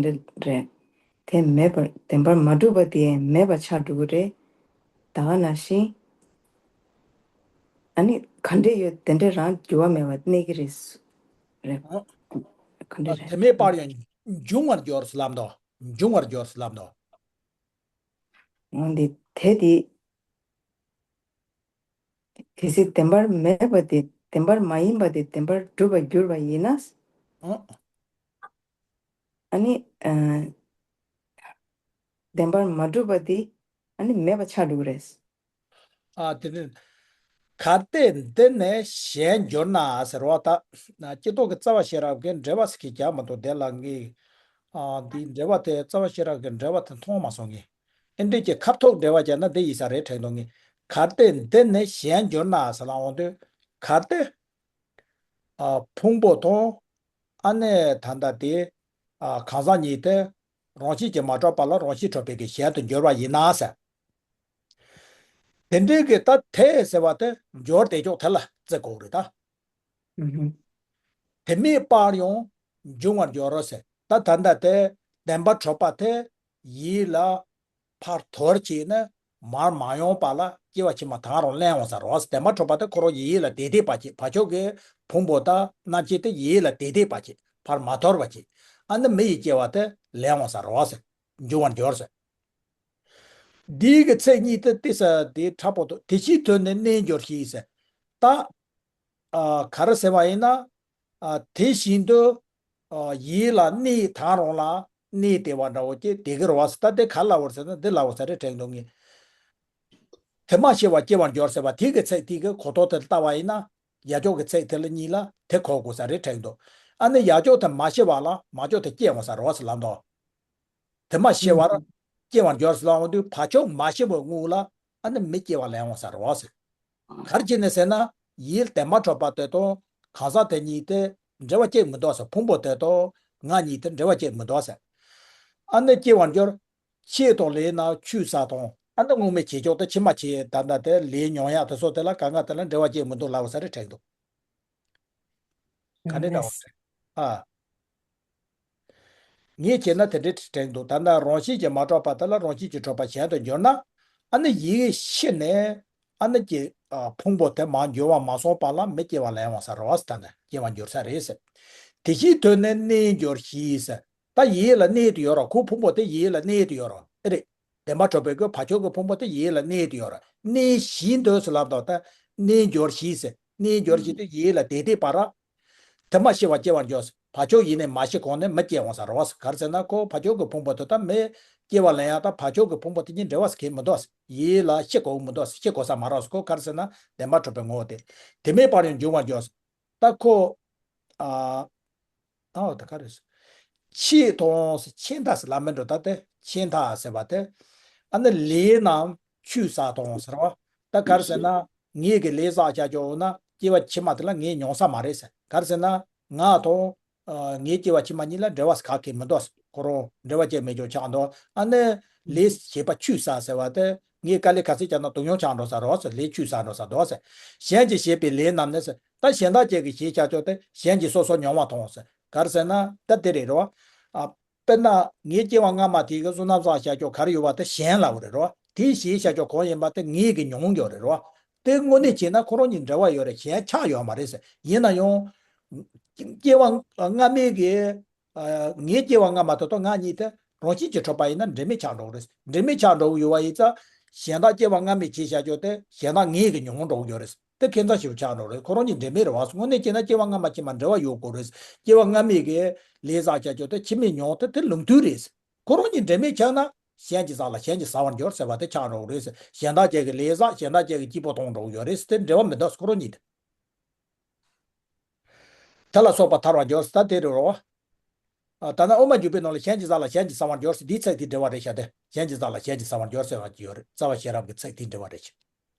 འདི་རེད། དེ་མེད་པར་བདེན་པར་མ་གྲུབ་པ་དེ་མེད་པ་ཆགས་འགྲོ་གི་རེད། ད་ག་ནང་བཞིན། ཨ་ནི་ག་འདྲས་ཡོད་དེ་འདྲས་རང་འགྱུར་བ་མེད་པར་གནས་ཀྱི་རེད། རེད། ཨ། ག་འདྲས་རེད། དེ་མེད་པར་ཡང་འབྱུང་བར་འགྱུར་ཟེར་ལབ་འདུག་འབྱུང་བར་འགྱུར་ཟེར་ལབ་འདུག་འོན་ཏེ་དེ་དེ། གལ་སྲིད་བདེན་པར་མེད་པ་དེ་བདེན་པར་མ་ཡིན་པ་དེ་བདེན་པར་གྲུབ་པར་གྱུར་པ་ཡིན་ན། ཨ། ཨ་ནི། ཨ། བདེན་པར་མ་གྲུབ་པ་དེ་ཨ་ནི་མེད་པ་ཆགས་འགྲོ་གི་རེད། ཨ། དེ་ནི། གལ་ཏེ་འདི་ནི་གཞན་འགྱུར་ན་ཟེར་བ་ད། སྤྱིར་བཏང་གི་རྩ་བ་ཤེས་རབ་ཀྱི་འགྲེལ་པ་ཟེར་གྱི་རྒྱག་མི་འདུག་དེ་ལ་ངས། ཨ། འདིའི་འགྲེལ་པ་དེ་རྩ་བ་ཤེས་རབ་ཀྱི་འགྲེལ་པ་དེ་མཐོང་མ་སོང་ངས། ཨེ་འདྲས་ཀྱི་ཁ་ཐུག་འགྲེལ་པ་བྱས་ན་འདི་ཡིན་ས་རེད་དྲན་འདུག་ངས། གལ་ཏེ་འདི་ནི་གཞན་འགྱུར་ན་ཟེར་ལ་འོང་དུས། གལ་ཏེ། ཨ། ཕུང་པོ་དང་། ཨ་ནི་ད་ལྟ་དེ། ཨ། གང་ཟག་གཉིས་དེ། རང་བཞིན་གྱིས་མ་གྲུབ་པ་ལ་རང་བཞིན་གྲུབ་པའི་གི་གཞན་དུ་འགྱུར་བ་ཡིན་ན་ཟེར། དེ་འདྲའི་གི་ད་དེ་ཟེར་བ་དེ་འགྱུར་བདེ་འཇོག་དེ་ལ་བརྩི་དགོས་རེད་ད། ཨུ་ཧུ། དེ་མེད་པར་ཡང་འབྱུང་བར་འགྱུར་རོ་ཟེར། ད་ད་ལྟ་དེ་བདེན་པར་གྲུབ་པ་དེ་ཡིད་ལ་ཕར་དོར་བྱས་ནས་མར་མ་ཡོང་པ་ལ་སྐྱེ་བ་ཕྱི་མ་ད་རུང་ལེན་འོང་ས་རེད། བདེན་པར་གྲུབ་པ་དེ་ཁོ་རང་ཡིད་ལ་དེ་དེ་པ་བྱས། བག་ཆགས་ཀྱི་ཕུང་པོ་དང་རྣམ་ཤེས་དེ་ཡིད་ལ་དེ་དེ་པ་བྱས། ཕར་མ་དོར་བ་བྱས། ཨ་ནི་མི་ཡི་སྐྱེ་བ་དེ་ལེན་འོང་ས་རེད་ཟེར། འབྱུང་བར་འགྱུར་ཟེར། འདིའི་གི་ཚིག་གཉིས་དེ་ཏོག་ཙམ་དེ་ཕྲ་པོ་འདུག་དེ་ཕྱིའི་དོན་ནི་གནས་འགྱུར་ཞེས་ཟེར། ད། ཨ། ག་རེ་ཟེར་བ་ཡིན་ན། ཨ། དེ་བཞིན་དུ། ཨ། ཡིད་ལ་གནས་ད་རུང་ལ་གནས་དེ་བ་འདྲ་བོ་ཅིག་དེ་གི་རེད་བ་ཟེར། ད་དེ་ག་ལ་བར་ཟེར་ན་འདི་ལ་བར་ཟེར་རེད་དྲན་འདུག་ངས། དེ་མ་ཤེས་པ་སྐྱེ་བར་འགྱུར་ཟེར་བ་དེ་གི་ཚིག་དེ་གི་གོ་རྟོགས་དེ་ལ་ལྟ་བ་ཡིན་ན། ཡ་ཅོག་གི་ཚིག་དེ་ལ་གཉིས་ལ་དེ་གོ་དགོས་ས་རེད་དྲན་འདུག་ཨ་ནི་ཡ་ཅོག་དེ་མ་ཤེས་པ་ལ་མ་ཅོག་དེ་སྐྱེ་འོང་ས་རེད་བ་ཟེར་ལབ་འདུག་དེ་མ་ཤེས་པར་སྐྱེ་བར་འགྱུར་ཟེར་ལབ་འོང་དུས་བག་ཆགས་མ་ཤེས་པའི་སྔོན་ལ་ཨ་ནི་མི་སྐྱེ་བ་ལེན་འོང་ས་རེད་བ་ཟེར། ག་རེ་བྱས་ནས་ཟེར་ན། ཡིད་བདེན་པར་གྲུབ་པ་དེ་དང་གང་ཟག་དེ་གཉིས་དེ་འབྲེལ་བ་གཅིག་མི་འདུག་ཟེར། ཕུང་པོ་དེ་དང་ང་གཉིས་དེ་འབྲེལ་བ་གཅིག་མི་འདུག་ཟེར། ཨ་ནི་སྐྱེ་བར་འགྱུར། ཆོས་དང་ལས་རྣམས་ཆོས་ས་དང་། ཨ་ནི་དངོས་མེད་བྱེད་ཆོག་ཏུ་ཕྱི་མ་བྱེད་ད་ལྟ་དེ་ལས་མྱོང་ཡག་དེ་སོགས་དེ་ལ་གང་ག་དེ་ལ་འབྲེལ་བ་གཅིག་མི་འདུག་ལབ་ས་རེད་དྲན་འདུག་ག་འདྲ་འདྲ་བ་རེད། ཨ། ངས་བྱས་ན་དེ་འདྲའི་དྲན་འདུག་ད་ལྟ་རང་བཞིན་གྱིས་མ་གྲུབ་པ་དེ་ལ་རང་བཞིན་གྱིས་གྲུབ་པ་གཞན་དུ་འགྱུར་ན། ཨ་ནི་ཡིད་ཤི་ནས་ཨ་ནི་ཀྱི། ཨ། ཕུང་པོ་དེ་མར་འགྱུར་བ་མ་སོང་བ་ལ་མི་སྐྱེ་བ་ལེན་འོང་ས་རེད་བ་ཟེར། ད་ནི་སྐྱེ་བར་འགྱུར་ས་རེད་ཟེར། དེ་ཕྱིའི་དོན་ནི་གནས་འགྱུར་ཞེས་ཟེར། ད་ཡིད་ལ་གནས་དུ་ཡོད་ར། ཁོ་ཕུང་པོ་དེ་ཡིད་ལ་གནས་དུ་ཡོད་ར། ཨེ་རེད། བདེན་པར་གྲུབ་པའི་གི་བག་ཆགས་ཀྱི་ཕུང་པོ་དེ་ཡིད་ལ་གནས་དུ་ཡོད་ར། གནས་བཞིན་དུ་ཟེར་ལབ་དང་ད་གནས་འགྱུར་ཞེས་ཟེར། གནས་འགྱུར་ཞེས་དེ་ཡིད་ལ་དེ་དེ་བར། དེ་མ་ཤེས་པ་སྐྱེ་བར་འགྱུར་ཟེར། བག་ཆགས་ཡེ་ནས་མ་ཤི་གོང་ནས་མི་སྐྱེ་འོང་ས་རེད་བ། ག་རེ་ཟེར་ན་ཁོ་བག་ཆགས་ཀྱི་ཕུང་པོ་དེ་དང་མི་སྐྱེ་བ་ལེན་ཡག་དང་བག་ཆགས་ཀྱི་ཕུང་པོ་དེ་གཉིས་འབྲེལ་བ་ཟེར་གྱི་མི་འདུག་ཡིད་ལ་ཤི་དགོས་མི་འདུག་ཤི་དགོས་ས་མ་རེད། ཁོ་ག་རེ་ཟེར་ན་བདེན་པར་གྲུབ་པའི་ངོ་བོ་དེ། དེ་མེད་པར་ཡང་འབྱུང་བར་འགྱུར། ད་ཁོ། ཨ། ཨ་ད་ག་རེ་ཟེར། ཆད་དང་ཟེར། ཆད་མཐའ་ཟེར་ལབ་མི་འགྲོ། ད་དེ་ཆད་མཐའ་ཟེར་བ་དེ། ཨ་ནི་ལས་རྣམས་ཆུད་ཟ་དང་ཟེར་བ། ད་ག་རེ་ཟེར་ན། ངེད་ཀྱིས་ལས་བསགས་བྱ་ཆོག་ན་སྐྱེ་བ་ཕྱི་མ་དེ་ལ་ངེད་མྱོང་ས་མ་རེད་ཟེར། ག་རེ་ཟེར་ན། ང་དང་། ཨ། ངའི་སྐྱེ་བ་ཕྱི་མ་གཉིས་ལ་འབྲེལ་བ་ག་གེ་མི་འདུག་ཁོ་རང་འབྲེལ་བ་ཅན་མེད་ཅོག་ཆགས་འགྲོ། ཨ་ནི་ལས་བྱེད་པ་ཆུད་ཟ་ཟེར་བ་དེ་ངས་དཀའ་ལས་ག་ཚད་བརྒྱབ་ན་དོ་སྣང་ཆགས་འགྲོ་ས་རེད་ཟེར། ལས་ཆུད་ཟ་འགྲོ་ས་འདུག་ཟེར། གཞན་གྱིས་བྱས་པའི་ལས་རྣམས་ནི་ཟེར། ད་གཞན་དག་ཅིག་གིས་བྱས་བྱ་ཆོག་དེ་གཞན་གྱིས་སོ་སོ་མྱོང་བ་དང་ཟེར། ག་རེ་ཟེར་ན་ད་དེ་རེད་རོ། ཨ། དཔེར་ན་ངའི་སྐྱེ་བ་སྔ་མ་དེ་གི་བསོད་ནམས་བསགས་བྱ་ཆོག་ག་རེ་ཡོད་པ་དེ་གཞན་ལབ་པ་རེད་རོ། དེ་བྱས་བྱ་ཆོག་གང་ཡིན་པ་དེ་ངེད་ཀྱིས་མྱོང་ཡོད་རེད་རོ། དེ་དངོས་གནས་བྱས་ན་ཁོ་རང་གཉིས་འབྲེལ་བ་ཡོད་རེད། གཞན་ཆགས་ཡོད་མ་རེད་ཟེར། ཡིན་ན་ཡང་། སྐྱེ་བ་སྔ་མའི་གི། ཨ། ངའི་སྐྱེ་བ་སྔ་མ་དེ་དང་ང་གཉིས་དེ་རང་བཞིན་གྱིས་གྲུབ་པ་ཡིན་ན་འབྲེལ་མེད་ཆགས་འགྲོ་གི་རེད། འབྲེལ་མེད་ཆགས་འགྲོ་གི་ཡོད་པ་ཡིན་ཙང་། གཞན་དག་སྐྱེ་བ་སྔ་མའི་བྱས་བྱ་ཆོག་དེ་གཞན་དག་ངེད་ཀྱིས་མྱོང་འགྲོ་གི་ཡོད་རེད། དེ་ཁྱད་མཚར་ཞིག་ཆགས་འགྲོ་རེད། ཁོ་རང་གཉིས་འབྲེལ་མེད་རེད་བ། དངོས་གནས་བྱས་ན་སྐྱེ་བ་སྔ་མ་ཕྱི་མ་འབྲེལ་བ་ཡོད་དགོས་རེད། སྐྱེ་བ་སྔ་མའི་གི་ལས་བསགས་བྱ་ཆོག་དེ་ཕྱི་མས་མྱོང་དེ་དེ་ལུགས་མཐུན་རེད། ཁོ་རང་གཉིས་འབྲེལ་མེད་ཆགས་ན་གཞན་གྱིས་བསགས་ལ་གཞན་གྱིས་ཟ་བར་འགྱུར་ཟེར་བ་དེ་ཆགས་འགྲོ་གི་རེད། གཞན་དག་ཅིག་གིས་ལས་བསགས་གཞན་དག་ཅིག་གིས་སྐྱིད་པོ་གཏོང་འགྲོ་གི་ཡོད་རེད། དེ་འབྲེལ་བ་མི་འདུག་ཁོ་རང་གཉིས་དེ། དེ་ལ་སོགས་པ་ཐར་བར་འགྱུར་ཟེར་ད་དེ་རེད་རོ། ཨ། ད་ནི་དབུ་མ་འཇུག་པའི་ནང་ལ་གཞན་གྱིས་བསགས་ལ་གཞན་གྱིས་ཟ་བར་འགྱུར་ཟེར་འདིའི་ཚིག་དེའི་འགྲེལ་བ་རེད་ཤག་དེ་གཞན་གྱིས་བསགས་ལ་གཞན་གྱིས་ཟ་བར་འགྱུར་ཟེར་བ་ཅིག་ཡོད་རེད། རྩ་བ་ཤེས་རབ་ཀྱི་ཚིག་དེའི་འགྲེལ་བ་རེད་ཤག་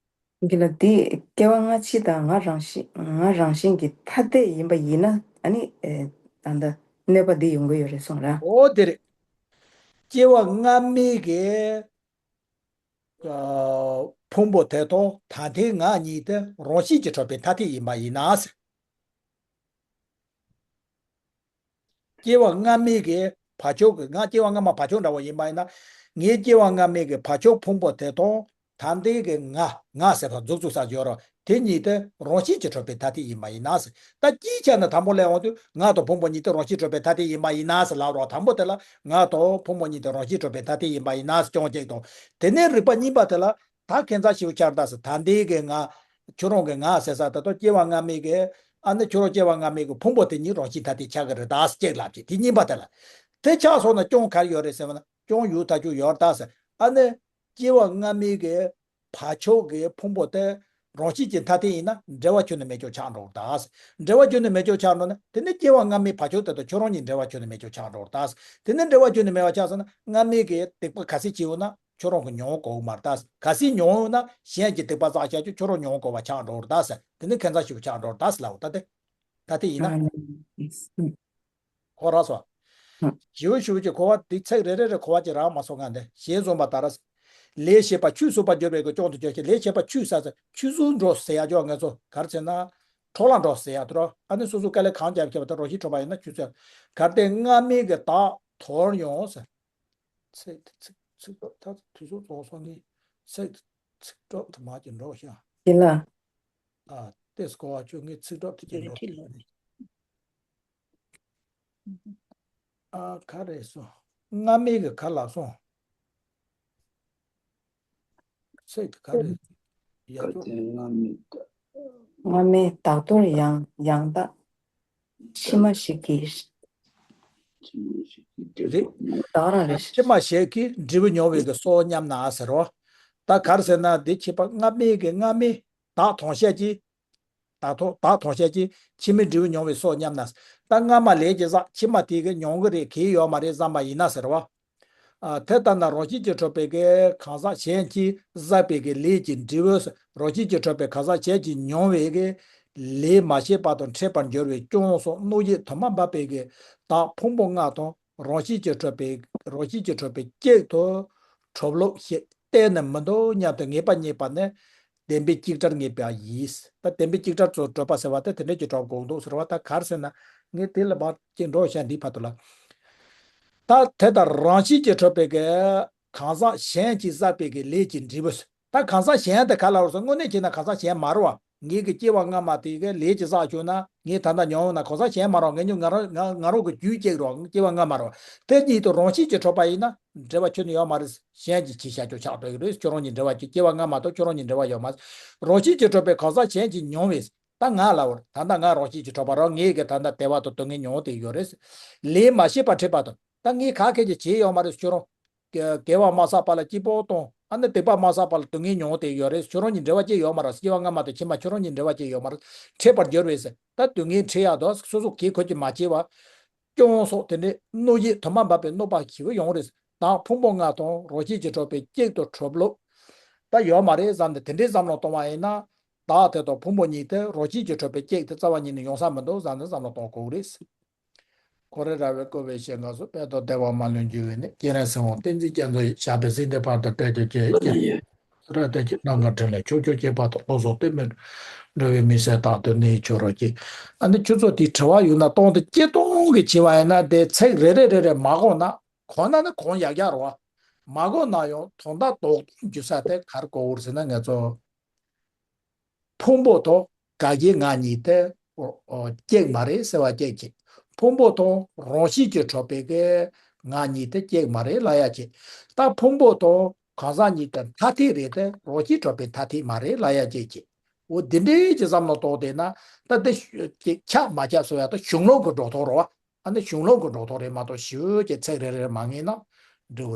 འདི་ལ་འདི་སྐྱེ་བ་སྔ་ཕྱི་དང་ང་རང་བཞིན་ང་རང་བཞིན་གྱི་ཐ་དད་ཡིན་པ་ཡིན་ན་ཨ་ནི་ཨེ་ད་ལྟ་གནོད་པ་འདི་ཡོང་གི་ཡོད་རེད་གསུངས་ར། འོ་དེ་རེད། སྐྱེ་བ་སྔ་མའི་གི། ཨ། ཕུང་པོ་དེ་དང་ད་ལྟའི་ང་གཉིས་དེ་རང་བཞིན་གྱིས་གྲུབ་པའི་ཐ་དད་ཡིན་པ་ཡིན་ན་ཟེར། སྐྱེ་བ་སྔ་མའི་གི་བག་ཆགས་ཀྱི་ང་སྐྱེ་བ་སྔ་མ་བག་ཆགས་འདྲ་བོ་ཡིན་པ་ཡིན་ན། ངའི་སྐྱེ་བ་སྔ་མའི་གི་བག་ཆགས་ཕུང་པོ་དེ་དང་ད་ལྟའི་གི་ང་ང་ཟེར་བ་མཛུབ་བཙུགས་ས་ཡོད་རོ། དེ་གཉིས་དེ་རང་བཞིན་གྱིས་གྲུབ་པའི་ཐ་དད་ཡིན་པ་ཡིན་ན་ཟེར། ད་སྤྱིའི་ཆ་ནས་དང་པོ་ལ་ཡོང་དུས་ང་དང་ཕུང་པོ་གཉིས་དེ་རང་བཞིན་གྲུབ་པའི་ཐ་དད་ཡིན་པ་ཡིན་ན་ཟེར་ལབ་རོ། དང་པོ་དེ་ལ་ང་དང་ཕུང་པོ་གཉིས་དེ་རང་བཞིན་གྲུབ་པའི་ཐ་དད་ཡིན་པ་ཡིན་ན་ཟེར་རྐྱང་གཅིག་དང་། དེ་ནས་རིགས་པ་གཉིས་པ་དེ་ལ། ད་ཁྱད་མཚར་ཞིག་ཆགས་ད་ཟེར། ད་ལྟའི་གི་ང་། ཁྱོད་རང་གི་ང་ཟེར་ས་དེ་དང་སྐྱེ་བ་སྔ་མའི་གི། ཨ་ནི་ཁྱོད་རང་སྐྱེ་བ་སྔ་མའི་གི་ཕུང་པོ་དེ་གཉིས་རང་བཞིན་ཐ་དད་ཆགས་ཀྱི་རེད་ད་ཟེར་གཅིག་ལབ་ཀྱི། དེ་གཉིས་པ་དེ་ལ། དེ་ཆགས་སོང་ན་རྐྱང་ག་རེ་ཡོད་རེད་ཟེར་བ་ན་རྐྱང་ཡུལ་ཐག་ཆོད་ཡོད་ད་ཟེར། ཨ་ནི། སྐྱེ་བ་སྔ་མའི་གི་བག་ཆགས་ཀྱི་ཕུང་པོ་དེ་རང་བཞིན་གྱིས་ཐ་དད་ཡིན་ན་འབྲེལ་བ་ཁྱོན་ནས་མེད་ཅོག་ཆགས་འགྲོ་ད་ཟེར། འབྲེལ་བ་ཁྱོན་ནས་མེད་ཅོག་ཆགས་འགྲོ་ན་དེ་ནི་སྐྱེ་བ་སྔ་མའི་བག་ཆགས་དེ་དང་ཁྱོད་རང་གཉིས་འབྲེལ་བ་ཁྱོན་ནས་མེད་ཅོག་ཆགས་འགྲོ་ད་ཟེར། དེ་ནི་འབྲེལ་བ་ཁྱོན་ནས་མེད་པ་ཆགས་སོང་ན་སྔ་མའི་གི་སྡིག་པ་ག་ཚད་བྱས་ཡོད་ན། ཁྱོད་རང་གིས་མྱོང་དགོས་མ་རེད་ད། གལ་སྲིད་མྱོང་ཡོད་ན་གཞན་གྱིས་སྡིག་པ་བསགས་བྱས་ཀྱང་ཁྱོད་རང་མྱོང་དགོས་པ་ཆགས་འགྲོ་རེད་ད་ཟེར། དེ་ནི་ཁྱད་མཚར་ཞིག་ཆགས་འགྲོ་རེད་ད་ཟེར་ལབ་པ་ད་དེ། ད་དེ་ཡིན་ན། ཨ། གོ་རག་སོང་། ཨ། ཞེ་པོ་ཞེ་པོ་ཅིག་གོ་བ་འདི་ཚིག་རེ་རེ་རེ་གོ་བ་ཅིག་རག་མ་སོང་ང་འདི་ཞེས་གསུངས་པ་ལྟར། ལས་བྱེད་པ་ཆུད་ཟོས་པར་འགྱུར་བའི་གི་སྐྱོན་དུ་གྱུར་ཞིང་ལས་བྱེད་པ་ཆུད་ཟ་ཟེར་ཆུད་ཟོས་འགྲོ་ཟེར་ཡ་ཅོག་ང་ཚོ་ག་རེ་ཟེར་ན། འཕྲོ་བརླག་འགྲོ་ཟེར་ཡ་དེ་རོ། ཨ་ནི་སོ་སོ་དཀའ་ལས་གང་བརྒྱབ་བྱས་པ་དེ་རང་བཞིན་གྲུབ་པ་ཡིན་ན་ཆུད་ཟོས། གལ་ཏེ་སྔ་མའི་གི་བདག་དོར་ཡང་ཟེར། ཚིག་ཚིག་ཚིག་གྲོགས་ད་དུས་ཚོད་རྫོགས་སོང་ནི་ཚིག་ཚིག་གྲོགས་དུ་མ་གྱི་འགྲོ་ཤག་དེ་ལ། ཨ། ཏེས་གོ་བ་ཆོད་ངས་ཚིག་གྲོགས་དུ་ཅི་འགྲོ་ཤག་ཨ། ག་རེ་སོང་། སྔ་མའི་གི་ག་ལ་སོང་། ཚིག་ག་རེ། ཡ་ཅོ། སྔ་མའི་བདག་དོར་ཡང་ཡང་དག་ཕྱི་མ་ཞིག་གིས། རེད། བདག་རང་རེད། ཕྱི་མ་ཞིག་གིས་འབྲས་བུ་མྱོང་བའི་གི་སོ་སྙམ་ན་ཟེར་རོ། ད་ག་རེ་ཟེར་ན་འདི་ཕྱི་པ་སྔ་མའི་གི་སྔ་མའི་བདག་དང་བཤད་ཀྱི། བདག་དང་བདག་དང་བཤད་ཀྱི་ཕྱི་མའི་འབྲས་བུ་མྱོང་བའི་སོ་སྙམ་ན། ད་སྔ་མ་ལས་ཀྱི་བསགས་ཕྱི་མ་དེ་གི་མྱོང་གི་རེད་གལ་ཡོད་མ་རེད་བསམ་པ་ཡིན་ན་ཟེར་བ། ཨ། དེ་ལྟར་ན་རང་བཞིན་གྱིས་གྲུབ་པའི་གི་གང་ཟག་གཞན་གྱིས་བསགས་པའི་གི་ལས་ཀྱི་འབྲས་བུ། རང་བཞིན་གྱིས་གྲུབ་པའི་གང་ཟག་གཞན་གྱིས་མྱོང་བའི་གི་ལས་མ་བྱས་པ་དང་འཕྲད་པར་འགྱུར་བའི་སྐྱོན་སོགས་སྣོག་བཞི་དུ་མ་འབབ་པའི་གི་བདག་ཕུང་པོ་ལྔ་དང་རང་བཞིན་གྱིས་གྲུབ་པའི་རང་བཞིན་གྱིས་གྲུབ་པའི་གཅིག་ཏུ་གྲུབ་ལུགས་ཤིག་གཏན་ནས་མི་འདུག་སྙམ་དུ་ངེས་པ་རྙེད་པ་ནི་བདེན་པའི་ཅིག་ཅར་ངེས་པ་ཡིས། ད་བདེན་པའི་ཅིག་ཅར་ཚོ་གྲུབ་པ་ཟེར་བ་དེ་དེ་འདྲ་ཅིག་གྲུབ་དགོས་འདུག་ཟེར་བ། ད་ག་རེ་ཟེར་ན་ངས་དེ་ལ་མར་ཅིག་འགྲོ་བྱ་འདིའི་བར་དུ་ལ། ད་དེ་ལྟར་རང་བཞིན་གྱིས་གྲུབ་པའི་གི་གང་ཟག་གཞན་གྱིས་བསགས་པའི་གི་ལས་ཀྱི་འབྲས་བུ། ད་གང་ཟག་གཞན་དེ་ག་ལ་རེད་ཟེར། དངོས་གནས་བྱས་ན་གང་ཟག་གཞན་མ་རེད་བ། ངེད་ཀྱི་སྐྱེ་བ་སྔ་མ་དེ་གའི་ལས་ཀྱི་བསགས་བྱུང་ན་ངས་ད་ལྟ་མྱོང་ཡོང་ན་གང་ཟག་གཞན་མ་རེད་བ། ངེད་གཉིས་ང་རང་ང་ང་རང་གི་རྒྱུད་གཅིག་རེད་བ། སྐྱེ་བ་སྔ་མ་རེད་བ། དེ་གཉིས་དེ་རང་བཞིན་གྱིས་གྲུབ་པ་ཡིན་ན་འབྲེལ་བ་ཁྱོན་ནས་ཡོད་མ་རེད། གཞན་གྱིས་བྱས་བྱ་ཆོག་ཆགས་འགྲོ་གི་རེད། ཁྱོད་རང་གཉིས་འབྲེལ་བ་ཅིག་སྐྱེ་བ་སྔ་མ་དང་ཁྱོད་རང་གཉིས་འབྲེལ་བ་ཡོད་མ་རེད། རང་བཞིན་གྱིས་གྲུབ་པའི་གང་ཟག་གཞན་གྱིས་མྱོང་བའི་ ད་ང་ལབ་པ་རེད། ད་ལྟ་ང་རང་བཞིན་གྱིས་གྲུབ་པ་རང་ངེད་ཀྱིས་ད་ལྟ་བདེ་བ་དང་སྡུག་བསྔལ་མྱོང་བསྡད་ཡོད་རེད། ལས་མ་བྱས་པར་འཕྲད་པ་དང་། ད་ངས་ག་གེ་ཅིག་བྱས་ཡོད་མ་རེད། ཁྱོད་རང་དགེ་བ་མ་བསགས་པ་ལ་སྐྱིད་པོ་དང་། ཨ་ནི་སྡིག་པ་མ་བསགས་པ་ལ་སྡུག་བསྔལ་མྱོང་བསྡད་ཡོད་རེད། ཁྱོད་རང་གཉིས་འབྲེལ་བ་ཅི་ཡོད་མ་རེད། སྐྱེ་བ་སྔ་མ་དང་ཕྱི་མ་ཁྱོད་རང་གཉིས་འབྲེལ་བ་ཅི་ཡོད་མ་རེད། འཕྲད་པར་འགྱུར་བས་ཟེར། ད་སྡུག་བསྔལ་འཕྲད་ཡག་དང་སོ་སོ་གིས་ཁོ་གིས་མ་བྱས་པ། སྐྱོན་སོགས་དེ་འདྲའི་གནོད་བྱེད་དུ་མ་འབབ་པའི་གནོད་པ་ཞེ་པོ་ཡོང་རེད། ད་ཕུང་པོ་ལྔ་དང་རང་བཞིན་གྱིས་གྲུབ་པའི་སྐྱེས་དང་གྲུབ་ལུགས་ད་ཡོད་མ་རེད་བསམ་སྟེ་དེ་འདྲའི་བསམ་བློ་གཏོང་བ་ཡིན་ན། བདག་དེ་དང་ཕུང་པོ་གཉིས་དེ་རང་བཞིན་གྱིས་གྲུབ་པའི་སྐྱེས་དེ་རྩ་བ་ཉིད་ནས་ཡོང་ས་མི་འདུག་བསམ་སྟེ་བསམ་བློ་གཏོང་དགོས་རེད། ཁོ་རེ་ར་བས་བསྐོར་བའི་ཞིང་ཁམས་སུ། དཔལ་དང་བདེ་བ་མ་ལུས་འབྱུང་བའི་གནས། སྤྱན་རས་གཟིགས་དབང་བསྟན་འཛིན་རྒྱ་མཚོ་ཡི། ཞབས་པད་སྲིད་མཐའི་བར་དུ་བཀྲ་ཤིས་བདེ་ལེགས། ཚེ་རབས་བདེ་སྐྱིད་རྣམ་གྲངས་འཕྲིན་ལས། ཕྱོགས་བཅུའི་ཁྱད་པར་དུ་བློ་བཟང་བསྟོད་སྨོན་འགྲོ་བའི་མི་ཚེ་དག་ཏུ་གནས་གྱུར་ཅིག་ཨ་ནི་ཁྱོད་ཚོ་དེ་དྲི་བ་ཡོད་ན་གཏོང་དེ་སྐྱེ་སྟོང་གི་བྱས་པ་ཡིན་ན་དེ་ཚིག་རེ་རེ་རེ་རེ་མ་གོ་ན། གོ་ན་ནི་གོ་ཡག་ཡག་རེད་བ། མ་གོ་ན་ཡང་དོན་དག་རྡོག་རྡོག་འཇུ་ས་དེ་ག་རེ་གོ་དགོས་རེད་ཟེར་ན། ང་ཚོ་ཕུང་པོ་དང་འགལ་རྐྱེན་ངག་གཉིས་དེ་ཨོ་ཨོ་གཅིག་མ་རེད་ཟེར་བ་གཅིག་བྱས། ཕུང་པོ་དང་རང་བཞིན་གྱིས་གྲུབ་པའི་གི་ངག་གཉིས་དེ་གཅིག་མ་རེད་ལབ་ཡག་བྱས། ད་ཕུང་པོ་དང་གང་ཟག་གཉིས་དེ་ཐ་དད་རེད་དེ་རང་བཞིན་གྲུབ་པའི་ཐ་དད་མ་རེད་ལབ་ཡག་གཅིག་བྱས། འོ་འདི་འདྲའི་གི་བསམ་བློ་གཏོང་བསྡད་ན་ད་དེ་ཤ་ཁྱབ་མ་ཁྱབ་ཟེར་ཡག་ད་གཞུང་ལུགས་ཀྱི་སྒྲོ་འདོགས་རེད་བ། ཨ་ནི་གཞུང་ལུགས་ཀྱི་སྒྲོ་འདོགས་རེད་མ་གཏོགས་ཞེ་པོ་ཅིག་ཚིག་རེ་རེ་མ་ངེས་ན་འགྲིག་གི་རེད།